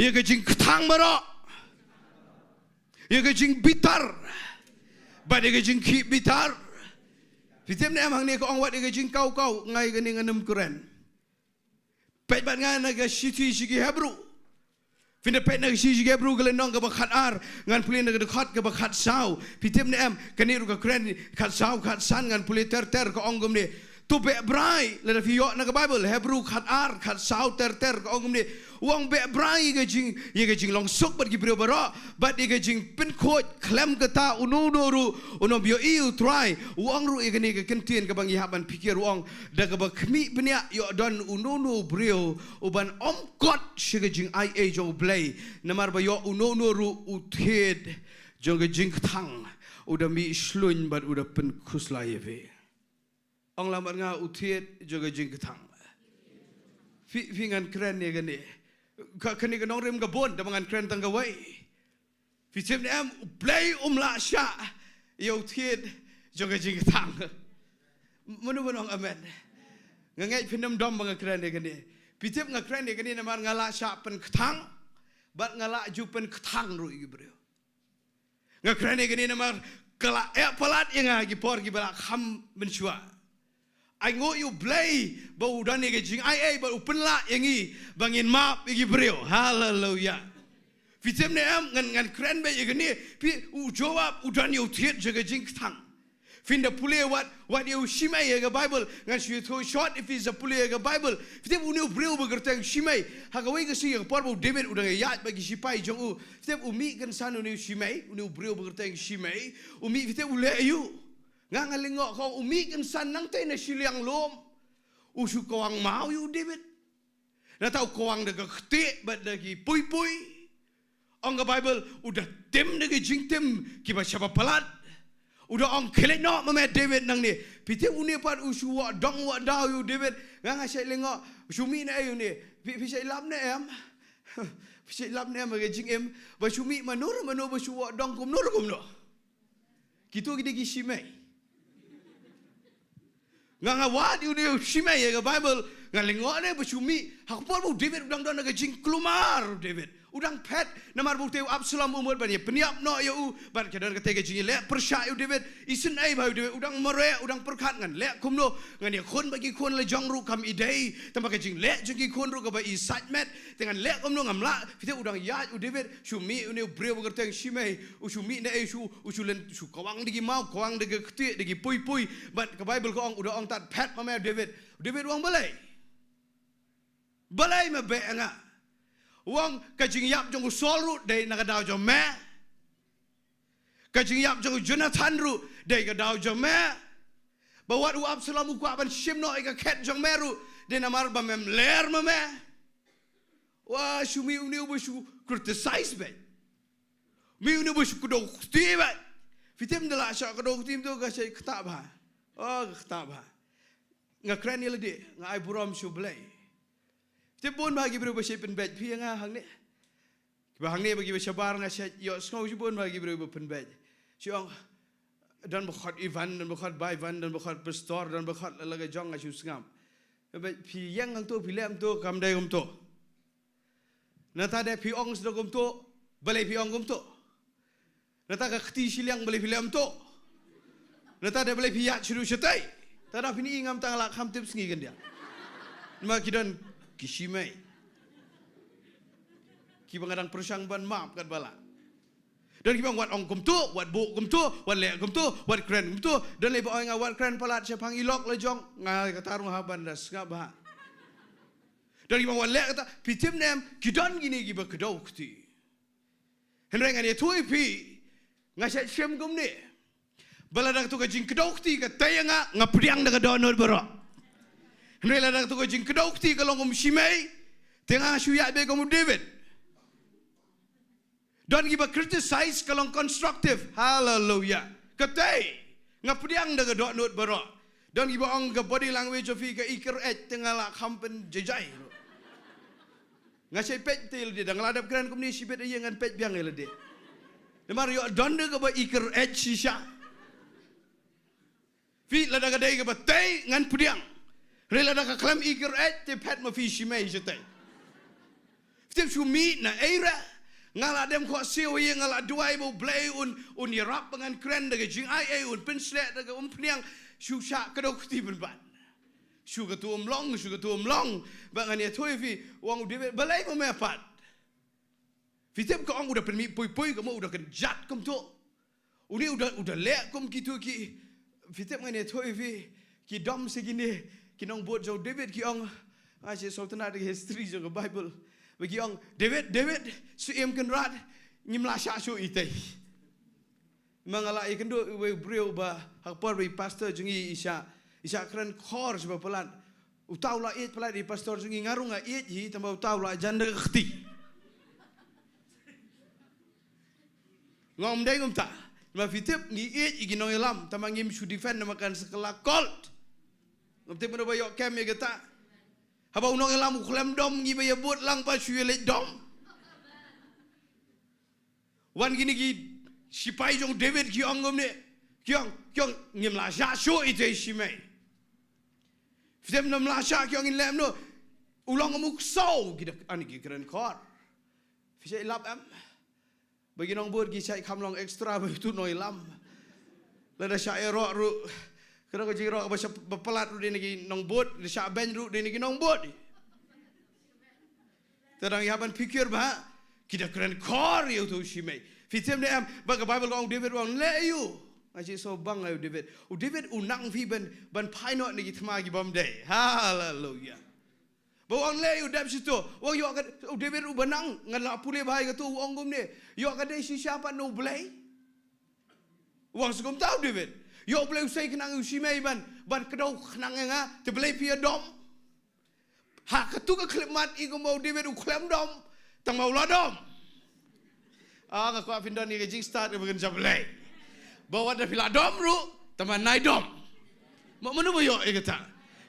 ïa ka jingkthang baroh, ïa ka jingbitar, bad ïa ka jingkhih bitar. Phi tip ne em, hangne ka ong wat ïa ka jingkawkaw, nga ïa kane ngan ym kren. Peit bad nga na ka shithi sha ki Hebru. Phin da peit na ka shithi sha ki Hebru ka lynnong kaba khatar, ngan pule na ka dkhot kaba khatsaw. Phi tip ne em, kane ruh ka kren khatsaw, khatsan, ngan pule ter ter, ka ong kumne. To beh brai, lada phi ïoh na ka Baibl, Hebru khatar, khatsaw ter ter, ka ong kumne. U ong beh brai ïa ka jing, ïa ka jinglong suk bad ki briew baroh, bad ïa ka jingpynkhuid, khlem kata uno uno ruh un ym ïohi ïa u Trai. U ong ruh ïa kane ka kyntien kaba ngi hap ban pyrkhat, u ong, da kaba khmih bniah ïoh don uno uno u briew uban ym kot sha ka jingaiei jong U Blei, namar ba ïoh uno uno ruh u thied jong ka jingkthang u da mih shlun bad u da pynkhuslai ïa phi. Ong lang bad nga, u thied jong ka jingkthang. Phi, phi, ngan kren ïa kane. Ka, kane ka nongrim ka bun, tangba ngan kren tang kawei. Phi tip ne em, U Blei um lah shah ïa u thied jong ka jingkthang. Mano ban ong amen? Nga ngeit phin ym dom ba nga kren ïa kane. Phi tip nga kren ïa kane namar nga lah shah pynkthang bad nga lah ju pynkthang ruh ïa ki briew. Nga kren ïa kane namar ka la eh palat ïa nga ha ki por kiba la kham mynshuwa. Ai nguh ïa U Blei ba u don ïa ka jingai ei bad u pynlah ïa ngi ba ngin map ïa ki briew. Haleluya. Phi tip ne em, ngan, ngan kren beit ïa kane. Phi, u Joab u don ïa u thied jong ka jingkthang. Phin da pule wat, wat ïa u Shimei ha ka Baibl. Ngan shu ïathuh short, phi sa pule ha ka Baibl. Phi tip une u briew ba kyrteng Shimei, ha kawei ka sngi ha ka por ba u David u dang ïaid bad ki shipai jong u, phi tip u mih kynsan une u Shimei, une u briew ba kyrteng Shimei. U mih, phi tip u leh aïu? Nga, nga lyngngoh, ka ong u mih kynsan nangta na shiliang lum. U shu kawang maw ïa u David. Nangta u kawang da ka ktieh bad da ki puipui. Ong ka Baibl, u da tim da ki jingtim kiba shaba palat. U da ong, khie leit noh ma me David nangne. Phi tip une pat u shu wad dong wad daw ïa u David. Nga, nga shait lyngngoh, u shu mih na ei une? Phi, phi shait lap ne em? Phi shait lap ne em ha ka jingim ba shu mih mano mano ba shu wad dong kumno kumno? Kito ki dei ki Shimei. Nga, nga wad ïa une u Shimei ha ka Baibl, nga lyngngoh ne ba shu mih ha ka por ba u David u dang don ha ka jingkulmar. U David u dang phet namar ba utei u Absalom u mut ban ïa pynïap noh ïa u, bad ka don katei ka jingïaleh pyrshah ïa u David. Isynei bha ïa u David, u dang mareh, u dang pyrkhat, ngan leh kumno? Ngan ïakhun bad ki khun la jong ruh kam i dei, tangba ka jingleh jong ki khun ruh kaba i sait met. Te ngan leh kumno, ngam lah. Phi tip u dang ïaid u David, shu mih une u briew ba kyrteng Shimei. U shu mih na ei? Shu, u shu len, shu kawang da ki maw, kawang da ki ktieh, da ki puipui. Bad ka Baibl ka ong, u da ong, tad phet ma me David. David u ong, balei? Balei me beh ïa nga? U ong, ka jingïap jong u Saul ruh dei na ka daw jong me. Ka jingïap jong u Jonathan ruh dei ka daw jong me. Ba wat u Absalom u kwah ban shim noh ïa ka khet jong me ruh dei namar ba mem ler ma me. Wa, shu mih une uba shu criticize beit. Mih une uba shu kdew kti beit. Phi tip, ynda la shah kdew kti mynta ka shait ktah bha. Oh, ka ktah bha. Nga kren ïa lade, nga ai burom sha U Blei. Phi tip, bun bha ki briew ba shait pynbeit phi ïa nga hangne. Kiba hangne bad kiba shabar, nga shait ïohsngew shibun bad ki briew ba pynbeit. Shu ong, don ba khot Ivan, don ba khot Bai Ivan, don ba khot Pastor, don ba khot la la ka jong, nga shu sngap. Beit, phi ïeng hangto, phi leh kumto, kam dei kumto. Nangta de phi ong sdang kumto, balei phi ong kumto? Nangta ka kti shiliang, balei phi leh kumto? Nangta de balei phi ïaid shuh shatei? Te da phin i ngam tang la kham tip sngi khyndiat. Namar ki don ki Shimei kiba nga dang pyrshang ban map katba lah. Don kiba ong wat ong kumto, wat buh kumto, wat leh kumto, wat kren kumto. Don lei ba ong nga wat kren palat shaphang i lok la jong, nga kata ruh hap ban da sngap bha. Don kiba ong wat leh kata, phi tip ne em, ki don kine kiba kdew kti. Hynrei ngan ïathuh ïa phi, nga shait shim kumne. Ba lada kato ka jingkdew kti ka tei ïa nga, nga pdiang da ka dohnud baroh. Hynrei lada kato ka jingkdew kti ka long kum Shimei, te nga shu ïaid beit kum u David. Don kiba criticize ka long constructive. Haleluya. Ka tei, nga pdiang da ka dohnud baroh. Don kiba ong ka body language of phi ka iker ej, te nga la kham pynjaijai. Nga shait peit te ïa lade, da nga la dep kren kumne shibit ïa ngan peit biang ïa lade. Namar ïoh don de kaba iker ej shisha. Phi, lada ka dei kaba tei ngan pdiang. Hynrei lada ka khlem iker ej te phet ma phi Shimei shatei. Phi tip shu mih na ei re? Nga la dem khohsiew ïa, nga la duwai ba U Blei un, un ïarap ba ngan kren da ka jingai ei, un pynshlur da ka umphniang, shu shah kdew kti pynban. Shu katu um long, shu katu um long. Ba ngan ïathuh ïa phi, u ong u David, balei ma me pat? Phi tip, ka ong u da pynmih puipui, ka mut u da kynjat kumto. Une u da, u da leh kum kito ki, phi tip, ngan ïathuh ïa phi, ki dom sa kine ki nongbud jong u David, ki ong, nga shu sngewtynnat da ka history jong ka Baibl. Ba ki ong, David, David, Syiem Kynrad, ngim lah shah shuh itei. Ma nga la ïakynduh ïa uwei u briew ba ha ka por ba i pastor jong ngi i shah, i shah kren khor shibun palat. Uta u la ïeit palat ïa i pastor jong ngi, nga ruh nga ïeit hi, tangba uta u la jan da ka kti. Nga ong ym dei kumta. Ma phi tip ngi ïeit ïa ki nongïalam, tangba ngim shu defend namar kan sa ka la cult. Ngam tip mano ba ïoh kem ïa kata. Haba u nongïalam u khlem dom, ngi ba ïa bud lang pat shu ïa leit dom. Wan kine ki sipai jong David ki ong kumne. Ki ong, ki ong ngim lah shah shuh ïa ite i shimei. Phi tip ngim lah shah, ki ong ngin leh kumno. U long kum u ksew, ki da, ani ki kren khor. Phi shait lap em. Ba ki nongbud ki shait kham long extra ba utu u nongïalam. Lada shah ïaroh ruh. Ka dei ka jingrong ba shah ba palat ruh dei na ki nongbud, da shah beiñ ruh dei na ki nongbud. Te dang ïa ban pyrkhat ba ki da kren khor ïa utu u shimei. Phi tip ne em, ba ka Baibl ka ong u David u ong leh ïa u. Nga shu sngewbang ïa u David. U David u nang phi ban, ban phai noh na ki thma ki bym dei. Haleluya. Ba u ong leh ïa u, dep sha to. U ong ïoh ka, u David u ba nang, ngan lah pule bha ïa kato, u ong kumne. Ïoh ka dei shisha pat na U Blei. U ong shu kumta u David. Ïoh U Blei u sei khnang ïa u shimei ban, ban kdew khnang ïa nga, te balei phi ïa dom. Ha kato ka khyllipmat i kumba u David u khlem dom, tang ba u la dom. Ah, nga kwah phin don ïa ka jingstad kaba kynja Blei. Ba wat da phi la dom ruh, tang ba nai dom. Ma mano ba ïoh ïa kata.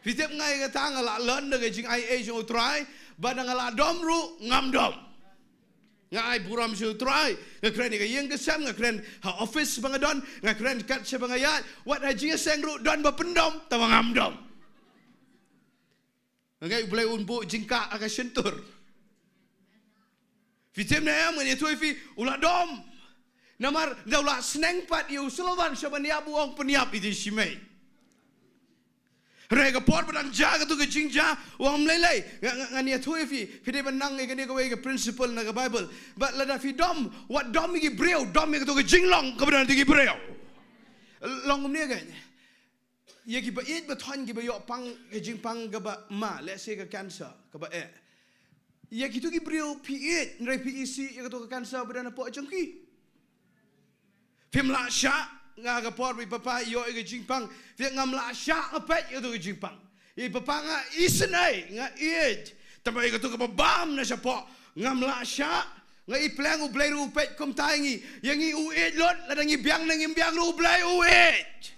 Phi tip nga ïa kata, nga la learn da ka jingai ei jong U Trai, ba da nga la dom ruh, ngam dom. Nga ai burom sha U Trai, nga kren ïa ka ïing ka sem, nga kren ha office ba nga don, nga kren kat shaba nga ïaid, wat ha jingïaseng ruh don ba pyndom, tang ba ngam dom. Nga ngeit U Blei un buh jingkah ha ka shyntur. Phi tip ne em, ngan ïathuh ïa phi, u la dom. Namar da u la sneng pat ïa u Solomon shaban ïap, u ong pynïap ïa ite i shimei. Hynrei ka por ba dang jia kato ka jingjia, u ong ym lei lei. Nga, nga, ngan ïathuh ïa phi, phi dei ban nang ïa kane kawei ka principle na ka Baibl. Bad lada phi dom, wat dom ïa ki briew, dom ïa kato ka jinglong kaba don ha ki briew. Long kumne ka. Ïa kiba ïeit ba thoiñ, kiba ïoh pang ka jingpang kaba ma, let's say ka cancer, kaba eh. Ïa kito ki briew phi ïeit, hynrei phi isih ïa kato ka cancer ba don hapoh jong ki. Phim lah shah, nga ka por ba i papa i ïoh ïa ka jingpang, phi ngam lah shah nga peit ïa kato ka jingpang. I papa nga isynei, nga ïeit, tang ba ïa kato kaba bam na shapoh, ngam lah shah. Nga i pleng, U Blei ruh u peit kumta ïa ngi. Ïa ngi u ïeit lut, lada ngi biang ne ngim biang ruh U Blei u ïeit.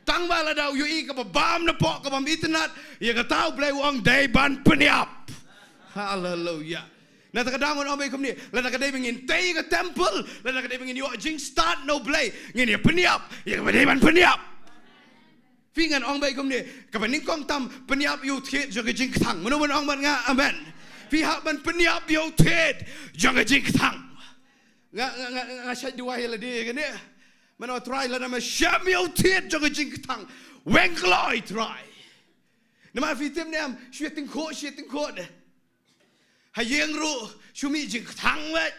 Tang ba lada u ïohi kaba bam napoh, kaba bym itynnad, ïa kata U Blei u ong dei ban pynïap. Haleluya. Na kata ka daw ngan ong beit kumne, lada ka dei ba ngin tei ka temple, lada ka dei ba ngin ïoh jingstad na U Blei, ngin ïa pynïap ïa kaba dei ban pynïap. Phi, ngan ong beit kumne, kaba nyngkong tam, pynïap ïa u thied jong ka jingkthang. Mano ban ong bad nga amen? Phi hap ban pynïap ïa u thied jong ka jingkthang. Nga, nga, nga, nga shait duwai ïa lade ïa kane. Mano Trai, lada me shem ïa u thied jong ka jingkthang, weng kloi Trai. Namar phi tip ne em, shu ïa tyngkhuh, shu ïa tyngkhuh de. Ha ïing ruh shu mih jingkthang wei.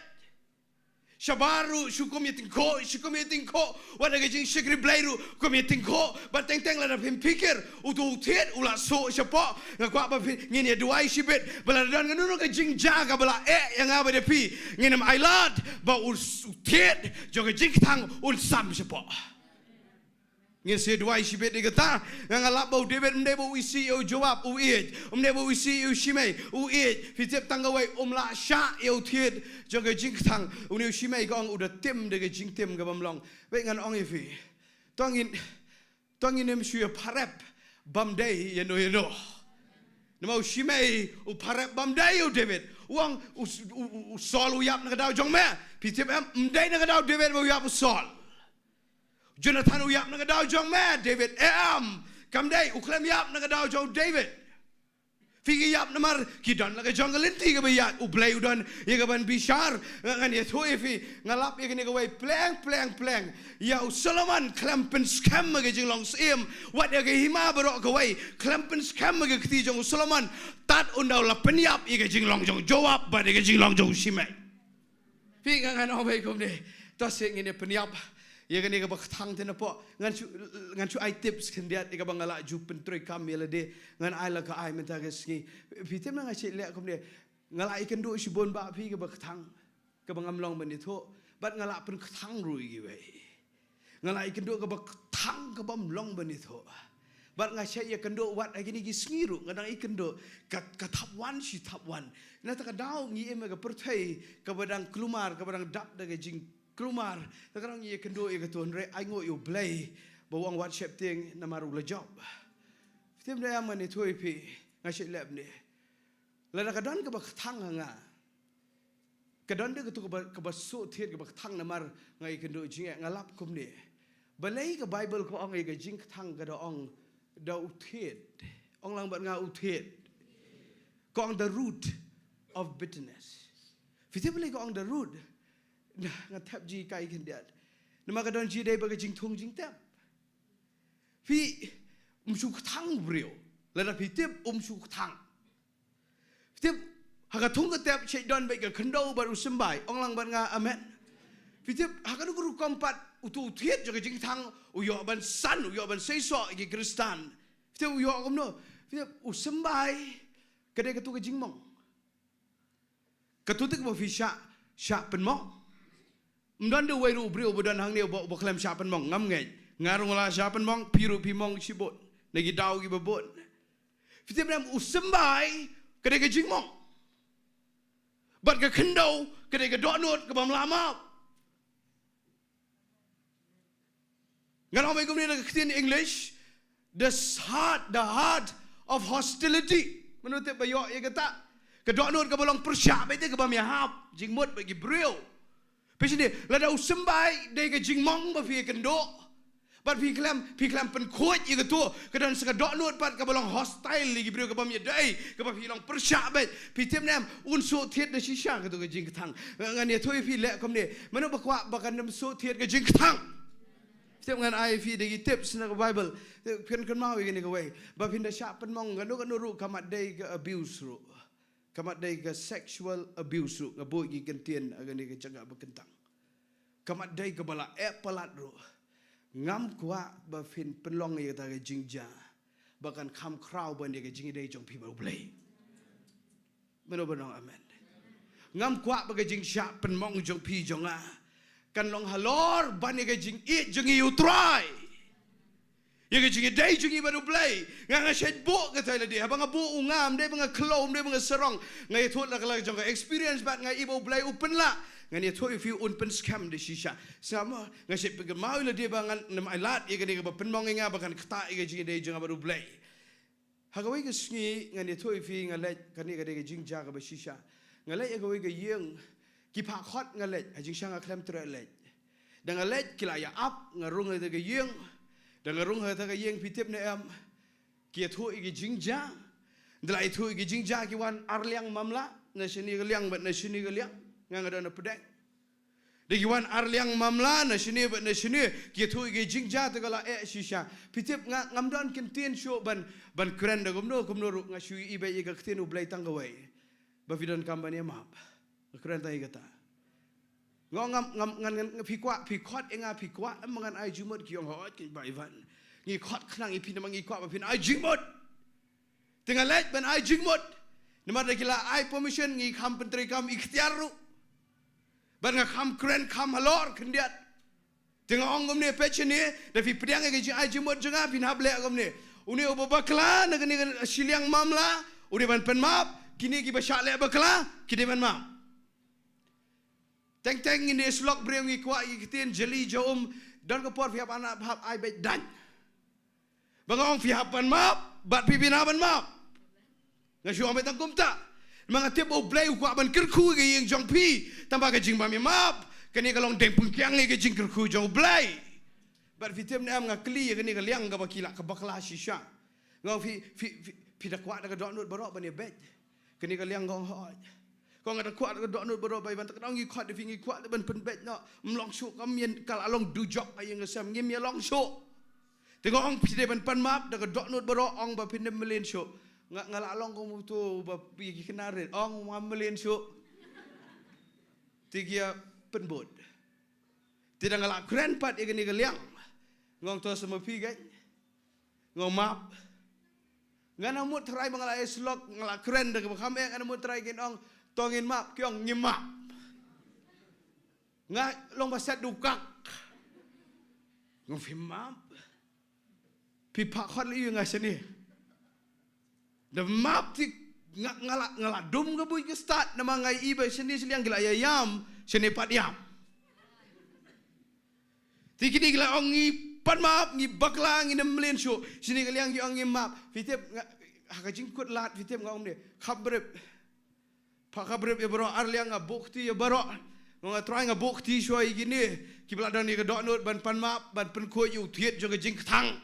Shabar ruh shu kum ïa tyngkhuh, shu kum ïa tyngkhuh. Wat ha ka jingshakri Blei ruh kum ïa tyngkhuh. Bad teng teng lada phim pyrkhat, uto u thied u la suh shapoh. Nga kwah ba phi, ngin ïa duwai shibit, ba lada don kano kano ka jingjia kaba la eh ïa nga bad ïa phi, ngin ym ailad ba u s-, u thied jong ka jingkthang un sam shapoh. Ngin sa duwai shibit ïa kata. Nga, nga lap ba u David ym dei ba u isih ïa u Joab, u ïeit. Ym dei ba u isih ïa u Shimei, u ïeit. Phi tip tang kawei, um lah shah ïa u thied jong ka jingkthang. Une u Shimei ka ong u da tim da ka jingtim ka bym long. Wei, ngan ong ïa phi, to ngin, to ngin ym shu ïa pharep bym dei ïano ïano. Namar u Shimei u pharep bym dei ïa u David. U ong u, u, u, u Saul u ïap na ka daw jong me. Phi tip em, ym dei na ka daw David ba u ïap u Saul. Jonathan u ïap na ka daw jong me, David, em, kam dei, u khlem ïap na ka daw jong David. Phi, ki ïap namar ki don la ka jong ka lynti kaba ïaid, U Blei u don ïa ka ban bishar. Nga, ngan ïathuh ïa phi, nga lap ïa kane kawei pleng, pleng, pleng. Ïa u Solomon khlem pynskhem ha ka jinglong syiem, wat ïa ka hima baroh kawei, khlem pynskhem ha ka kti jong u Solomon. Tad ynda u la pynïap ïa ka jinglong jong u Joab bad ïa ka jinglong jong u Shimei. Phi, nga, ngan ong beit kumne. To shu ngin ïa pynïap ïa kane kaba kthang te napoh. Ngan shu, ngan shu ai tips khyndiat ïa kaba nga la ju pyntreikam ïa lade. Ngan ai la ka ai mynta ka sngi. Phi tip, nga shu leh kumne. Nga la ïakynduh shibun bah phi kaba kthang, kaba ngam long ban ïathuh. Bad nga la pynkthang ruh ïa kiwei. Nga la ïakynduh kaba kthang, ka bym long ban ïathuh. Bad nga shait ïakynduh wat ha kine ki sngi ruh nga dang ïakynduh. Ka, ka thap wan shi thap wan. Na kata ka daw ngi im ha ka pyrthei kaba dang kulmar, kaba dang dap da ka jingkulmar. Na kata ka daw ngi ïakynduh ïa kato, hynrei ainguh ïa U Blei ba u ong wat sheptieng namar u la jop. Tim da ïa mane thui phi, nga shait lep ne. Lada ka don kaba kthang ha nga. Ka don de katu kaba, kaba shu thied kaba kthang namar nga ïa kynduh jingeh, nga lap kumne. Balei ka Bible ka ong ïa ka jingkthang ka da ong da u thied. Ong lang bad nga u thied. Ka ong the root of bitterness. Phi tip balei ka ong the root. Nga thep jingkai khyndiat. Namar ka don jingdei ba ka jingthung jingtep. Phi, um shu kthang briew. Lada phi tip um shu kthang. Phi tip, ha ka thung ka tep, shait don bad ka khyndew bad u symbai. Ong lang bad nga, amen. Phi tip, ha ka duk rukom pat, utu u thied jong ka jingkthang, u ïoh ban san, u ïoh ban seisoh ïa ki Khristan. Phi tip, u ïoh kumno. Phi tip, u symbai, ka dei katu ka jingmong. Katu te kaba phi shah, shah pynmong. Ym don de uwei ruh u briew uba don hangne uba, uba khlem shah pynmong, ngam ngeit. Nga ruh nga la shah pynmong, phi ruh phi mong shibun. Na ki daw kiba bun. Phi tip ne em u symbai, ka dei ka jingmong. Bad ka khyndew, ka dei ka dohnud, kabym lah map. Ngan ong beit kumne da ka ktien English, the heart, the heart of hostility. Mano tip ba ïoh ïa kata. Ka dohnud kaba long pyrshah beit te kabym ïahap jingmut bad ki briew. Phi sngewthuh, lada u symbai dei ka jingmong ba phi ïakynduh. Bad phi khlem, phi khlem pynkhuid ïa katu, ka don sa ka dohnud pat kaba long hostile ïa ki briew, kabym ïadei, kaba phi long pyrshah beit. Phi tip ne em, un shu thied da shisha katu ka jingkthang. Nga, ngan ïathuh ïa phi leh kumne. Mano ba kwah ba kan ym shu thied ka jingkthang. Tip ngan ai phi da ki tips na ka Bible. Tip, phin kynmaw ïa kane kawei. Ba phin da shah pynmong kano kano ruh ka mat dei ka abuse ruh. Ka mat dei ka sexual abuse ruh. Nga buh ki kyntien ha kane ka jaka ba kyntang. Ka mat dei kaba la eh palat ruh. Ngam kwah ba phin pynlong ïa kata ka jingjia. Ba kan kham khraw ban ïa ka jingïadei jong phi bad U Blei. Mano ba ong amen. Ngam kwah ba ka jingshah pynmong jong phi jong nga kan long halor ban ïa ka jingïeit jong ngi ïa U Trai. Ïa ka jingïadei jong ngi bad U Blei. Nga, nga shait buh kata ïa lade. Haba nga buh u nga, ym dei ba nga khlem, ym dei ba nga sarong. Nga ïathuh la ka la jong ka experience bad nga i ba U Blei u pynlah. Ngan ïathuh ïa phi un pynskhem da shisha. Sngap mo, nga shait pynkynmaw ïa lade ba ngan nym ailad ïa kane kaba pynmong ïa nga ba kan ktah ïa ka jingïadei jong nga bad U Blei. Ha kawei ka sngi ngan ïathuh ïa phi nga leit, kane ka dei ka jingjia kaba shisha. Nga leit ha kawei ka ïing, ki phah khot nga leit, ha jingshisha nga khlem treh leit. Da nga leit ki la ïa ap, nga rung ha kata ka ïing. Da nga rung ha kata ka ïing phi tip ne em, ki ïathuh ïa ki jingjia. Da la ïathuh ïa ki jingjia ki wan ar liang mamla, na shane ka liang bad na shane ka liang. Nga, nga don na pdeng. Da ki wan ar liang mamla na shane bad na shane, ki ïathuh ïa ki jingjia te ka la eh shisha. Phi tip nga, ngam don kyntien shuh ban, ban kren da kumno kumno ruh, nga shu i beit ïa ka ktien U Blei tang kawei. Ba phi donkam ban ïa map. Nga kren tang ïa kata. Nga ong ngam, ngam, ngan, ngan, phi kwah, phi khot ïa nga, phi kwah, em, ngan ai jingmut, ki ong hooid, ki Bah Ivan. Ngi khot khnang ïa phi namar ngi kwah ba phin ai jingmut. Te nga leit ban ai jingmut. Namar da ki la ai permission ngi kham pyntreikam ikhtiar ruh. Bad nga kham kren kham halor khyndiat. Te nga ong kumne, peit shane, da phi pdiang ïa ka jingai jingmut jong nga phin hap leh kumne. Une uba bakla na kane ka shiliang mamla, u dei ban pynmap, kine kiba shah leh bakla, ki dei ban map. Teng teng ngin ïa slok briew ngi kwah ïa ki ktien jali ja um, don ka por phi hap ban hap ai beit daiñ. Ba nga ong phi hap ban map, bad phi bynta ban map. Nga shu ong beit tang kumta. Ma nga tip U Blei u kwah ban kyrkhu ïa ka ïing jong phi, tang ba ka jingbym ïa map, kane ka long deng pynkiang ïa ka jingkyrkhu jong U Blei. Bad phi tip ne em nga kylli ïa kane ka liang kaba ki la ka bakla shisha. Nga ong phi, phi, phi, phi da kwah da ka dohnud baroh ban ïa beit. Kane ka liang ka ong hooid. Ka ong nga da kwah da ka dohnud baroh Bah Ivan, te ka ong ngi khot da phi ngi kwah da ban pynbeit noh. Ym long shuh, kam ïa ka la long dujok ha ïing ha sem, ngim ïa long shuh. Te nga ong phi dei ban pan map da ka dohnud baroh, ong ba phin ym mlien shuh. Nga, nga la long kum uto ba phi ki khynnah rit, ong ngam mlien shuh. Te ki ïa pynbud. Te da nga la kren pat ïa kane ka liang. Nga ong to sa ma phi kein. Nga ong map. Nga nang mut tharai ba nga la ïa slok, nga la kren da kaba kham eh, nga nang mut tharai kin ong to ngin map, ki ong ngim map. Nga long ba set dukak. Nga ong phi map. Phi phah khot leh ïa nga shane. Da map te nga, nga la, nga la dum ka buit ka stad namar nga i ba shane shiliang ki la ïa ïam, shane pat ïam. Te kine ki la ong ngi Pan map, ngi bakla, ngi nym mlien shuh. Shini ka liang ki ong ngim map. Phi tip nga, ha ka jingkut lad, phi tip nga ong ne. Khap brip. Pha khap brip ïa baroh, ar liang nga buh kti ïa baroh. Nga ong, Trai, nga buh kti shuwa ïa kine kiba la don ïa ka dohnud ban pan map, ban pynkhuid ïa u thied jong ka jingkthang.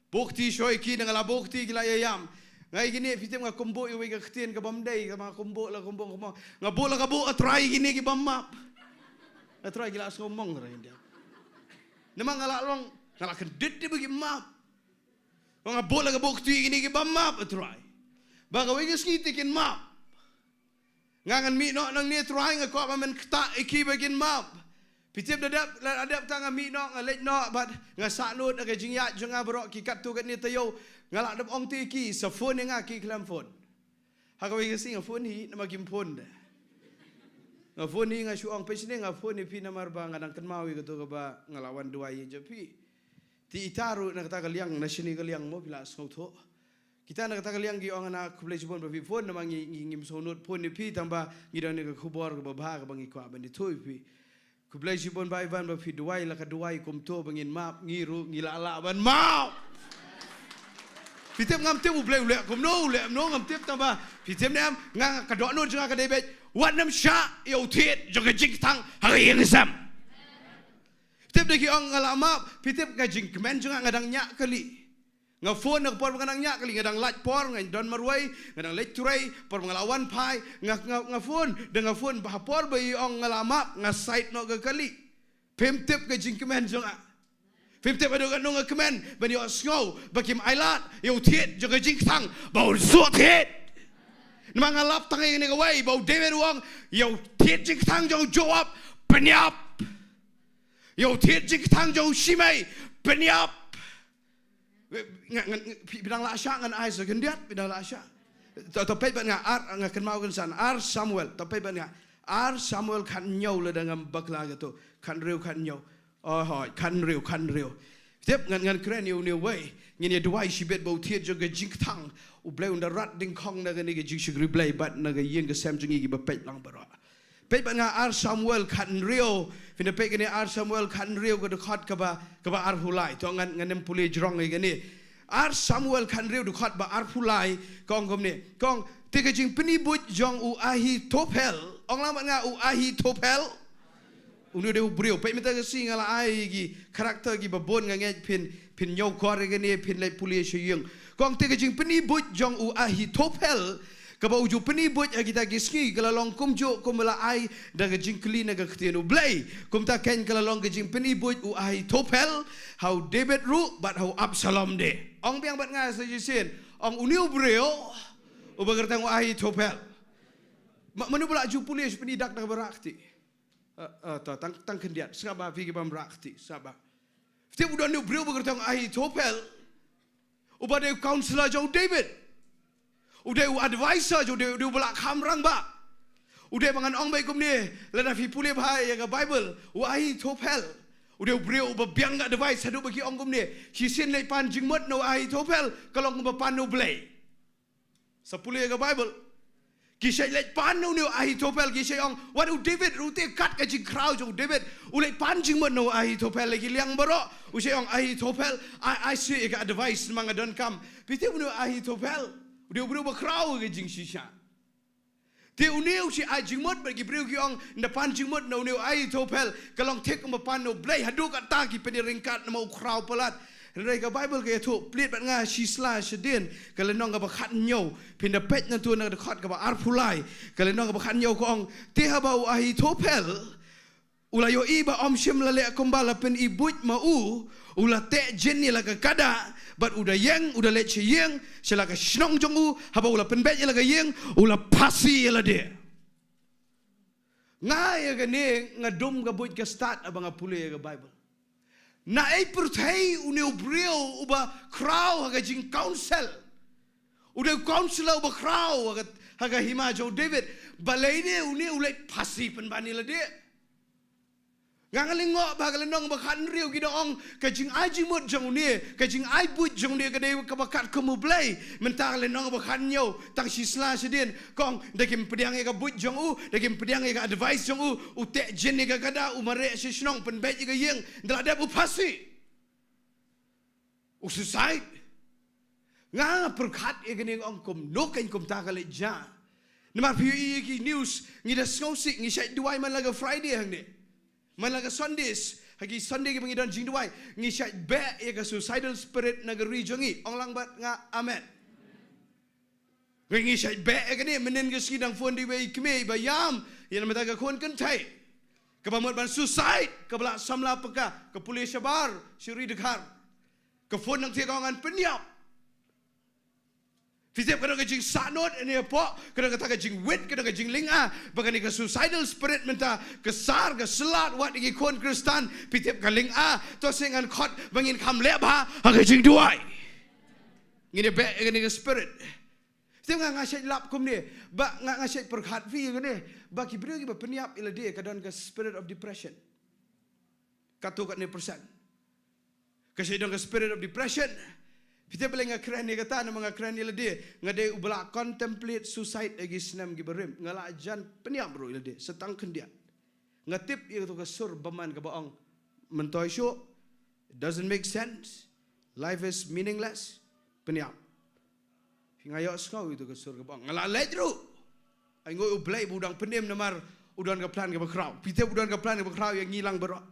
Buh kti shuwa ïa ki, nga la buh kti ki la ïa ïam. Nga ïa kine, phi tip nga kumbuh ïa uwei ka ktien ka bym dei, ka ma kumbuh la kumbuh kumbuh. Nga buh la ka buh, A Trai, ïa kine ki bym map. A Trai, ki la sngew mong, Trai, India. Namar nga la long, nga la kyndit ïa ba ki map. Nga buh la ka buh kti ïa kine ki bym map, A Trai. Ba kawei ka sngi te kin map. Nga ngan mih noh nangne, Trai, nga kwah ba men ktah ïa ki ba kin map. Phi tip, da dep, la dep ta nga mih noh, nga leit noh, bad nga sah nud ha ka jingïaid jong nga baroh, ki katto katne taïew. Nga la dep ong te ïa ki, sa phone ïa nga, ki khlem phone. Ha kawei ka sngi nga phone hi, namar kim phone de. Nga phone hi, nga shu ong, Phi shane, nga phone ïa phi namar ba nga dang kynmaw ïa kato kaba nga la wan duwai ïa phi. Te ita ruh na kata ka liang, na shane ka liang mo, phi la sngewthuh. Kita na kata ka liang ki ong, Nga khublei shibun ba phi phone, namar ngi, ngi, ngim sngewnud phone ïa phi, tang ba ngi don ïa ka khubor kaba bha kaba ngi kwah ban ïathuh ïa phi. Khublei shibun Bah Ivan ba phi duwai la ka duwai kumto ba ngin map, ngi ruh ngi la lah ban map. Phi tip, ngam tip U Blei u leh kumno, u leh kumno ngam tip, tang ba phi tip ne em, nga, ka dohnud jong nga ka dei beit, wat nym shah ïa u thied jong ka jingkthang ha ka ïing ka sem. Phi tip, da ki ong nga la map, phi tip, ka jingkmen jong nga, nga dang ñiah kali. Nga phone na ka por ba nga dang ñiah kali, nga dang lait por, nga don marwei, nga dang leit trei, por ba nga la wan phai, nga, nga, nga phone, da nga phone, ba ha por ba i ong nga la map, nga sait noh ka kali. Phim tip ka jingkmen jong nga. Phim tip haduh katno nga kmen ban ïohsngew ba kim ailad ïa u thied jong ka jingkthang ba un suk thied. Namar nga lap tang ïa kane kawei ba u David u ong, ïa u thied jingkthang jong u Joab, pynïap. Ïa u thied jingkthang jong u Shimei, pynïap. Nga, nga, phi, phi dang lah shah, ngan ai sa khyndiat, phi dang lah shah. To, to peit bad nga, ar, nga kynmaw kynsan, ar Samuel, to peit bad nga. Ar Samuel khathynñiew, lada ngam bakla kato, khathynriew, khathynñiew. Oh, hooid, khathynriew, khathynriew. Tip, ngan, ngan kren ïa une uwei, ngin ïa duwai shibit ba u thied jong ka jingkthang U Blei un da rat dyngkhong na kane ka jingshakri Blei bad na ka ïing ka sem jong ngi kiba peit lang baroh. Peit bad nga ar Samuel khathynriew. Phin da peit kane ar Samuel khathynriew ka dkhot kaba, kaba arphew lai. To ngan, ngan nym pule jrong ïa kane. Ar Samuel khathynriew dkhot ba arphew lai ka ong kumne. Ka ong, te ka jingpyni buit jong u Ahithophel. Ong lang bad nga u Ahithophel. Une u dei u briew. Peit mynta ka sngi nga la ai ki character kiba bun, nga ngeit phin, phin ñiewkor ïa kane, phin leit pule sha ïing. Ka ong te ka jingpyni buit jong u Ahithophel, kaba u ju pyni buit ha kita ki sngi, ka la long kumjuh kumba la ai da ka jingkylli na ka ktien U Blei. Kumta keiñ ka la long ka jingpyni buit u Ahithophel ha u David ruh bad ha u Absalom de. Ong biang bad nga sa shisien. Ong une u briew uba kyrteng u Ahithophel. Ma, mano ba la ju pule sha pyni dak da kaba rah kti. Ah, ah, to, tang, tang khyndiat, sngap bha phi ki bym rah kti, sngap bha. Phi tip u don une u briew ba kyrteng Ahithophel. Uba dei u counselor jong u David. U dei u advisor jong u David, u dei uba la kham rangbah. U dei ba ngan ong beit kumne, lada phi pule bha ïa ka Bible, u Ahithophel. U dei u briew uba biang ka advice haduh ba ki ong kumne. Shisien leit pan jingmut na u Ahithophel, ka long kumba pan na u Blei. Sa pule ïa ka Bible. Ki shait leit pan na une u Ahithophel, ki shait ong, wat u David ruh te kat ka jingkhraw jong u David. U leit pan jingmut na u Ahithophel, la ki liang baroh. U shait ong Ahithophel, ai, ai shuh ïa ka advice namar nga donkam. Phi tip une u Ahithophel. U dei u briew ba khraw ka jingshisha. Te une u shait ai jingmut bad ki briew ki ong, nda pan jingmut na une u Ahithophel, ka long thik kumba pan na u Blei, haduh katta ki pynïaryngkat kat namar u khraw palat. Hynrei ka Bible ka ïathuh, plie bad nga shisla shadien, ka lynnong kaba khathynñiew, phin da peit nangta na ka dkhot kaba arphew lai, ka lynnong kaba khathynñiew ka ong, te haba u Ahithophel u la ïohi ba ym shym la leh kumba la pyni buit ma u, u la teh jin ïa la ka kada, bad u da ïeng, u da leit sha ïing, sha la ka shnong jong u, haba u la pynbeit ïa la ka ïing, u la phasi ïa lade. Nga ïa kane nga dum ka buit ka stad haba nga pule ïa ka Bible. Naei pyrthei une u briew uba khraw ha ka jingcounsel. U dei u counselor uba khraw ha ka, ha ka hima jong u David. Balei ne une u leit phasi pynban ïa lade. Nga nga lyngngoh ba ka lynnong ba khathynriew ki da ong ka jingai jingmut jong une, ka jingai buit jong une ka dei kaba katkum u Blei. Mynta ka lynnong ba khathynñiew tang shisla shadien ka ong da kim pdiang ïa ka buit jong u, da kim pdiang ïa ka advice jong u, u teh jin ïa ka kada, u mareh sha shnong pynbeit ïa ka ïing, da la dep u phasi. U suicide. Nga pyrkhat ïa kane, nga ong kumno kein kumta ka leit jia. Namar phi ïohi ïa ki news, ngi da sngewsih, ngi shait duwai man la ka Friday hangne. Man la ka Sundays, ha ki Sunday kiba ngi don jingduwai, ngi shait beh ïa ka suicidal spirit na ka ri jong ngi. Ong lang bad nga amen. Ngi, ngi shait beh ïa kane, mynnin ka sngi dang phone da iwei i kmie ba ïam ïa na bynta ka khun kynthei kaba mut ban suicide, kaba la samla paka ka pule shabar sha ri Dkhar. Ka phone nangta ka ong ngan pynïap. Phi tip, ka don ka jingsahnut ïa ne hapoh, ka don kata ka jingwit, ka don ka jinglynga ba kane ka suicidal spirit mynta ka sar, ka slat wat ïa ki khun Khristan. Phi tip, ka lynga. To sngewbha khot ba ngin kham leh bha ha ka jingduwai. Ngin ïa beh ïa kane ka spirit. Phi tip, nga, nga shait lap kumne, ba nga, nga shait pyrkhat phi ïa kane, ba ki briew kiba pynïap ïa lade, ka don ka spirit of depression. Katto katne percent. Ka shait don ka spirit of depression. Phi tip balei nga kren ïa kata, namar nga kren ïa lade, nga dei uba la contemplate suicide ha ki snem kiba rim. Nga la jan pynïap ruh ïa lade sa tang khyndiat. Nga tip ïa kato ka sur bymman kaba ong, myntoi shuh, it doesn't make sense, life is meaningless, pynïap. Phi, nga ïohsngew ïa kato ka sur kaba ong, nga la leit ruh. Ai, nga ong, U Blei ba u dang pynim namar u don ka plan kaba khraw. Phi tip, u don ka plan kaba khraw ïa ngi lang baroh.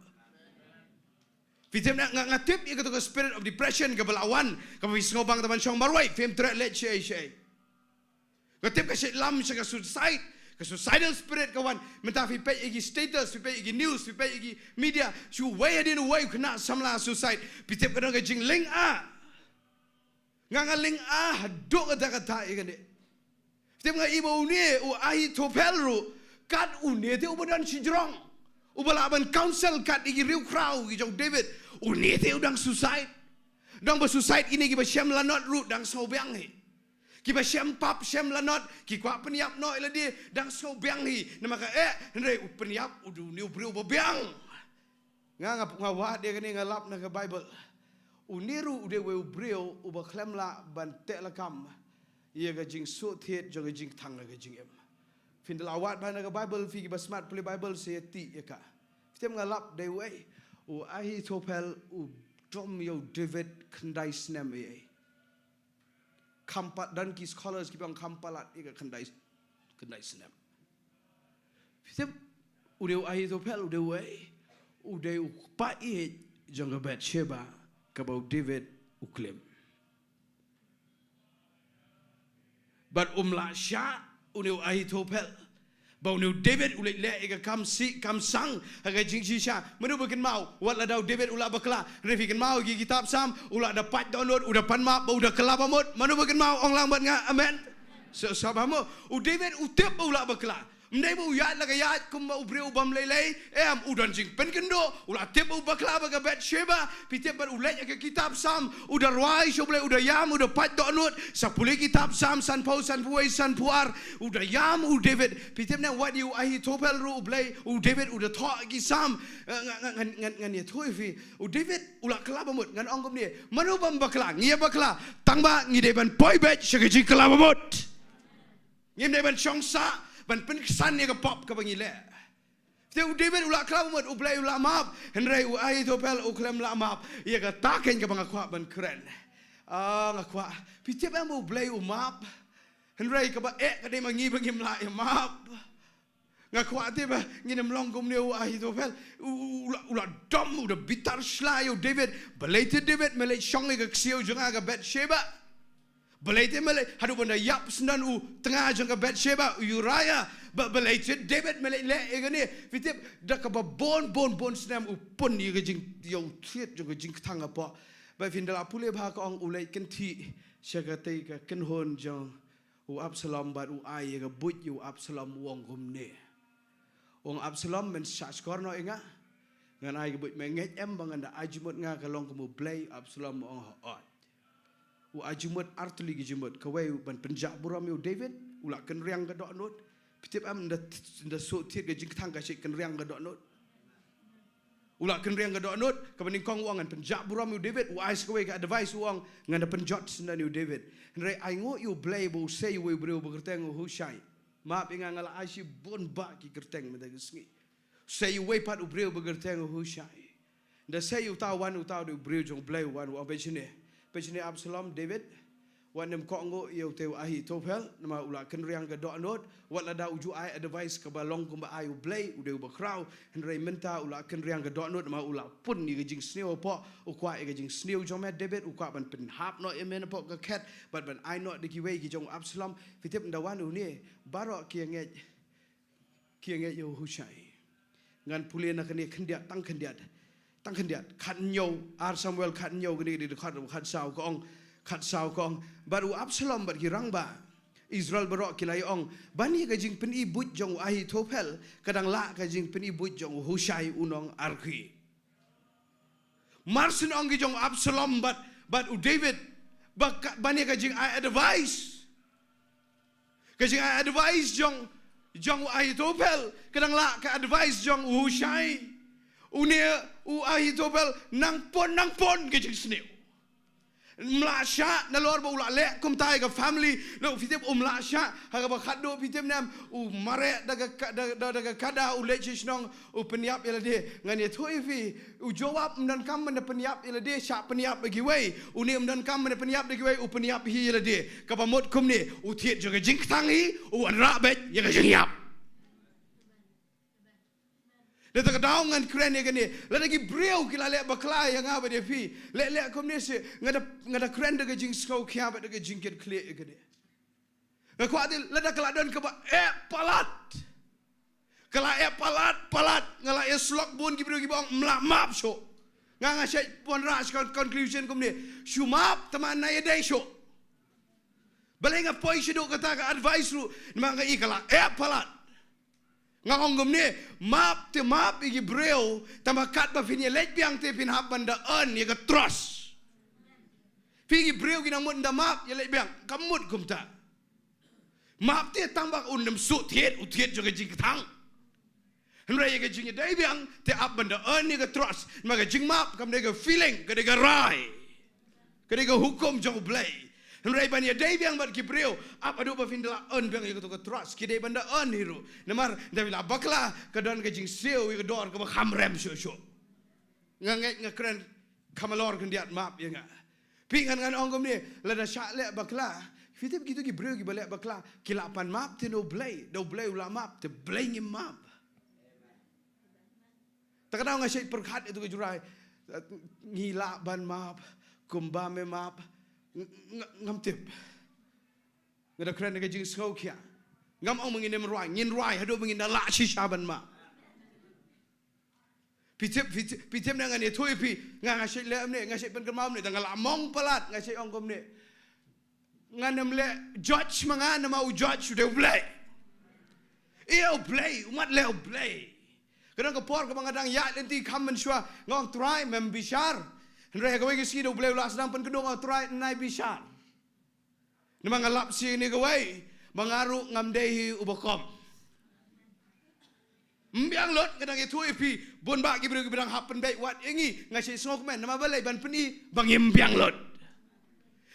Phi tip, nga, nga, nga tip ïa kato ka spirit of depression kaba la wan, kaba phi sngewbang tang ban shong marwei, phim treh leit shaei shaei. Nga tip ka shait lam sha ka suicide, ka suicidal spirit ka wan. Mynta phi peit ïa ki status, phi peit ïa ki news, phi peit ïa ki media, shu uwei hadien uwei u khynnah samla suicide. Phi tip, ka don ka jinglynga. Nga, nga lynga haduh katta katta ïa kane. Phi tip, nga i ba une u Ahithophel ruh, kat une te uba don shajrong, uba lah ban counsel kat ïa ki riewkhraw ki jong u David, une te u dang suicide. Dang ba suicide, kine kiba shem lanot ruh dang sngewbiang hi. Kiba shem pap shem lanot, ki kwah pynïap noh ïa lade, dang sngewbiang hi. Namar ka eh, hynrei u pynïap u dei une u briew ba biang. Nga, nga, nga wad ïa kane, nga lap na ka Baibl. Une ruh u dei uwei u briew uba khlem lah ban teh lakam ïa ka jingsuhthied jong ka jingtang ka jingim. Phin da la wad bha na ka Baibl, phi kiba smat pule Baibl sa ïa tih ïa ka. Phi tip, nga lap dei uwei, u Ahithophel u dom ïa u David khyndai snem ïa. Kham pat, don ki scholars kiba ong kham palat ïa ka khyndai, khyndai snem. Phi tip, u dei u Ahithophel u dei uwei, u dei u kpa ïeit jong ka Bathsheba kaba u David u klim. Bad um lah shah une u Ahithophel ba une u David u leit leh ïa ka kam sih kam sang ha ka jingshisha. Mano ba kynmaw, wat lada u David u la bakla, hynrei phi kynmaw ïa ki kitab Salm, u la da pait dohnud, u da pan map bad u da kylla bamut. Mano ba kynmaw, ong lang bad nga amen. Sa, sa ba mo, u David u tip ba u la bakla. Ym dei ba u ïaid la ka ïaid kumba u briew bym lei lei, em, u don jingpynkynduh, u la tip ba u bakla bad ka Bathsheba. Phi tip, bad u leit ha ka kitab Salm, u da rwai sha U Blei, u da ïam, u da pait dohnud, sa pule kitab Salm sanphew, sanphew wei, sanphew ar, u da ïam u David. Phi tip, ne wat ïa u Ahithophel ruh U Blei, u David u da thoh ki Salm. Eh, nga, nga, ngan, ngan, ngan ïathuh ïa phi. U David u la kylla bamut, ngan ong kumne, mano bym bakla, ngi ïa bakla, tang ba ngi dei ban poi beit sha ka jingkylla bamut. Ngim dei ban shong sah ban pynksan ïa ka pop kaba ngi leh. Te u David u la kylla bamut, U Blei u la map, hynrei u Ahithophel u khlem la map. Ïa kata kein kaba nga kwah ban kren. Ah, nga kwah. Phi tip em ba U Blei u map, hynrei kaba eh ka dei ma ngi ba ngim lah ïa map. Nga kwah te ba ngin ym long kumne u Ahithophel. U, u, u la, u la dom, u da bitar shlai ïa u David. Balei te David me leit shong ïa ka ksiew jong nga ka Bathsheba? Balei te me leit, haduh ban da ïap syndon u tnga jong ka Bathsheba, u Uriah? Ba, balei te David me leit leh ïa kane? Phi tip, da kaba bun, bun, bun snem u pun ïa ka jing, ïa u thied jong ka jingkthang hapoh. Ba phin da la pule bha, ka ong u leit kynthih sha katei ka kynhun jong u Absalom bad u ai ïa ka buit ïa u Absalom, u ong kumne. U ong, Absalom, men shah shkor noh ïa nga. Ngan ai ka buit, me ngeit em ba ngan da ai jingmut, nga ka long kum u blei? Absalom u ong, hooid. U ai jingmut, artylli ki jingmut. Kawei, ban pynjah burom ïa u David, u la kynriang ka dohnud. Phi tip em, ynda, ynda shu thied ka jingkthang ka shait kynriang ka dohnud. U la kynriang ka dohnud, kaba nyngkong u ong ngan pynjah burom ïa u David, u ai sa kawei ka advice, u ong ngan da pynjot syndon ïa u David. Hynrei ainguh ïa u Blei ba u sei uwei u briew ba kyrteng u Hushai. Map ïa nga, nga la ai shibun bah ki kyrteng mynta ka sngi. Sei uwei pat u briew ba kyrteng u Hushai. Ynda sei uta, wan uta u dei u briew jong u Blei, wan u ong, peit shane. Peit shane Absalom, David, wat nym kohnguh ïa utei u Ahithophel, namar u la kynriang ka dohnud, wat lada u ju ai advice kaba long kumba ai U Blei, u dei uba khraw, hynrei mynta u la kynriang ka dohnud, namar u la pun ïa ka jingsniew hapoh, u kwah ïa ka jingsniew jong me David, u kwah ban pynhap noh ïa me napoh ka khet, bad ban ai noh da kiwei ki jong u Absalom, phi tip ynda wan une, baroh ki ïa ngeit, ki ïa ngeit ïa u Hushai. Ngan pule na kane khyndiat, tang khyndiat. Tang khyndiat. Khathynñiew, ar Samuel khathynñiew kane ka dei dkhot khatsaw ka ong. Khatsaw ka ong. Bad u Absalom bad ki rangbah Israel baroh ki la ïa ong. Ban ïa ka jingpyni buit jong u Ahithophel. Ka dang lah ka jingpyni buit jong u Hushai u nong Arki. Mar syn ong ki jong u Absalom bad, bad u David. Ba ka, ban ïa ka jingai advice. Ka jingai advice jong, jong u Ahithophel, ka dang lah ka advice jong u Hushai. Une u Ahithophel nang pun, nang pun ka jingsniew. Ym lah shah, nalor ba u la leh kumta ïa ka family, na u phi tip um lah shah, ha kaba khatduh phi tip ne em, u mareh da ka, da, da, da ka kada u leit sha shnong, u pynïap ïa lade, ngan ïathuh ïa phi, u Joab ym donkam ban da pynïap ïa lade, shah pynïap ïa kiwei. Une ym donkam ban da pynïap da kiwei, u pynïap hi ïa lade. Kaba mut kumne, u thied jong ka jingkthang hi, u wanrah beit ïa ka jingïap. Da kata ka daw ngan kren ïa kane, lada ki briew ki la leh bakla ïa nga bad ïa phi. Leh leh kumne seh, nga da, nga da kren da ka jingsngewkhia bad da ka jingkitkhlieh ïa kane. Nga kwah te lada ka la don kaba eh palat. Ka la eh palat, palat. Nga la eh slok bun ki briew kiba ong ym lah map shuh. Nga nga shait wanrah sha ka conclusion kumne. Shu map, tangba nai ïadei shuh. Balei nga poi shaduh kata ka advice ruh. Namar nga i ka la eh palat. Nga ong kumne, map te map ïa ki briew, tangba katba phin ïaleit biang te phin hap ban da earn ïa ka trust. Phi ki briew ki nang mut da map, ïaleit biang, kam mut kumta. Map te tangba un nym shu thied, u thied jong ka jingkthang. Hynrei ïa ka jingïadei biang, te ap ban da earn ïa ka trust. Namar ka jingmap, kam dei ka feeling, ka dei ka rai. Ka dei ka hukum jong U Blei. Hynrei ban ïadei biang bad ki briew, ap haduh ba phin da la earn biang ïa kato ka trust. Ki dei ban da earn hi ruh. Namar, da phi la bakla, ka don ka jingsiew, ïa ka dor, kaba kham rem shuh shuh. Nga ngeit nga kren, kham halor khyndiat map ïa nga. Phi ngan ngan ong kumne, lada shah leh bakla. Phi tip kito ki briew kiba leh bakla, ki lah pan map te na U Blei, da U Blei u la map, te balei ngim map. Ta ka daw nga shait pyrkhat ïa tu ka jurai. Ngi lah ban map, kumba me map, ng-, ng-, ngam tip. Nga da kren ka jingsngewkhia. Ngam ong ma ngin ym rwai, ngin rwai, haduh ba ngin da lah shisha ban map. Phi tip, phi tip, phi tip ne ngan ïathuh ïa phi, nga nga shait leh ym ne, nga shait pynkynmaw ym ne, tang nga la mong palat, nga shait ong kumne. Ngan ym leh judge ma nga, namar u judge u dei U Blei. Ïa U Blei, u mat leh U Blei. Ka don ka por kaba nga dang ïaid lynti kham mynshuwa, nga ong Trai mem bishar. Hynrei ha kawei ka sngi da U Blei u la sdang pynkynduh nga ong Trai nai bishar. Namar nga lap shisha ïa kane kawei, ba nga ruh ngam dei hi uba kham. Ym biang lut, nga dang ïathuh ïa phi, bun bah ki briew kiba dang hap pynbeit wat ïa ngi, nga shait sngewkmen, namar balei ban pyni, ba ngim biang lut.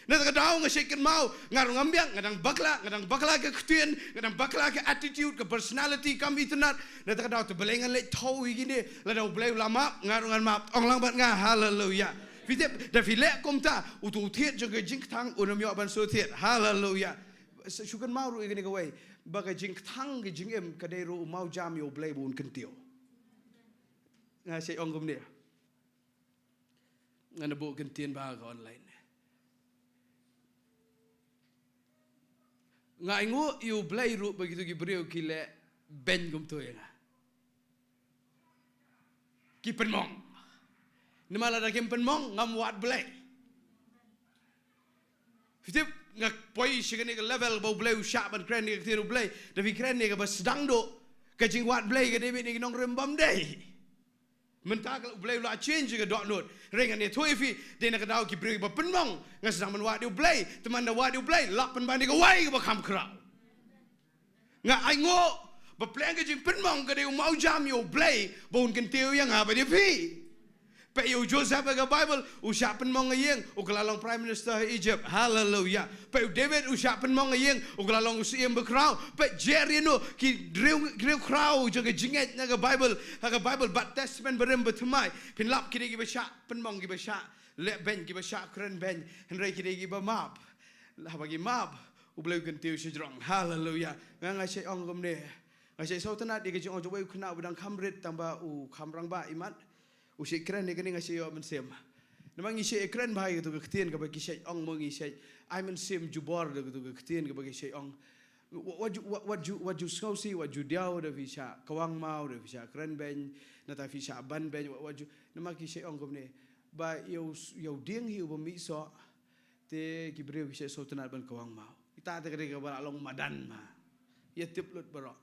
Na ta ka daw nga shait kynmaw, nga ruh ngam biang, nga dang bakla, nga dang bakla ka ktien, nga dang bakla ka attitude, ka personality, kam itynnad, na ta ka daw te balei ngan leit thew ïa kine, lada U Blei u la map, nga ruh ngan map, ong lang bad nga, haleluya. Phi tip, da phi leh kumta, uto u thied jong ka jingkthang, un ym ïoh ban shu thied, haleluya. Shu kynmaw ruh ïa kane kawei, ba ka jingkthang ka jingim ka dei ruh u mawjam ïa U Blei ba un kyntiew. Nga shait ong kumne. Ngan buh kyntien bha ka online. Nga ainguh ïa U Blei ruh ba kito ki briew ki leh beiñ kumto ïa nga. Ki pynmong. Namar lada kim pynmong, ngam wad Blei. Phi tip, nga poi sha kane ka level ba U Blei u shah ban kren ïa ka ktien U Blei, da phi kren ïa kaba sdang duh, ka jingwad Blei ka dei beit na ki nongrim bymdei. Mynta ka U Blei u la change ka dohnud. Hynrei ngan ïathuh ïa phi, dei na ka daw ki briew kiba pynmong, nga sdang ban wad ïa U Blei, te man da wad ïa U Blei, lap pynban ïa kawei kaba kham khraw. Nga ainguh, ba pleng ka jingpynmong ka dei u mawjam ïa U Blei, ba un kyntiew ïa nga bad ïa phi. Peit ïa u Joseph ha ka Bible, u shah pynmong ha ïing, u ka la long Prime Minister ha Egypt. Haleluya. Peit u David, u shah pynmong ha ïing, u ka la long u syiem bakhraw. Peit Jer ïa no, ki briew, briew khraw jong ka jingngeit na ka Bible, ha ka Bible, Bad Testament barim bathymmai. Phin lap ki dei kiba shah pynmong kiba shah Leh beiñ kiba shah kren beiñ, hynrei ki dei kiba map. Haba ki map, U Blei u kyntiew shajrong. Haleluya. Nga nga shait ong kumne. Nga shait sngewtynnat ïa ka jingong jong uwei u khynnah uba dang kham rit tang ba u kham rangbah imat. U shait kren ïa kane, nga shait ïoh mynsiem. Namar ngi shait kren bha ïa kato ka ktien kaba ki shait ong mo, ngi shait ai mynsiem jubor da kato ka ktien kaba ki shait ong. Wat, wat ju, wat, wat ju, wat ju sngewsih, wat ju diaw da phi shah kawang maw, da phi shah kren beiñ, nangta phi shah ban beiñ, wat, wat ju, namar ki shait ong kumne. Ba ïa u, ïa u dieng hi uba mih soh, te ki briew ki shait sngewtynnat ban kawang maw. Kita te ka dei kaba la long madan ma. Ïa tip lut baroh.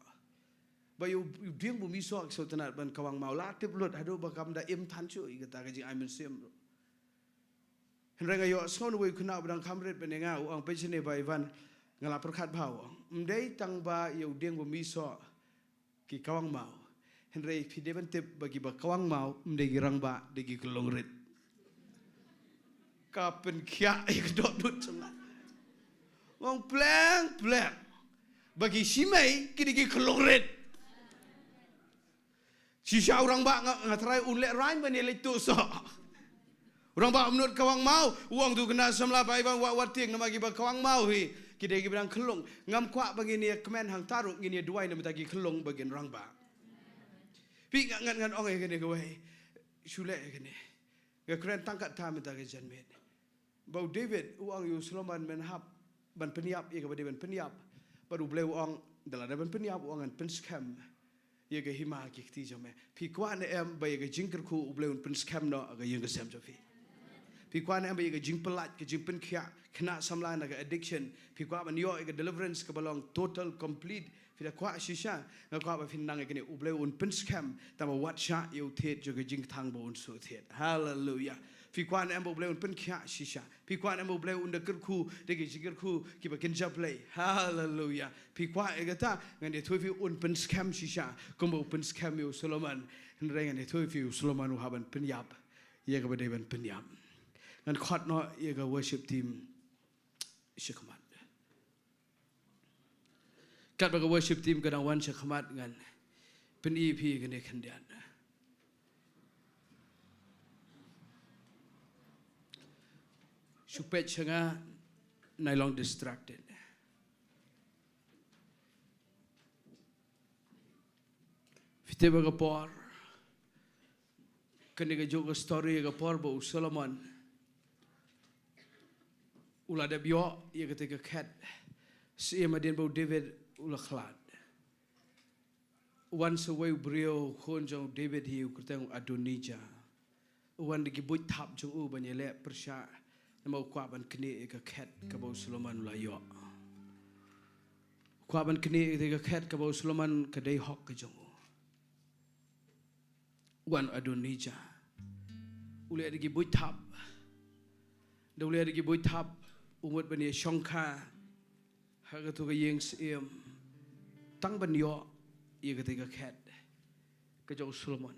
Ba ïa u, ïa u dieng uba mih soh ki sngewtynnat ban kawang maw. La tip lut haduh ba kam da im than shuh ïa kata ka jingai mynsiem ruh. Hynrei nga ïohsngew na uwei u khynnah uba dang kham rit bad nga, u ong, peit shane Bah Ivan, nga la pyrkhat bha, u ong. Ym dei tang ba ïa u dieng uba mih soh ki kawang maw. Hynrei phi dei ban tip ba kiba kawang maw ym dei ki rangbah, dei ki khyllung rit. Ka pynkhiah ïa ka dohnud jong nga. Nga ong pleng pleng ba ki shimei ki dei ki khyllung rit. Shisha u rangbah nga, nga tharai un lehraiñ ban ïaleit tuh soh. U rangbah um nud kawang maw, u ong, to kynda samla, Bah Ivan, wat, wat tieng, namar kiba kawang maw hi ki dei kiba dang khyllung. Ngam kwah ba ngin ïa kmen hangta ruh, ngin ïa duwai na bynta ki khyllung ba kin rangbah. Phi, ngan, ngan, ngan ong ïa kane kawei. Shu leh ïa kane. Nga kren tang katta mynta ka janmiet. Ba u David u ong ïa u Solomon, men hap ban pynïap ïa kaba dei ban pynïap. Bad U Blei u ong, da lada ban pynïap, u ong, ngan pynskhem ïa ka hima ki kti jong me. Phi kwah ne em ba ïa ka jingkyrkhu U Blei un pynskhem noh ha ka ïing ka sem jong phi? Phi kwah ne em ba ïa ka jingpyllait, ka jingpynkhiah, khynnah samla na ka addiction, phi kwah ban ïoh ïa ka deliverance kaba long total, complete? Phi da kwah shisha? Nga kwah ba phin nang ïa kane, U Blei un pynskhem, tang ba wat shah ïa u thied jong ka jingkthang ba un shu thied. Haleluya. Phi kwah ne em ba U Blei un pynkhiah shisha? Phi kwah ne em ba U Blei un da kyrkhu da ki jingkyrkhu kiba kynja Blei? Haleluya. Phi kwah ïa kata? Ngan ïathuh ïa phi, un pynskhem shisha kumba u pynskhem ïa u Solomon. Hynrei ngan ïathuh ïa phi, u Solomon u hap ban pynïap ïa kaba dei ban pynïap. Ngan khot noh ïa ka worship team sha khmat. Katba ka worship team ka dang wan sha khmat, ngan pyni ïa phi kane khyndiat. Shu peit sha nga, nai long distracted. Phi tip, ha ka por, kane ka jong ka story, ha ka por ba u Solomon u la dep ïoh ïa kata ka khet, siem hadien ba u David u la khlad, wan sa uwei u briew, khun jong u David hi, u kyrteng u Adonijah. U wan da ki buit thap jong u ban ïaleh pyrshah, namar u kwah ban knieh ïa ka khet kaba u Solomon u la ïoh. U kwah ban knieh ïa ka khet kaba u Solomon, ka dei hok ka jong u. Wan Adonijah, u leh da ki buit thap. Da u leh da ki buit thap, u mut ban ïashongkha ha kato ka ïing syiem, tang ban ïoh ïa kata ka khet ka jong u Solomon.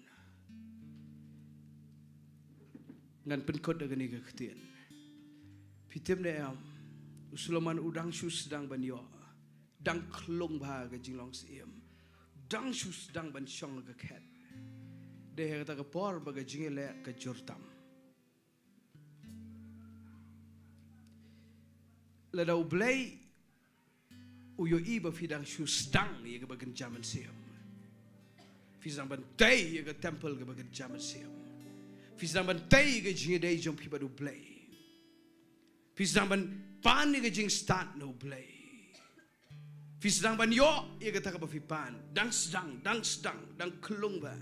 Ngan pynkut da kane ka ktien. Phi tip ne em, u Solomon u dang shu sdang ban ïoh, dang khlung bha ka jinglong syiem, dang shu sdang ban shong ka khet. Dei ha kata ka por ba ka jingïaleh ka jur tam. Lada U Blei u ïohi ba phi dang shu sdang ïa kaba kynja mynsiem, phi sdang ban tei ïa ka temple kaba kynja mynsiem, phi sdang ban tei ïa ka jingïadei jong phi bad U Blei, phi sdang ban pan ïa ka jingstad na U Blei, phi sdang ban ïoh ïa kata kaba phi pan, dang sdang, dang sdang, dang khlung bha.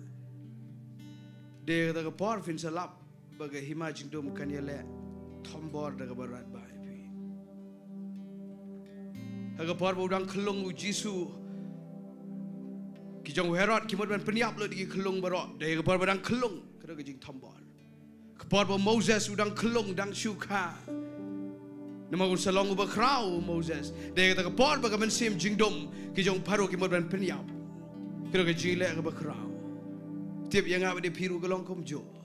Dei kata ka por phin sa lap ba ka hima jingdum kan ïaleh thombor da kaba radbah ïa phi. Ha ka por ba u dang khlung u Jisu, ki jong u Herod ki mut ban pynïap lut ïa ki khyllung baroh. Dei ka por ba dang khlung, ka dei ka jingthombor. Ka por ba Moses u dang khlung, dang shu kha, namar un sa long uba khraw u Moses. Dei kata ka por ba ka mynsiem jingdum, ki jong u Pharaoh ki mut ban pynïap. Ka dei ka jingleh kaba khraw. Tip ïa nga ba dei phi ruh ka long kumjuh.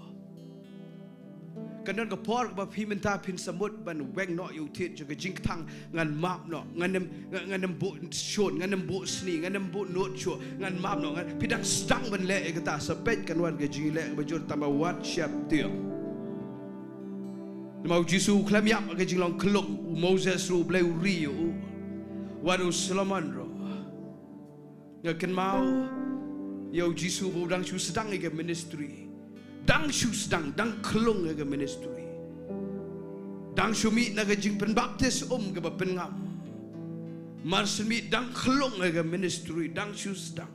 Kan don ka por kaba phi mynta phin sa mut ban weng noh ïa u thied jong ka jingkthang, ngan map noh, ngan ym, ngan, ngan ym buh shun, ngan ym buh sni, ngan ym buh nud shuh, ngan map noh, ngan, phi dang sdang ban leh ïa kata, sa peit kan wan ka jingleh kaba jur, tang ba wat sheptieng. Namar u Jisu u khlem ïap ha ka jinglong khyllung, u Moses ruh u Blei u ri ïa u. Wat u Solomon ruh. Nga kynmaw ïa u Jisu ba u dang shu sdang ïa ka ministry. Dang shu sdang, dang khyllung ïa ka ministry. Dang shu mih na ka jingpynbaptis um kaba pynngam. Mar shen mih dang khyllung ïa ka ministry, dang shu sdang.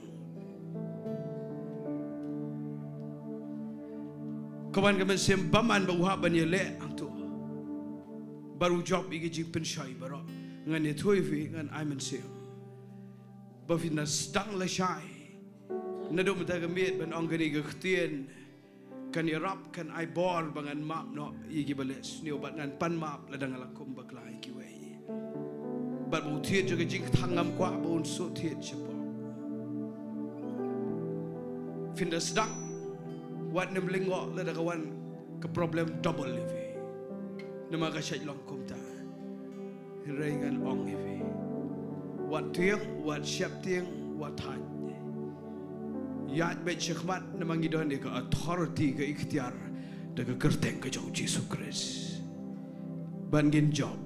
Ka wan ka mynsiem bymman ba u hap ban ïaleh hangto. Bad u jop ïa ki jingpynshoi baroh. Ngan ïathuh ïa phi, ngan ai mynsiem. Ba phin da sdang lashai. Naduh mynta ka miet ban ong kane ka ktien. Kan ïarap, kan ai bor ba ngan map noh ïa kiba leh sniew bad ngan pan map lada nga la kum bakla ïa kiwei. Bad ba u thied jong ka jingkthang ngam kwah ba un shu thied shapoh. Phin da sdang, wat nym lyngngoh lada ka wan ka problem double ïa phi. Namar ka shait long kumta. Hynrei ngan ong ïa phi. Wat tieng, wat sheptieng, wat thait. Ïaid beit shakhmat namar ngi don ïa ka authority, ka iktiar da ka kyrteng ka jong u Jisu Khrist. Bad ngin jop.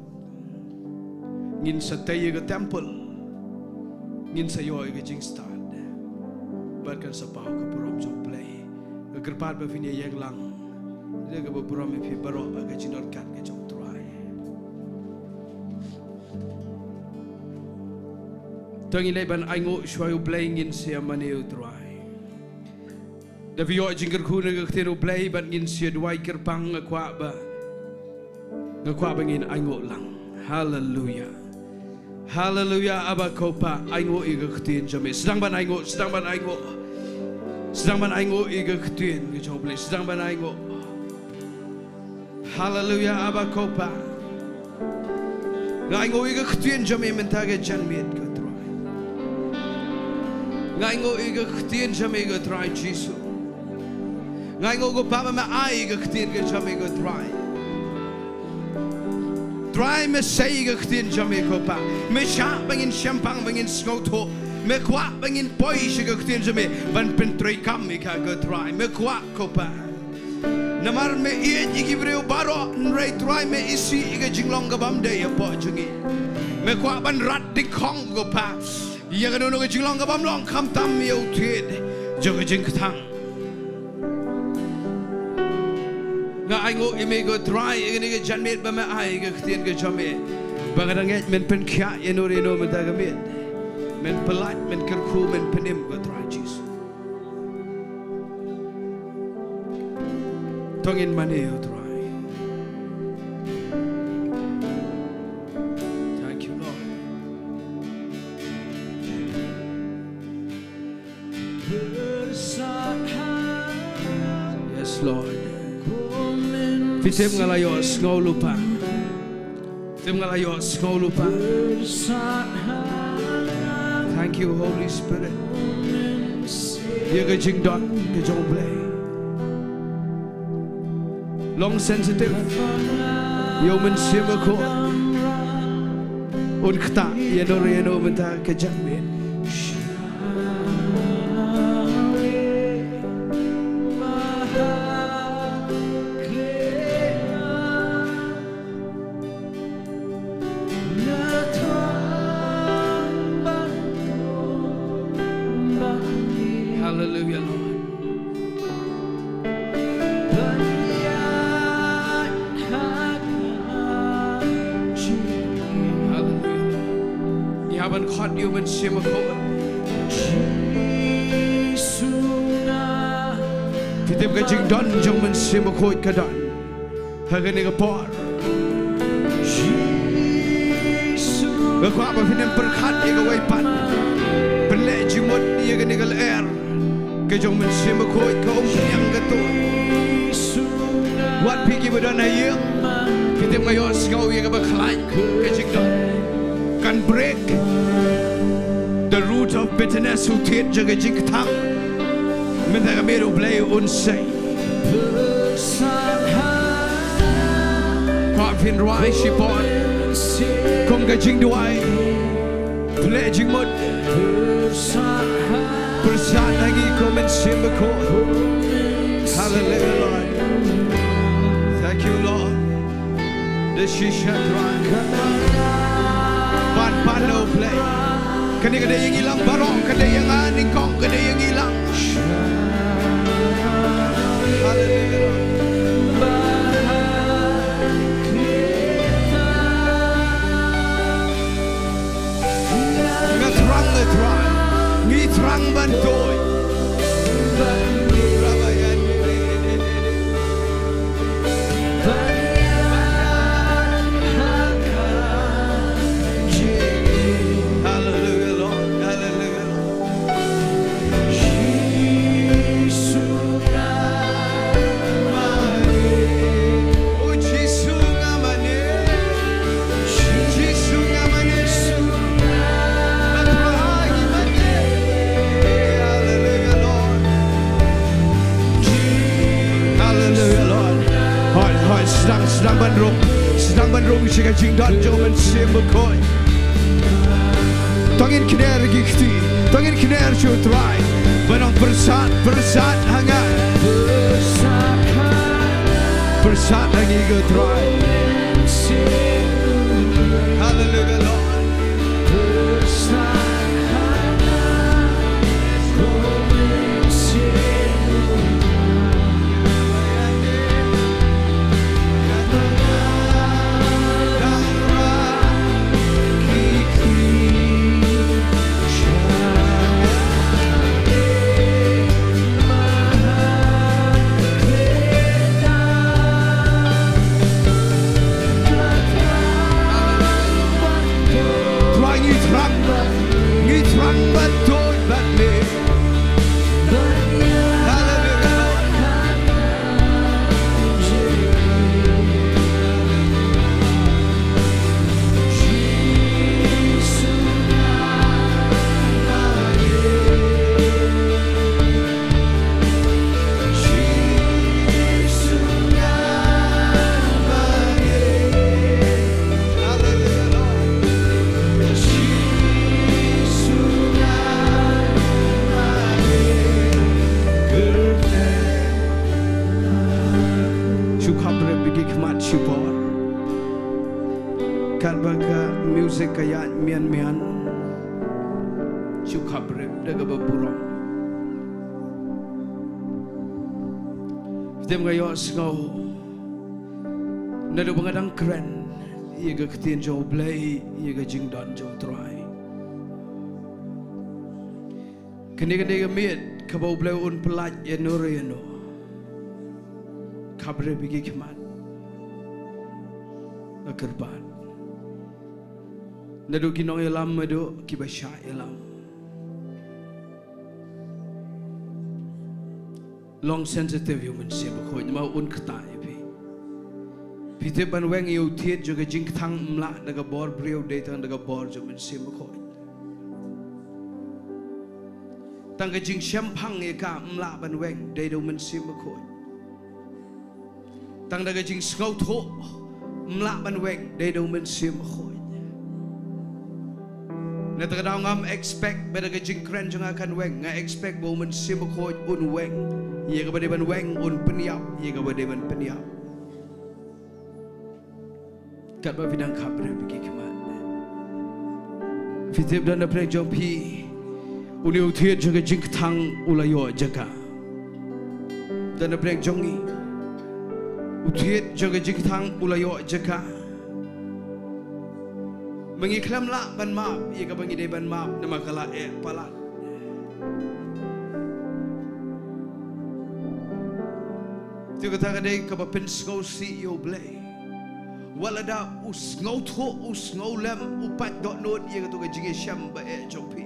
Ngin sa tei ïa ka temple. Ngin sa ïoh ïa ka jingstad. Bad kan sa paw ka burom jong u Blei. Nga kyrpad ba phin ïeng lang. Da kaba burom ïa phi baroh ha ka jingdonkam ka jong u Trai. To ngin leit ban ainguh shuwa ïa u Blei, ngin sa ïa mane ïa u Trai. Da phi ïoh jingkyrkhu na ka ktien u Blei bad ngin sa ïa duwai kyrpang, nga kwah ba, nga kwah ba ngin ainguh lang. Haleluya. Haleluya, Aba ko Pa, ainguh ïa ka ktien jong me. Sdang ban ainguh, sdang ban ainguh. Sdang ban ainguh ïa ka ktien ka jong u Blei. Sdang ban ainguh. Haleluya, Aba ko Pa. Nga ainguh ïa ka ktien jong me mynta ka janmiet ko Trai. Nga ainguh ïa ka ktien jong me ko Trai Jisu. Nga ainguh ko Pa ba me ai ïa ka ktien ka jong me ko Trai. Trai, me sei ïa ka ktien jong me ko Pa. Me shah ba ngin shemphang, ba ngin sngewthuh. Me kwah ba ngin poi sha ka ktien jong me ban pyntreikam ïa ka ko Trai. Me kwah ko Pa. Namar me ïeit ïa ki briew baroh, hynrei Trai me isih ïa ka jinglong ka bym dei hapoh jong ngi. Me kwah ban rat dyngkhong ko Pa ïa kano kano ka jinglong ka bym long khamtam ïa u thied jong ka jingkthang. Nga ainguh ïa me ko Trai ïa kane ka janmiet ba me ai ïa ka ktien ka jong me. Ba nga dang ngeit men pynkhiah ïa no ïa no mynta ka miet. Men pyllait, men kyrkhu, men pynim ko Trai Jisu. To ngin mane ïa u Trai. Thank you, Lord. Yes, Lord. Phi tip nga la ïohsngew lypa. Tip nga la ïohsngew lypa. Thank you, Holy Spirit. Ïa ka jingdon ka jong u Blei. Long sensitive. Ïa u Mynsiem Bakhuid. Un ktah ïa no ïa no mynta ka janmiet. Hallelujah, Lord. Hallelujah. Ngi hap ban khot ïa u Mynsiem Bakhuid. Phi tip ka jingdon jong u Mynsiem Bakhuid ka don ha kane ka por. Nga kwah ba phin ym pyrkhat ïa kawei pat. Pynleh jingmut ïa kane ka lyer ka jong u Mynsiem Bakhuid, ka umphniang ka tuid. Wat phi kiba don ha ïing, phi tip nga ïohsngew ïa kaba khlaiñ ka jingdon. Kan break the root of bitterness, u thied jong ka jingkthang. Mynta ka miet u Blei un sei. Kwah phin rwai shipor kum ka jingduwai. Pynleh jingmut. Pyrsad ha ngi ko Mynsiem Bakhuid. Hallelujah, Lord. Thank you, Lord. Da shisha Trai. Pan pan da U Blei. Kane ka dei ïa ngi lang baroh, ka dei ïa nga nyngkong, ka dei ïa ngi lang. Haleluya. Nga thrang, nga thrang. Ngi thrang ban duh. Hallelujah, Lord. Hallelujah, Lord. Oh, Jisu nga mane. Jisu nga mane. Hallelujah, Lord. Hallelujah, Lord. Hooid, hooid, sdang, sdang ban rung. Sdang ban rung sha ka jingdon jong U Mynsiem Bakhuid. To ngin kner ki kti, to ngin kner sha U Trai. Ban ong pyrsad, pyrsad ha nga. Pyrsad ha ngi ko Trai. Hallelujah, Lord. Trai ngi thrang, ngi thrang ban duh bad me. Haleluya. Shu khapbrip ïa ki khmat shipor. Katba ka music ka ïaid mian mian. Shu khapbrip da kaba burom. Phi tip nga ïohsngew naduh ba nga dang kren ïa ka ktien jong U Blei, ïa ka jingdon jong U Trai. Kane ka dei ka miet kaba U Blei un pyllait ïano re ïano. Khapbrip ïa ki khmat. Nga kyrpad. Naduh ki nongïalam haduh kiba shah ïalam. Long sensitive ïa U Mynsiem Bakhuid, namar un ktah ïa phi. Phi tip ban weng ïa u thied jong ka jingkthang ym lah da ka bor briew, dei tang da ka bor jong U Mynsiem Bakhuid. Tang ka jingshemphang ïa ka ym lah ban weng, dei da U Mynsiem Bakhuid. Tang da ka jingsngewthuh ym lah ban weng, dei da U Mynsiem Bakhuid. Na kata ka daw ngam expect ba da ka jingkren jong nga kan weng, nga expect ba U Mynsiem Bakhuid un weng ïa kaba dei ban weng, un pynïap ïa kaba dei ban pynïap. Katba phi dang khapbrip ïa ki khmat. Phi tip, don napdeng jong phi une u thied jong ka jingkthang u la ïoh jaka. Don napdeng jong ngi u thied jong ka jingkthang u la ïoh jaka. Ma ngi khlem lah ban map ïa kaba ngi dei ban map namar ka la eh palat. Te kata ka dei kaba pynsngewsih ïa U Blei. Wat lada u sngewthuh, u sngewlem, u pait dohnud ïa kato ka jingïashem ba eh jong phi,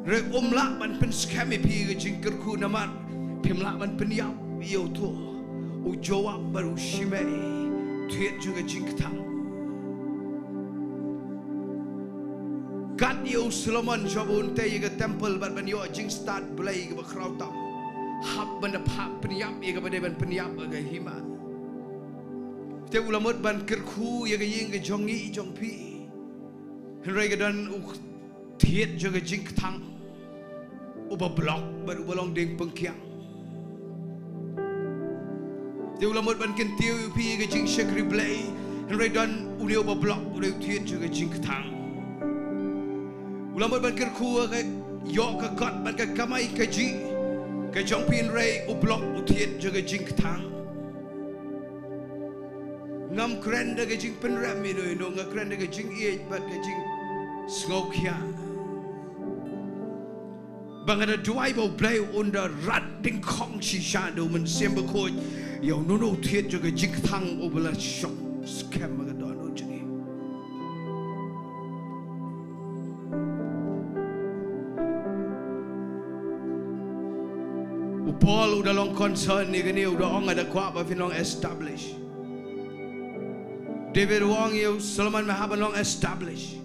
hynrei um lah ban pynskhem ïa phi ïa ka jingkyrkhu namar phim lah ban pynïap ïa uto u Joab bad u Shimei, thied jong ka jingkthang. Kat ïa u Solomon shuwa ba un tei ïa ka temple bad ban ïoh jingstad Blei kaba khraw tam, hap ban da phah pynïap ïa kaba dei ban pynïap ha ka hima. Te u la mut ban kyrkhu ïa ka ïing ka jong ngi jong phi, hynrei ka don u thied jong ka jingkthang uba block bad uba long dieng pynkiang. Te u la mut ban kyntiew ïa phi ïa ka jingshakri Blei, Hynrei don une uba block, une u thied jong ka jingkthang. U la mut ban kyrkhu ïa ka, ïoh ka kot bad ka kamai kajih ka jong phi, hynrei u block u thied jong ka jingkthang. Ngam kren da ka jingpynrem ïano ïano, nga kren da ka jingïeit bad ka jingsngewkhia. Ba nga da duwai ba U Blei un da rat dyngkhong shisha da U Mynsiem Bakhuid ïa uno uno u thied jong ka jingkthang uba la shong skhem ha ka dohnud jong ngi. U Paul u da long concern ïa kane, u da ong, nga da kwah ba phin long establish. David u ong ïa u Solomon, me hap ban long establish.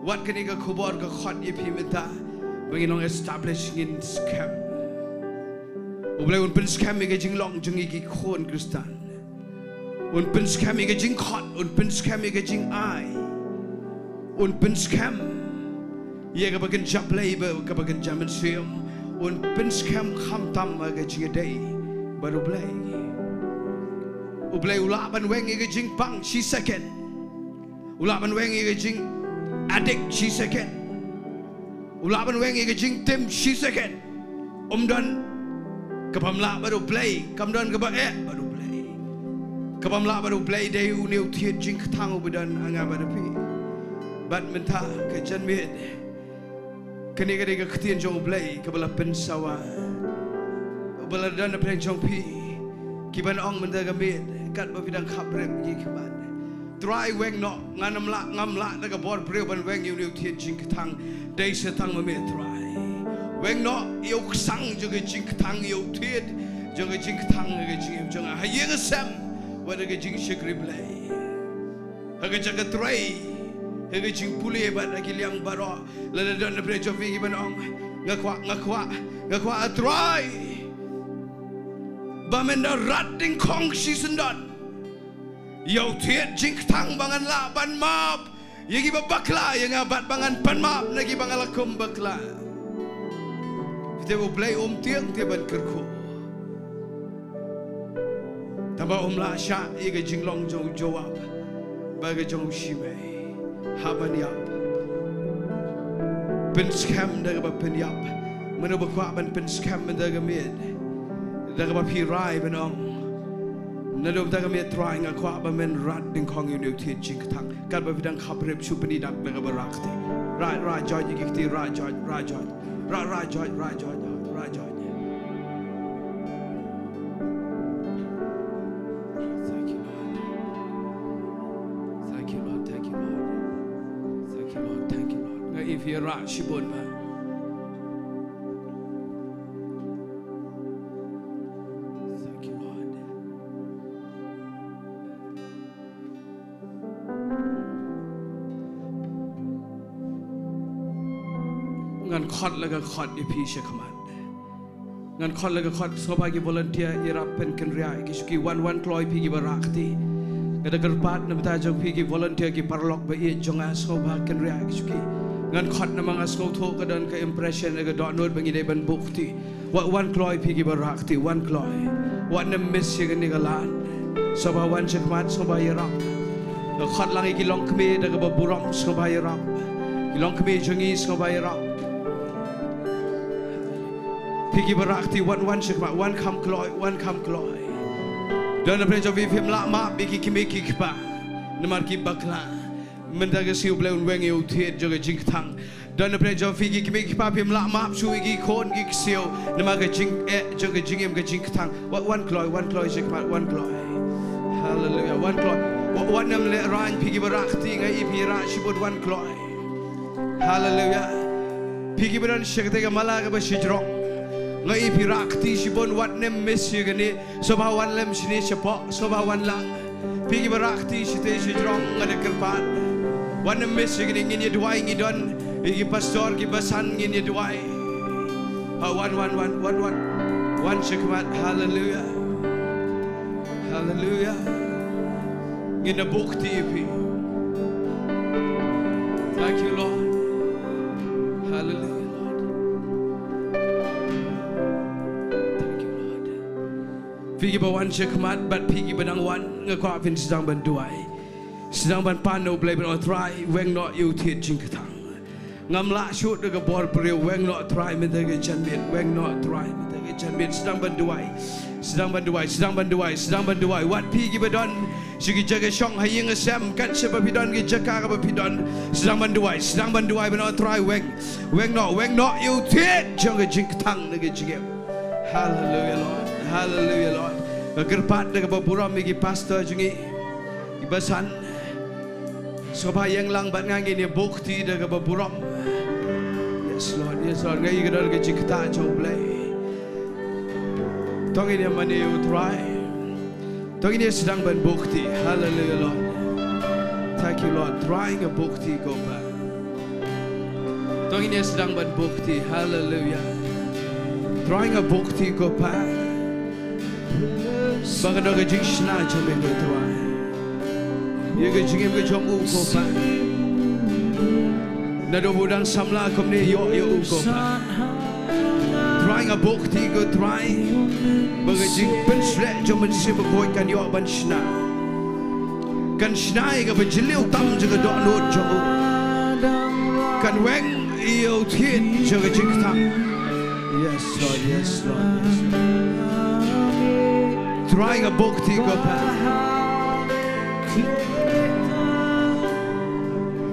Wat kane ka khubor ka khot ïa phi mynta ba ngin long establish, ngin skhem. U Blei un pynskhem ïa ka jinglong jong ngi ki khun Khristan. Un pynskhem ïa ka jingkhot, un pynskhem ïa ka jingai. Un pynskhem ïa kaba kynja Blei bad kaba kynja mynsiem. Un pynskhem khamtam ha ka jingïadei bad U Blei. U Blei u lah ban weng ïa ka jingpang shi second. U lah ban weng ïa ka jingaddict shi second. U lah ban weng ïa ka jingtim shi second. Um don kabym lah bad U Blei, kam don kaba eh bad U Blei. Kabym lah bad U Blei dei une u thied jingkthang uba don ha nga bad phi. Bad mynta ka janmiet, kane ka dei ka ktien jong U Blei kaba la pynsawa, uba la don napdeng jong phi. Ki ban ong mynta ka miet, katba phi dang khapbrip ïa ki khmat, Trai, weng noh, ngam lah, ngam lah da ka bor briew ban weng ïa une u thied jingkthang. Dei sa tang ma me, Trai. Weng noh ïa u ksang jong ka jingkthang, ïa u thied jong ka jingkthang ha ka jingim jong nga, ha ïing ha sem, wat ha ka jingshakri Blei, ha ka jaka trei, ha ka jingpule bad ha ki liang baroh. Lada don napdeng jong phi ki ban ong, nga kwah, nga kwah, nga kwah, ah, Trai, ba men da rat dyngkhong shisyndon ïa u thied jingkthang ba ngan lah ban map ïa kiba bakla ïa nga bad ba ngan pan map na kiba nga la kum bakla. Te U Blei um tieng te ban kyrkhu. Tangba um lah shah ïa ka jinglong jong u Joab bad ka jong u Shimei. Hap ban ïap. Pynskhem da kaba pynïap. Mano ba kwah ban pynskhem mynta ka miet, da kaba phi rai ban ong, naduh mynta ka miet, Trai, nga kwah ba men rat dyngkhong ïa une u thied jingkthang. Katba phi dang khapbrip, shu pyni dak da kaba rah kti. Rah, rah joit ïa ki kti, rah joit, rah joit. Rah, rah joit, rah joit, rah joit. Thank you, Lord. Thank you, Lord. Thank you, Lord. Thank you, Lord. Thank you, Lord. Nga ïohi phi rah shibun, bah. Thank you, Lord. Ngan khot la ka khot ïa phi sha khmat. Ngan khot la ka khot, sngewbha ki volunteer ïarap pynkynriah ïa ki shuki. Wan, wan kloi phi kiba rah kti. Nga da kyrpad na bynta jong phi ki volunteer, ki paralok ba ïeit jong nga, sngewbha kynriah ïa ki shuki. Ngan khot namar nga sngewthuh ka don ka impression ha ka dohnud ba ngi dei ban buh kti. Wan, wan kloi phi kiba rah kti, wan kloi. Wat nym miss ïa kane ka lad. Sngewbha wan sha khmat, sngewbha ïarap. Nga khot lang ïa ki longkmie da kaba burom, sngewbha ïarap. Ki longkmie jong ngi, sngewbha ïarap. Phi kiba rah kti, wan, wan sha khmat, wan kham kloi, wan kham kloi. Don napdeng jong phi phim lah map ïa ki kmie ki kpa namar ki bakla. Mynta ka sngi U Blei un weng ïa u thied jong ka jingkthang. Don napdeng jong phi ki kmie ki kpa phim lah map shuh ïa ki khun ki ksiew namar ka jingeh jong ka jingim, ka jingkthang. Wa-, wan kloi, wan kloi sha khmat, wan kloi. Haleluia, wan kloi. Wa-, wat nym lehraiñ phi kiba rah kti, nga ïohi phi rah shibun, wan kloi. Haleluia. Phi kiba don sha katei ka mala kaba shajrong, nga ïohi phi rah kti shibun, wat nym miss ïa kane. Sngewbha wan lem shane shapoh, sngewbha wan lang. Phi kiba rah kti shatei shajrong, nga da kyrpad. Wat nym miss ïa kane, ngin ïa duwai, ngi don ïa ki pastor kiba san, ngin ïa duwai. Ha, wan, wan, wan, wan, wan. Wan sha khmat, haleluia. Haleluia. Ngin da buh kti ïa phi. Thank you, Lord. Haleluia, Lord. Thank you, Lord. Phi kiba wan shakhmat bad phi kiba dang wan, nga kwah phin sdang ban duwai. Sdang ban pan na U Blei ban ong, Trai, weng noh ïa u thied jingkthang. Ngam lah shuh da ka bor briew, weng noh Trai mynta ka janmiet, weng noh Trai mynta ka janmiet. Sdang ban duwai. Sdang ban duwai, sdang ban duwai, sdang ban duwai. Wat phi kiba don sha ki jaka shong ha ïing ha sem, kat shaba phi don, ki jaka kaba phi don, sdang ban duwai, sdang ban duwai ban ong, Trai, weng, weng noh, weng noh ïa u thied jong ka jingkthang na ka jingim. Hallelujah, Lord. Hallelujah, Lord. Nga kyrpad da kaba burom ïa ki pastor jong ngi, ki basan. Sngewbha ïeng lang bad nga, ngin ïa buh kti da kaba burom. Yes, Lord. Yes, Lord. Nga ïa ka don ka jingktah jong U Blei. To ngin ïa mane ïa u Trai. To ngin ïa sdang ban buh kti. Hallelujah, Lord. Thank you, Lord. Trai, nga buh kti ko Pa. To ngin ïa sdang ban buh kti. Hallelujah. Trai, nga buh kti ko Pa. Ba ka don ka jingshna jong me ko Trai ïa ka jingim ka jong u ko Pa. Naduh ba u dang samla kumne, ïoh ïa u ko Pa. Trai, nga buh kti ko Trai ba ka jingpynshlur jong u Mynsiem Bakhuid kan ïoh ban shna. Kan shna ïa kaba jylliew tam jong ka dohnud jong u. Kan weng ïa u thied jong ka jingkthang. Yes, Lord, yes, Lord, yes, Lord. Trai, nga buh kti ko Pa.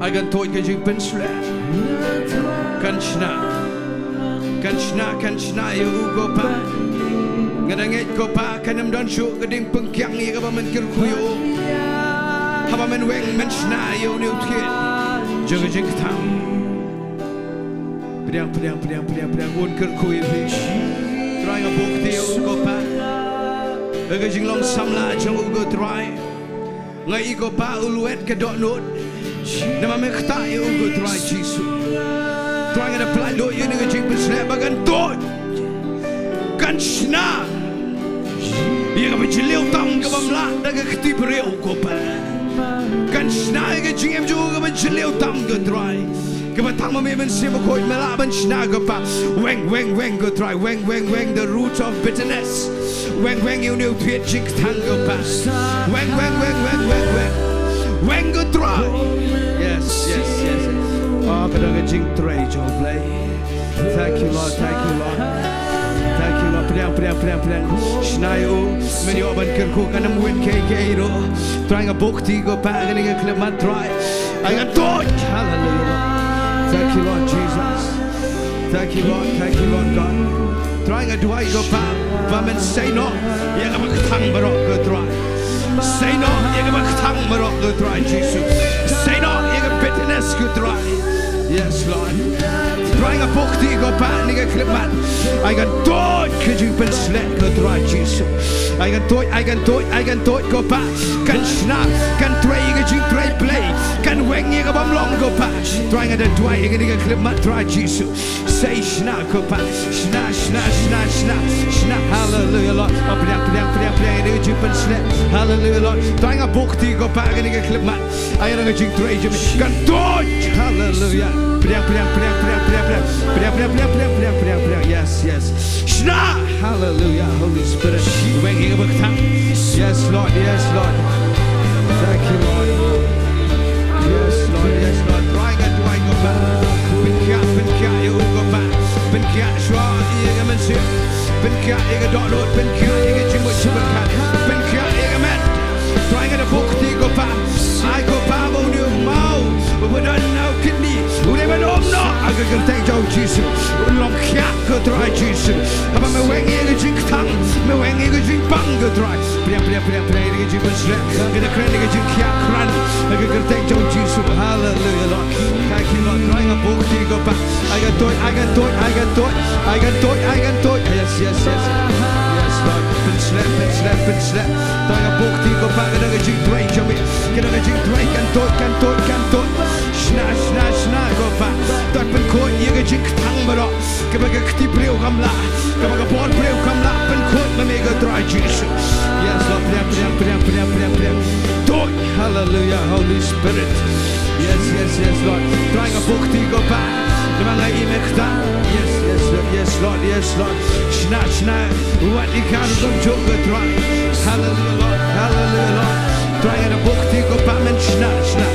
Ai kan tuid ka jingpynshlur. Kan shna. Kan shna, kan shna ïa u ko Pa. Nga da ngeit ko Pa, kan ym don shuh ka jingpynkhiah ïa kaba men kyrkhu ïa u. Haba men weng, men shna ïa une u thied jong ka jingkthang. Pdiang, pdiang, pdiang, pdiang, pdiang. Ngun kyrkhu ïa phi. Trai, nga buh kti ïa u ko Pa. Ïa ka jinglong samla jong u ko Trai. Nga i ko Pa u lwet ka dohnud. Namar me ktah ïa u ko Trai Jisu. Trai, nga da pynlait duh ïa une ka jingpynshlur ba kan tuid. Kan shna ïa kaba jylliew tam kaba ym lah da ka kti briew ko Pa. Kan shna ïa ka jingim jong u kaba jylliew tam ko Trai. Kaba tang ma me Mynsiem Bakhuid me lah ban shna ko Pa. Weng, weng, weng ko Trai. Weng, weng, weng the root of bitterness. Weng, weng ïa une u thied jingkthang ko Pa. Weng, weng, weng, weng, weng, weng. Weng ko Trai. Yes, yes, yes. Oh, ka don ka jingtrei jong U Blei. Thank you, Lord. Thank you, Lord. Thank you, Lord. Pdiang, pdiang, pdiang, pdiang. Shna ïa u. Men ïoh ban kyrkhu, kan ym wit kaei kaei ruh. Trai, nga buh kti ko Pa ha kane ka khyllipmat Trai. Ai kan tuid. Hallelujah, Lord. Thank you, Lord Jesus. Thank you, Lord. Thank you, Lord God. Trai, nga duwai ko Pa ba men sei noh ïa kaba kthang baroh ko Trai. Sei noh ïa kaba kthang baroh ko Trai Jisu. Sei noh ïa ka bitterness ko Trai. Yes, Lord. Trai, nga buh kti ko Pa ha kane ka khyllipmat. Ai kan tuid ka jingpynshlur ko Trai Jisu. Ai kan tuid, ai kan tuid, ai kan tuid ko Pa. Kan shna, kan trei ïa ka jingtrei Blei. Kan weng ïa kaba ym long ko Pa. Trai, nga da duwai ïa kane ka khyllipmat Trai Jisu. Sei shna ko Pa. Shna, shna, shna, shna, shna. Hallelujah, Lord. Oh, pdiang, pdiang, pdiang, pdiang ïa kane ka jingpynshlur. Hallelujah, Lord. Trai, nga buh kti ko Pa ha kane ka khyllipmat. Ai ka jingtrei jong me kan tuid. Hallelujah. Pdiang, pdiang, pdiang, pdiang, pdiang, pdiang. Pdiang, pdiang, pdiang, pdiang, pdiang, pdiang, pdiang. Yes, yes. Shna. Hallelujah. Holy Spirit. Weng ïa kaba kthang. Yes, Lord. Yes, Lord. Thank you, Lord. Yes, Lord. Yes, Lord. Trai, nga duwai ko Pa. Pynkhiah, pynkhiah ïa u ko Pa. Pynkhiah shuwa ïa ka mynsiem. Pynkhiah ïa ka dohnud, pynkhiah ïa ka jingmut jingpyrkhat, pynkhiah ïa ka met. Trai, nga da buh kti ko Pa. Ai ko Pa ba une u maw uba don na u kidney u dei ban ym noh ha ka kyrteng jong u Jisu. Un long khiah ko Trai Jisu. Haba me weng ïa ka jingkthang, me weng ïa ka jingpang ko Trai. Pdiang, pdiang, pdiang, pdiang ïa ka jingpynshlur. Nga da kren ïa ka jingkhiah krat ha ka kyrteng jong u Jisu. Hallelujah, Lord. Thank you, Lord. Trai, nga buh kti ko Pa. Ai kan tuid, ai kan tuid, ai kan tuid, ai kan tuid, ai kan tuid. Yes, yes, yes. Yes, Lord. Pynshlur, pynshlur, pynshlur. Trai, nga buh kti ko Pa, ka don ka jingtrei jong me. Ka don ka jingtrei, kan tuid, kan tuid, kan tuid. Shna, shna, shna ko Pa. Trai, pynkhuid ïa ka jingkthang baroh. Kaba ka kti briew kam lah, kaba ka bor briew kam lah pynkhuid ma me ko Trai Jisu. Yes, Lord, pdiang, pdiang, pdiang. Tuid, hallelujah, Holy Spirit. Yes, yes, yes, Lord. Trai, nga buh kti ko Pa. Namar nga i me ktah. Yes, yes, yes. Yes, Lord, yes, Lord. Shna, shna. Wat ïa ka rukom jong ka Trai. Hallelujah, Lord. Hallelujah, Lord. Trai, nga da bok ïa phi ko Pa, men shna, shna.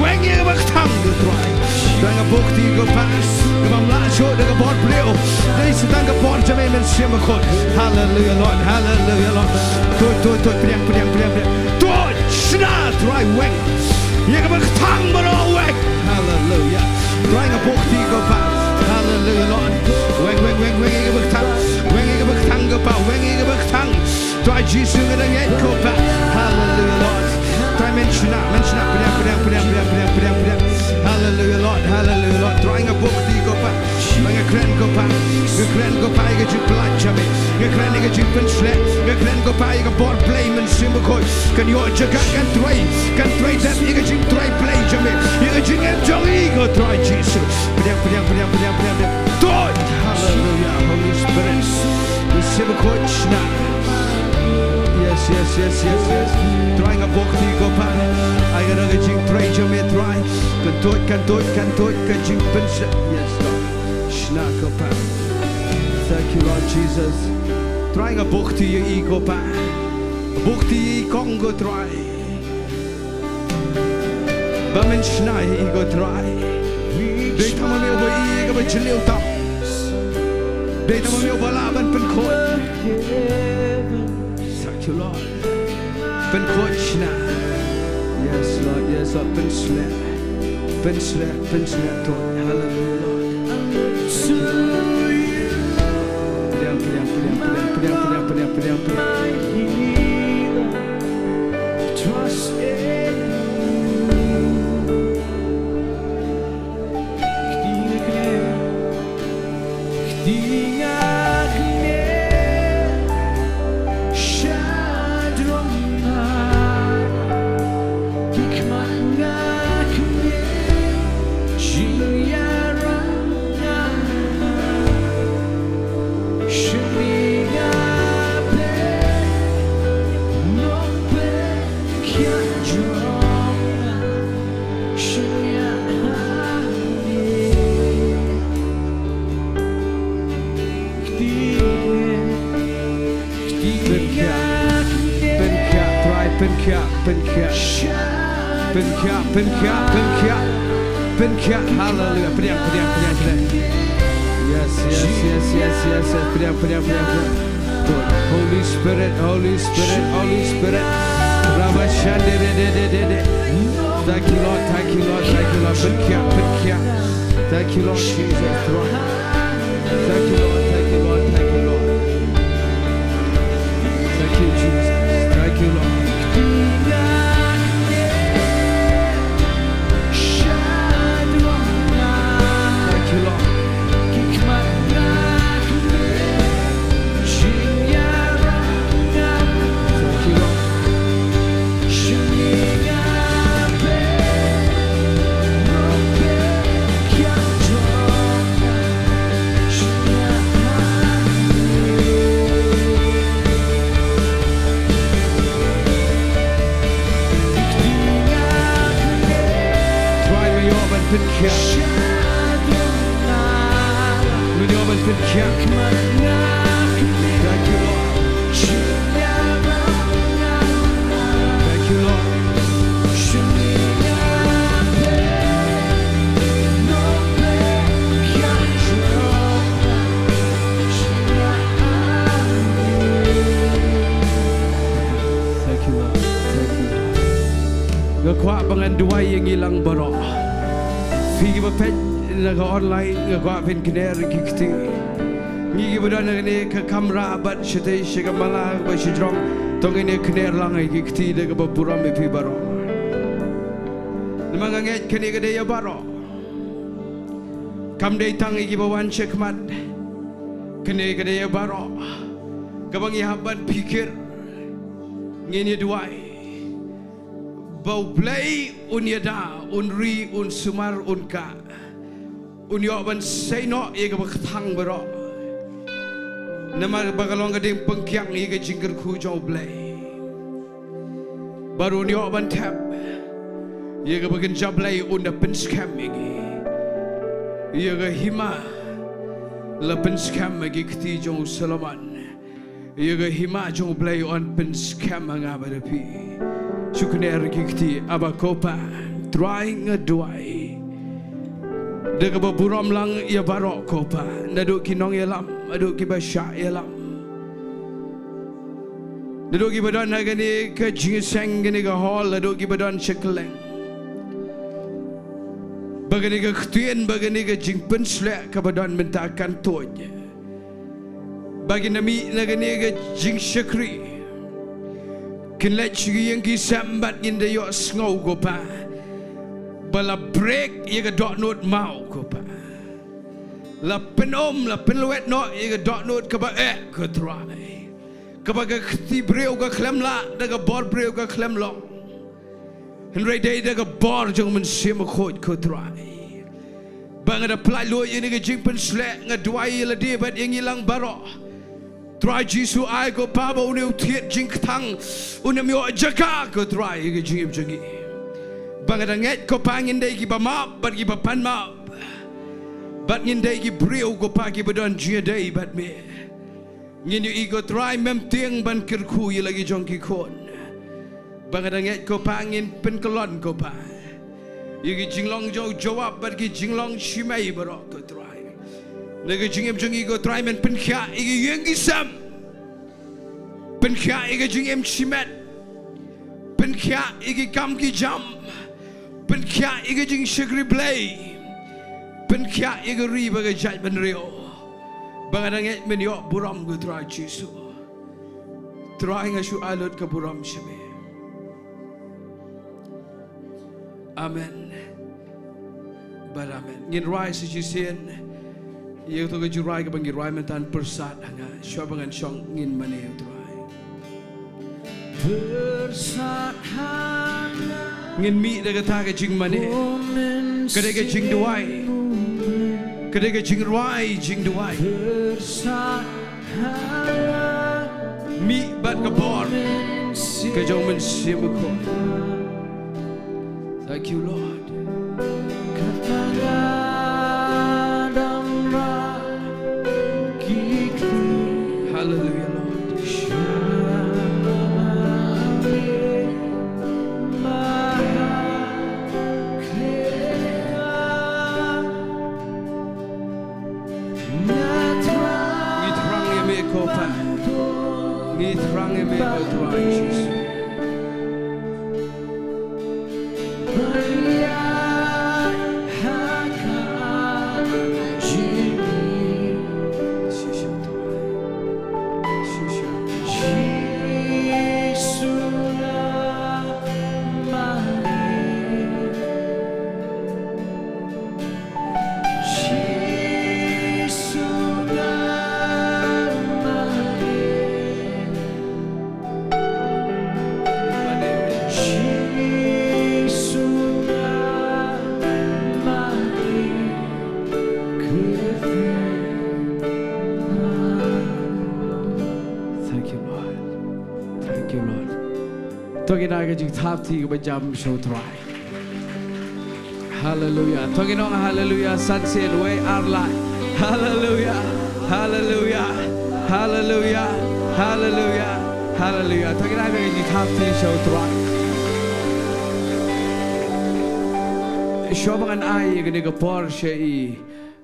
Weng ïa kaba kthang ko Trai. Trai, nga bok ïa phi ko Pa. Kaba ym lah shuh da ka bor briew. Dei sa tang ka bor jong me Mynsiem Bakhuid. Hallelujah, Lord. Hallelujah, Lord. Tuid, tuid, tuid. Pdiang, pdiang, pdiang, pdiang. Tuid, shna, Trai, weng. Ïa kaba kthang baroh weng. Hallelujah. Trai, nga bok ïa phi ko Pa. Hallelujah, Lord. Weng, weng, weng, weng ïa kaba kthang. Weng ïa kaba kthang ko Pa. Weng ïa kaba kthang. Trai Jisu, nga da ngeit ko Pa. Hallelujah, Lord. Trai, men shna, men shna. Pdiang, pdiang, pdiang, pdiang, pdiang, pdiang, pdiang. Hallelujah, Lord. Hallelujah, Lord. Trai, nga bok ïa phi ko Pa. Nga kren ko Pa. Nga kren ko Pa ïa ka jingpyllait jong me. Nga kren ïa ka jingpynshlur. Nga kren ko Pa ïa ka bor Blei Mynsiem Bakhuid. Kan ïoh jaka kan trei. Kan trei dep ïa ka jingtrei Blei jong me. Ïa ka jingim jong ngi ko Trai Jisu. Pdiang, pdiang, pdiang, pdiang, pdiang, pdiang. Tuid. Hallelujah. Holy Spirit. Mynsiem Bakhuid shna. Yes, yes, yes, yes, yes. Trai, nga bok ïa phi ko Pa. Ai ka da ka jingtrei jong me Trai. Kan tuid, kan tuid, kan tuid, ka jingpynshlur. Yes, Lord. Shna ko Pa. Thank you, Lord Jesus. Trai, nga bok ïa phi ko Pa. Bok ïa phi kong ko Trai. Ba men shna ïa phi ko Trai. Dei tang ma me uba ïohi ïa kaba jylliew tam. Dei tang ma me uba lah ban pynkhuid. Thank you, Lord. Pynkhuid shna. Yes, Lord. Yes, Lord. Pynshlur. Pynshlur. Pynshlur, Lord. Hallelujah, Lord. Pdiang, pdiang, pdiang, pdiang, pdiang. Trust in you. Pynkhiah, pynkhiah, Trai, pynkhiah, pynkhiah. Pynkhiah, pynkhiah, pynkhiah. Pynkhiah, hallelujah. Pdiang, pdiang, pdiang, pdiang. Yes, yes, yes, yes, yes, yes. Pdiang, pdiang, pdiang, pdiang. Holy Spirit, Holy Spirit, Holy Spirit. Rabashandedededede. Thank you, Lord. Thank you, Lord. Thank you, Lord. Pynkhiah, pynkhiah. Thank you, Lord Jesus. Thank you, Lord. Thank you, Lord. Thank you, Lord. Thank you, Jesus. Thank you, Lord. Thank you, Lord. Thank you, Lord. Trai, me ïoh ban pynkhiah. Me ïoh ban pynkhiah. Thank you, Lord. Thank you, Lord. Thank you, Lord. Thank you, Lord. Nga kwah ba ngan duwai ïa ngi lang baroh. Phi kiba peit na ka online, nga kwah phin kner ki kti. Ngi kiba don ha kane ka kamra bad shatei sha ka mala kaba shajrong, to ngin ïa kner lang ïa ki kti da kaba burom ïa phi baroh. Namar nga ngeit kane ka dei ïa baroh. Kam dei tang ïa kiba wan shakhmat. Kane ka dei ïa baroh. Kaba ngi hap ban phikir, ngin ïa duwai ba U Blei un ïada, un ri, un sumar, un kah. Un ïoh ban sei noh ïa kaba kthang baroh. Namar ba ka long ka diengpyngkiang ïa ka jingkyrkhu jong U Blei. Bad un ïoh ban thep ïa kaba kynja Blei un da pynskhem ïa ngi. Ïa ka hima La pynskhem ha ki kti jong u Solomon. Ïa ka hima jong u Blei yn pynskhem ha nga bad ha phi. Shu kner ki kti, Aba ko Pa, Trai nga duwai. Da kaba burom lang ïa baroh ko Pa. Naduh ki nongïalam, naduh kiba shah ïalam. Naduh kiba don ha kane ka jingïaseng, kane ka hall, naduh kiba don sha kylleng. Ba kane ka ktien, ba kane ka jingpynsleh kaba don mynta kan tuid. Ba kin da mih na kane ka jingshakri. Kin leit sha ki ïing ki sem bad ngin da ïohsngew ko Pa. Ba la break ïa ka dohnud maw ko Pa. La pyn-um, la pynlwet noh ïa ka dohnud kaba eh ko Trai. Kaba ka kti briew ka khlem lah, da ka bor briew ka khlem long. Hynrei dei da ka bor jong u Mynsiem Bakhuid ko Trai. Ba nga da pyllait lut ïa kane ka jingpynsleh, nga duwai ïa lade bad ïa ngi lang baroh. Trai Jisu, ai ko Pa ba une u thied jingkthang un ym ïoh jaka ko Trai ïa ka jingim jong ngi. Ba nga da ngeit ko Pa ngin dei kiba map bad kiba pan map. Bad ngin dei ki briew ko Pa kiba don jingïadei bad me. Ngin ïohi ko Trai mem tieng ban kyrkhu ïa la ki jong ki khun. Ba nga da ngeit ko Pa ngin pynkyllon ko Pa. Ïa ki jinglong jong u Joab bad ki jinglong shimei baroh ko Trai. Na ka jingim jong ngi ko Trai men pynkhiah ïa ki ïing ki sem. Pynkhiah ïa ka jingim shimet. Pynkhiah ïa ki kam ki jam. Pynkhiah ïa ka jingshakri Blei. Pynkhiah ïa ka ri bad ka jaitbynriew. Ba nga da ngeit men ïoh burom ko Trai Jisu. Trai nga shu ai lut ka burom sha me. Amen. Bad amen. Ngin rwai sa shisien. Ïa kato ka jingrwai kaba ngi rwai mynta, Pyrsad ha nga. Shuwa ba ngan shong ngin mane ïa u Trai. Pyrsad ha nga. Ngin mih da kata ka jingmane. Ka dei ka jingduwai. Ka dei ka jingrwai jingduwai. Pyrsad Mih bad ka bor ka jong u Mynsiem Bakhuid. Thank you, Lord. Hallelujah, Lord. Ngi thrang ïa me ko Pa. Ngi thrang ïa me ko Trai Jisu. Thank you, Lord. Thank you, Lord. To ngin ai ka jingthap kti kaba jam sha u Trai. Hallelujah. To ngin ong hallelujah san sien, wei ar lai. Hallelujah. Hallelujah. Hallelujah. Hallelujah. Hallelujah. To ngin ai ka jingthap kti sha u Trai. Shuwa ba ngan ai kane ka por sha i,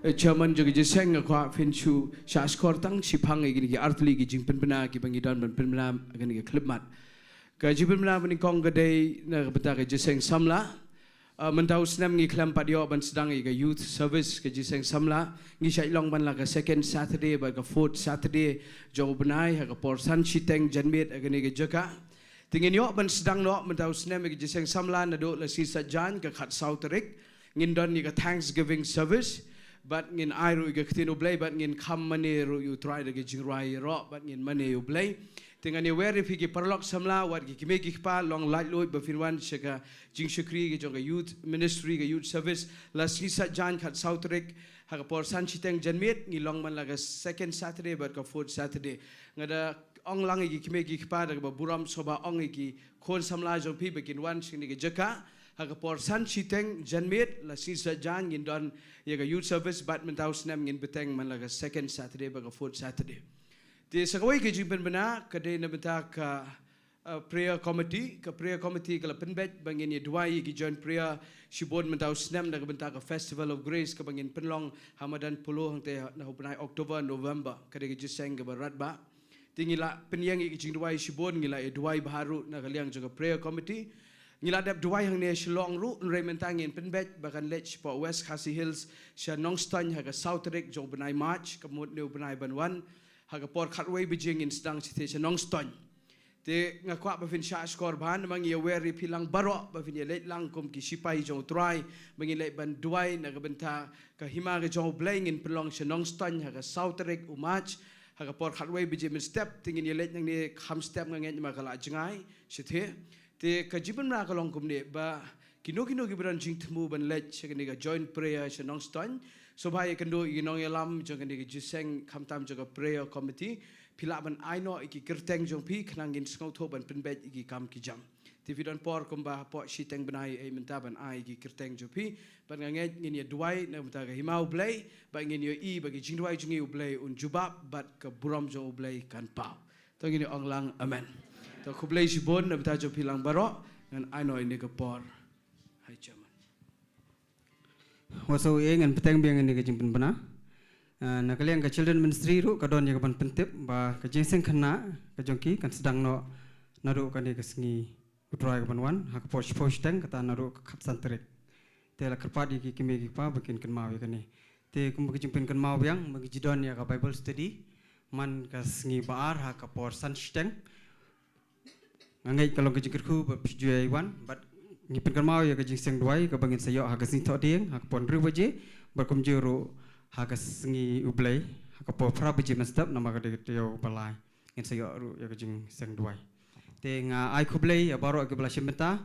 eh, chairman jong ka jingïaseng, nga kwah phin shu shah shkor tang shiphang ïa kine ki artylli ki jingpynbna kiba ngi don ban pynbna ha kane ka khyllipmat. Ka jingpynbna ba nyngkong ka dei na ka bynta ka jingïaseng samla. Ah, mynta u snem ngi khlem pat ïoh ban sdang ïa ka youth service, ka jingïaseng samla. Ngi shait long ban la ka second Saturday bad ka fourth Saturday jong u bnai ha ka por san shiteng janmiet ha kane ka jaka. Te ngin ïoh ban sdang noh mynta u snem ïa ka jingïaseng samla naduh la sngi Saitjaiñ ka khatsaw tarik. Ngin don ïa ka Thanksgiving service. Bad ngin ai ruh ïa ka ktien U Blei, bad ngin kham mane ruh ïa u Trai da ka jingrwai ïaroh, bad ngin mane ïa U Blei. Te ngan ïawer ïa phi ki paralok samla, wat ki kmie ki kpa, long laitluid ba phin wan sha ka jingshakri ka jong ka youth ministry, ka youth service, la sngi Saitjaiñ khatsaw tarik, ha ka por san shiteng janmiet, ngi long ban la ka second Saturday bad ka fourth Saturday. Nga da ong lang ïa ki kmie ki kpa da kaba burom shuwa ba ong ïa ki khun samla jong phi ba kin wan sha kane ka jaka. Ha ka por san shiteng janmiet la sngi Saitjaiñ ngin don ïa ka youth service, bad mynta u snem ngin bteng man la ka second Saturday bad ka fourth Saturday. Te sa kawei ka jingpynbna ka dei na bynta ka uh, prayer committee. Ka prayer committee ka la pynbeit ba ngin ïa duwai ïa ki joint prayer shibun mynta u snem na ka bynta ka Festival of Grace kaba ngin pynlong ha madan Polo hangta na u bnai October, November. Ka dei ka jingïaseng kaba radbah. Te ngi la pynïeng ïa ki jingduwai shibun, ngi la ïa duwai bha ruh na ka liang jong ka prayer committee. Ngi la dep duwai hangne Shillong ruh, hynrei mynta ngin pynbeit ba kan leit shapoh West Khasi Hills sha Nongstoiñ ha ka saw tarik jong u bnai March, ka mut ne u bnai ban wan. Ha ka por khatwei baje ngin sdang shathie sha Nongstoiñ. Te nga kwah ba phin shah shkor bha namar ngi ïa wer ïa phi lang baroh ba phin ïa leit lang kum ki shipai jong u Trai, ba ngin leit ban duwai na ka bynta ka hima ka jong u Blei. Ngin pynlong sha Nongstoiñ ha ka saw tarik u March ha ka por khatwei baje mynstep. Te ngin ïa leit nangne kham step, nga ngeit namar ka la jngai shathie. Te ka jingpynbna ka long kumne ba kino kino kiba don jingthmu ban leit sha kane ka joint prayer sha Nongstoiñ, sngewbha ïakynduh ïa ki nongïalam jong kane ka jingïaseng khamtam jong ka prayer committee. Phi lah ban ai noh ïa ki kyrteng jong phi khnang ngin sngewthuh ban pynbeit ïa ki kam ki jam. Te phi don por kumba hapoh shiteng bnai ei mynta ban ai ïa ki kyrteng jong phi. Bad nga ngeit ngin ïa duwai na ka bynta ka hima u Blei, bad ngin ïohi ba ki jingduwai jong ngi u Blei un jubab bad ka burom jong u Blei kan paw. To ngin ïa ong lang amen. To khublei shibun na bynta jong phi lang baroh, ngan ai noh ïa kane ka por. Hai chairman. Wat sngew ei, ngan bteng biang ïa kane ka jingpynbna. Ah, na ka liang ka Children Ministry ruh ka don ïa kaban pyntip ba ka jingïaseng khynnah ka jong ki kan sdang noh naduh kane ka sngi u Trai kaban wan, ha ka por shiphew shiteng, kata naduh ka khatsan tarik. Te la kyrpad ïa ki kmie ki kpa ba kin kynmaw ïa kane. Te kumba ka jingpynkynmaw biang, ba ngi ju don ïa ka Bible study man ka sngi ba ar ha ka por san shiteng. Nga ngeit ka long ka jingkyrkhu ba phi ju ïa wan, bad ngi pynkynmaw ïa ka jingïaseng duwai kaba ngin sa ïoh ha ka sngi Thohdieng ha ka por hynriew baje, bad kumjuh ruh ha ka sngi U Blei ha ka por phra baje mynstep, namar ka dei ka taïew ba lai. Ngin sa ïoh ruh ïa ka jingïaseng duwai. Te nga ai khublei ïa baroh kiba la shim bynta.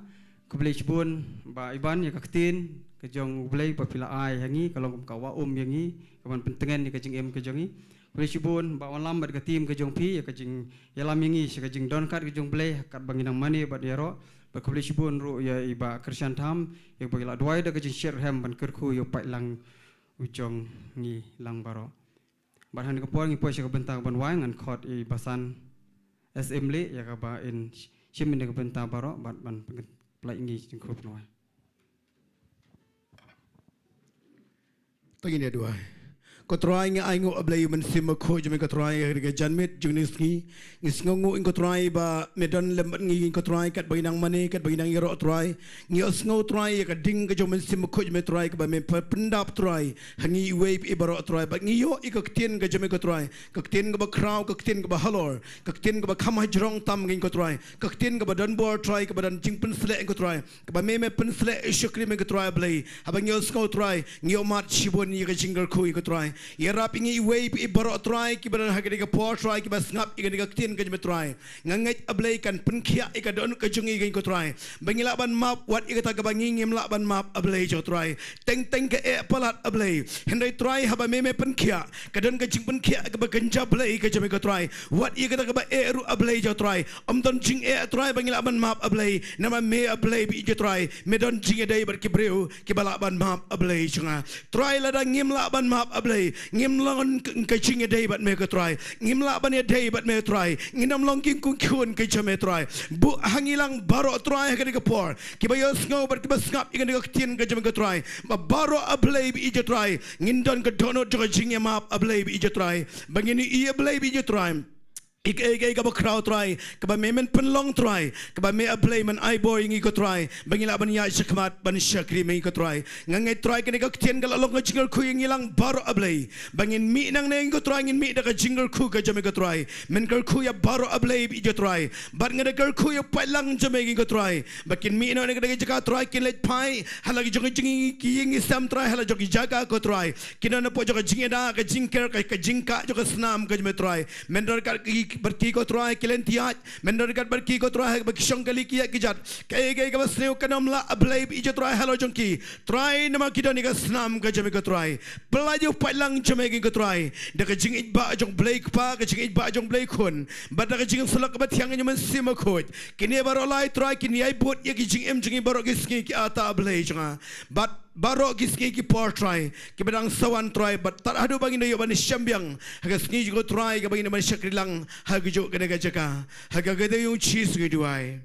Khublei shibun Bah Iban ïa ka ktien ka jong U Blei ba phi la ai ha ngi, ka long kum ka wah um ïa ngi kaban pyntngen ïa ka jingim ka jong ngi. Khublei shibun Bah Wanlam bad ka team ka jong phi ïa ka jingïalam ïa ngi sha ka jingdon kat ka jong U Blei katba ngi nang mane bad ïaroh. Bad khublei shibun ruh ïa i Bah Krishan Tham ïa kaba i la duwai da ka jingshitrhem ban kyrkhu ïa u paidlang u jong ngi lang baroh. Bad ha kane ka por ngi poi sha ka bynta kaban wai, ngan khot i Bah San S Imli ïa kaba in shim ïa ka bynta baroh bad ban pynlait ngi jingkyrkhu ban wai. To ngin ïa duwai. Ko Trai, ngi ainguh, A Blei Mynsiem Bakhuid jong me ko Trai, ha kane ka janmiet jong kane ka sngi. Ngi sngewnguh, ko Trai, ba me don lem bad ngi, ko Trai, katba ngi nang mane, katba ngi nang ïaroh, Trai. Ngi ïohsngew, Trai, ïa ka ding ka jong u Mynsiem Bakhuid jong me, Trai, kaba me pyn-, pyndap, Trai, ha ngi iwei pa iwei baroh, Trai. Bad ngi ïohi ïa ka ktien ka jong me, ko Trai, ka ktien kaba khraw, ka ktien kaba halor, ka ktien kaba kham hajrong tam, ko Trai, ka ktien kaba don bor, Trai, kaba don jingpynsleh, ko Trai, kaba me, me pynsleh ïa u shakri me, ko Trai, Blei. Haba ngi ïohsngew, Trai, ngi ïohmad shibun ïa ka jingkyrkhu, ko Trai. Ïarap ïa ngi iwei pa iwei baroh, Trai, kiba don ha kane ka por, Trai, kiba sngap ïa kane ka ktien ka jong me, Trai. Nga ngeit, A Blei, kan pynkhiah ïa ka dohnud ka jong ngi, ko Trai, ba ngin lah ban map wat ïa kata kaba ngi ngim lah ban map, A Blei jong, Trai. Teng teng ka eh palat, A Blei. Hynrei, Trai, haba me, me pynkhiah, ka don ka jingpynkhiah kaba kynja, Blei, ka jong me, ko Trai. Wat ïa kata kaba eh ruh, A Blei jong, Trai, ym don jingeh, Trai, ba ngin lah ban map, A Blei. Namar me, A Blei, bad ïeit, ko Trai, me don jingïadei bad ki briew kiba lah ban map, A Blei jong nga. Trai, lada ngim lah ban map, A Blei, ngim long ka, ka jingïadei bad me, ko Trai. Ngim lah ban ïadei bad me, Trai. Ngin ym long ki khun, khun ka jong me, Trai. Buh ha ngi lang baroh, Trai, ha kane ka por, kiba ïohsngew bad kiba sngap ïa kane ka ktien ka jong me, ko Trai, ba baroh, A Blei, bad ïeit, ko Trai, ngin don ka dohnud jong ka jingïamap, A Blei, bad ïeit, ko Trai. Ba ngin ïohi, A Blei, bad ïeit, ko Trai, ïa kaei kaei kaba khraw, Trai, kaba me, men pynlong, Trai, kaba me, A Blei, men ai bor ïa ngi, ko Trai, ba ngi lah ban ïaid shakhmat ban shakri me, ko Trai. Nga ngeit, Trai, kane ka ktien ka la long ka jingkyrkhu ïa ngi lang baroh, A Blei. Ba ngin mih nangne, ko Trai, ngin mih da ka jingkyrkhu ka jong me, ko Trai. Men kyrkhu ïa baroh, A Blei, bad ïeit, ko Trai. Bad nga da kyrkhu ïa u paidlang jong me, ko Trai, ba kin mih noh na kane ka jaka, Trai, kin leit phai ha la ki jong ki jing, ki ïing ki sem, Trai, ha la jong ki jaka, ko Trai. Kin don hapoh jong ka jingïada, ka jingker, ka, ka jingkah jong ka snam ka jong me, Trai. Men don kat ki, bad ki ko Trai, ki lynti ïaid, men don ryngkat bad ki ko Trai, ha kaba ki shong kali ki ïaid ki jad. Kaei kaei kaba sniew kan ym lah, A Blei, ïeit ko Trai, halor jong ki. Trai, namar ki don ïa ka snam ka jong me ko Trai. Pyllait ïa u paidlang jong me ko Trai, da ka jingïeit ba jong U Blei Kpa, ka jingïeit ba jong U Blei Khun, bad da ka jingïasyllok kaba thiang jong U Mynsiem Bakhuid. Kine baroh lai Trai kin ïai bud ïa ki jingim jong ngi baroh ki sngi ki ata, A Blei jong nga. Bad baroh ki sngi ki por Trai, kiba dang sa wan Trai, bad tad haduh ba ngin da ïoh ban ïashem biang ha ka sngi jong ko Trai kaba ngin da ban shakri lang ha kajuh kane ka jaka. Ha ka kyrteng jong U Jisu ngi duwai.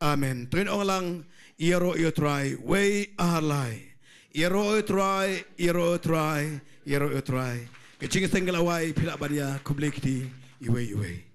Amen. To ngin ong lang, ïaroh ïa U Trai, wei ar lai. Ïaroh ïa U Trai, ïaroh ïa U Trai, ïaroh ïa U Trai. Ka jingseng ka la wai, phi lah ban ïa khublei kti iwei iwei.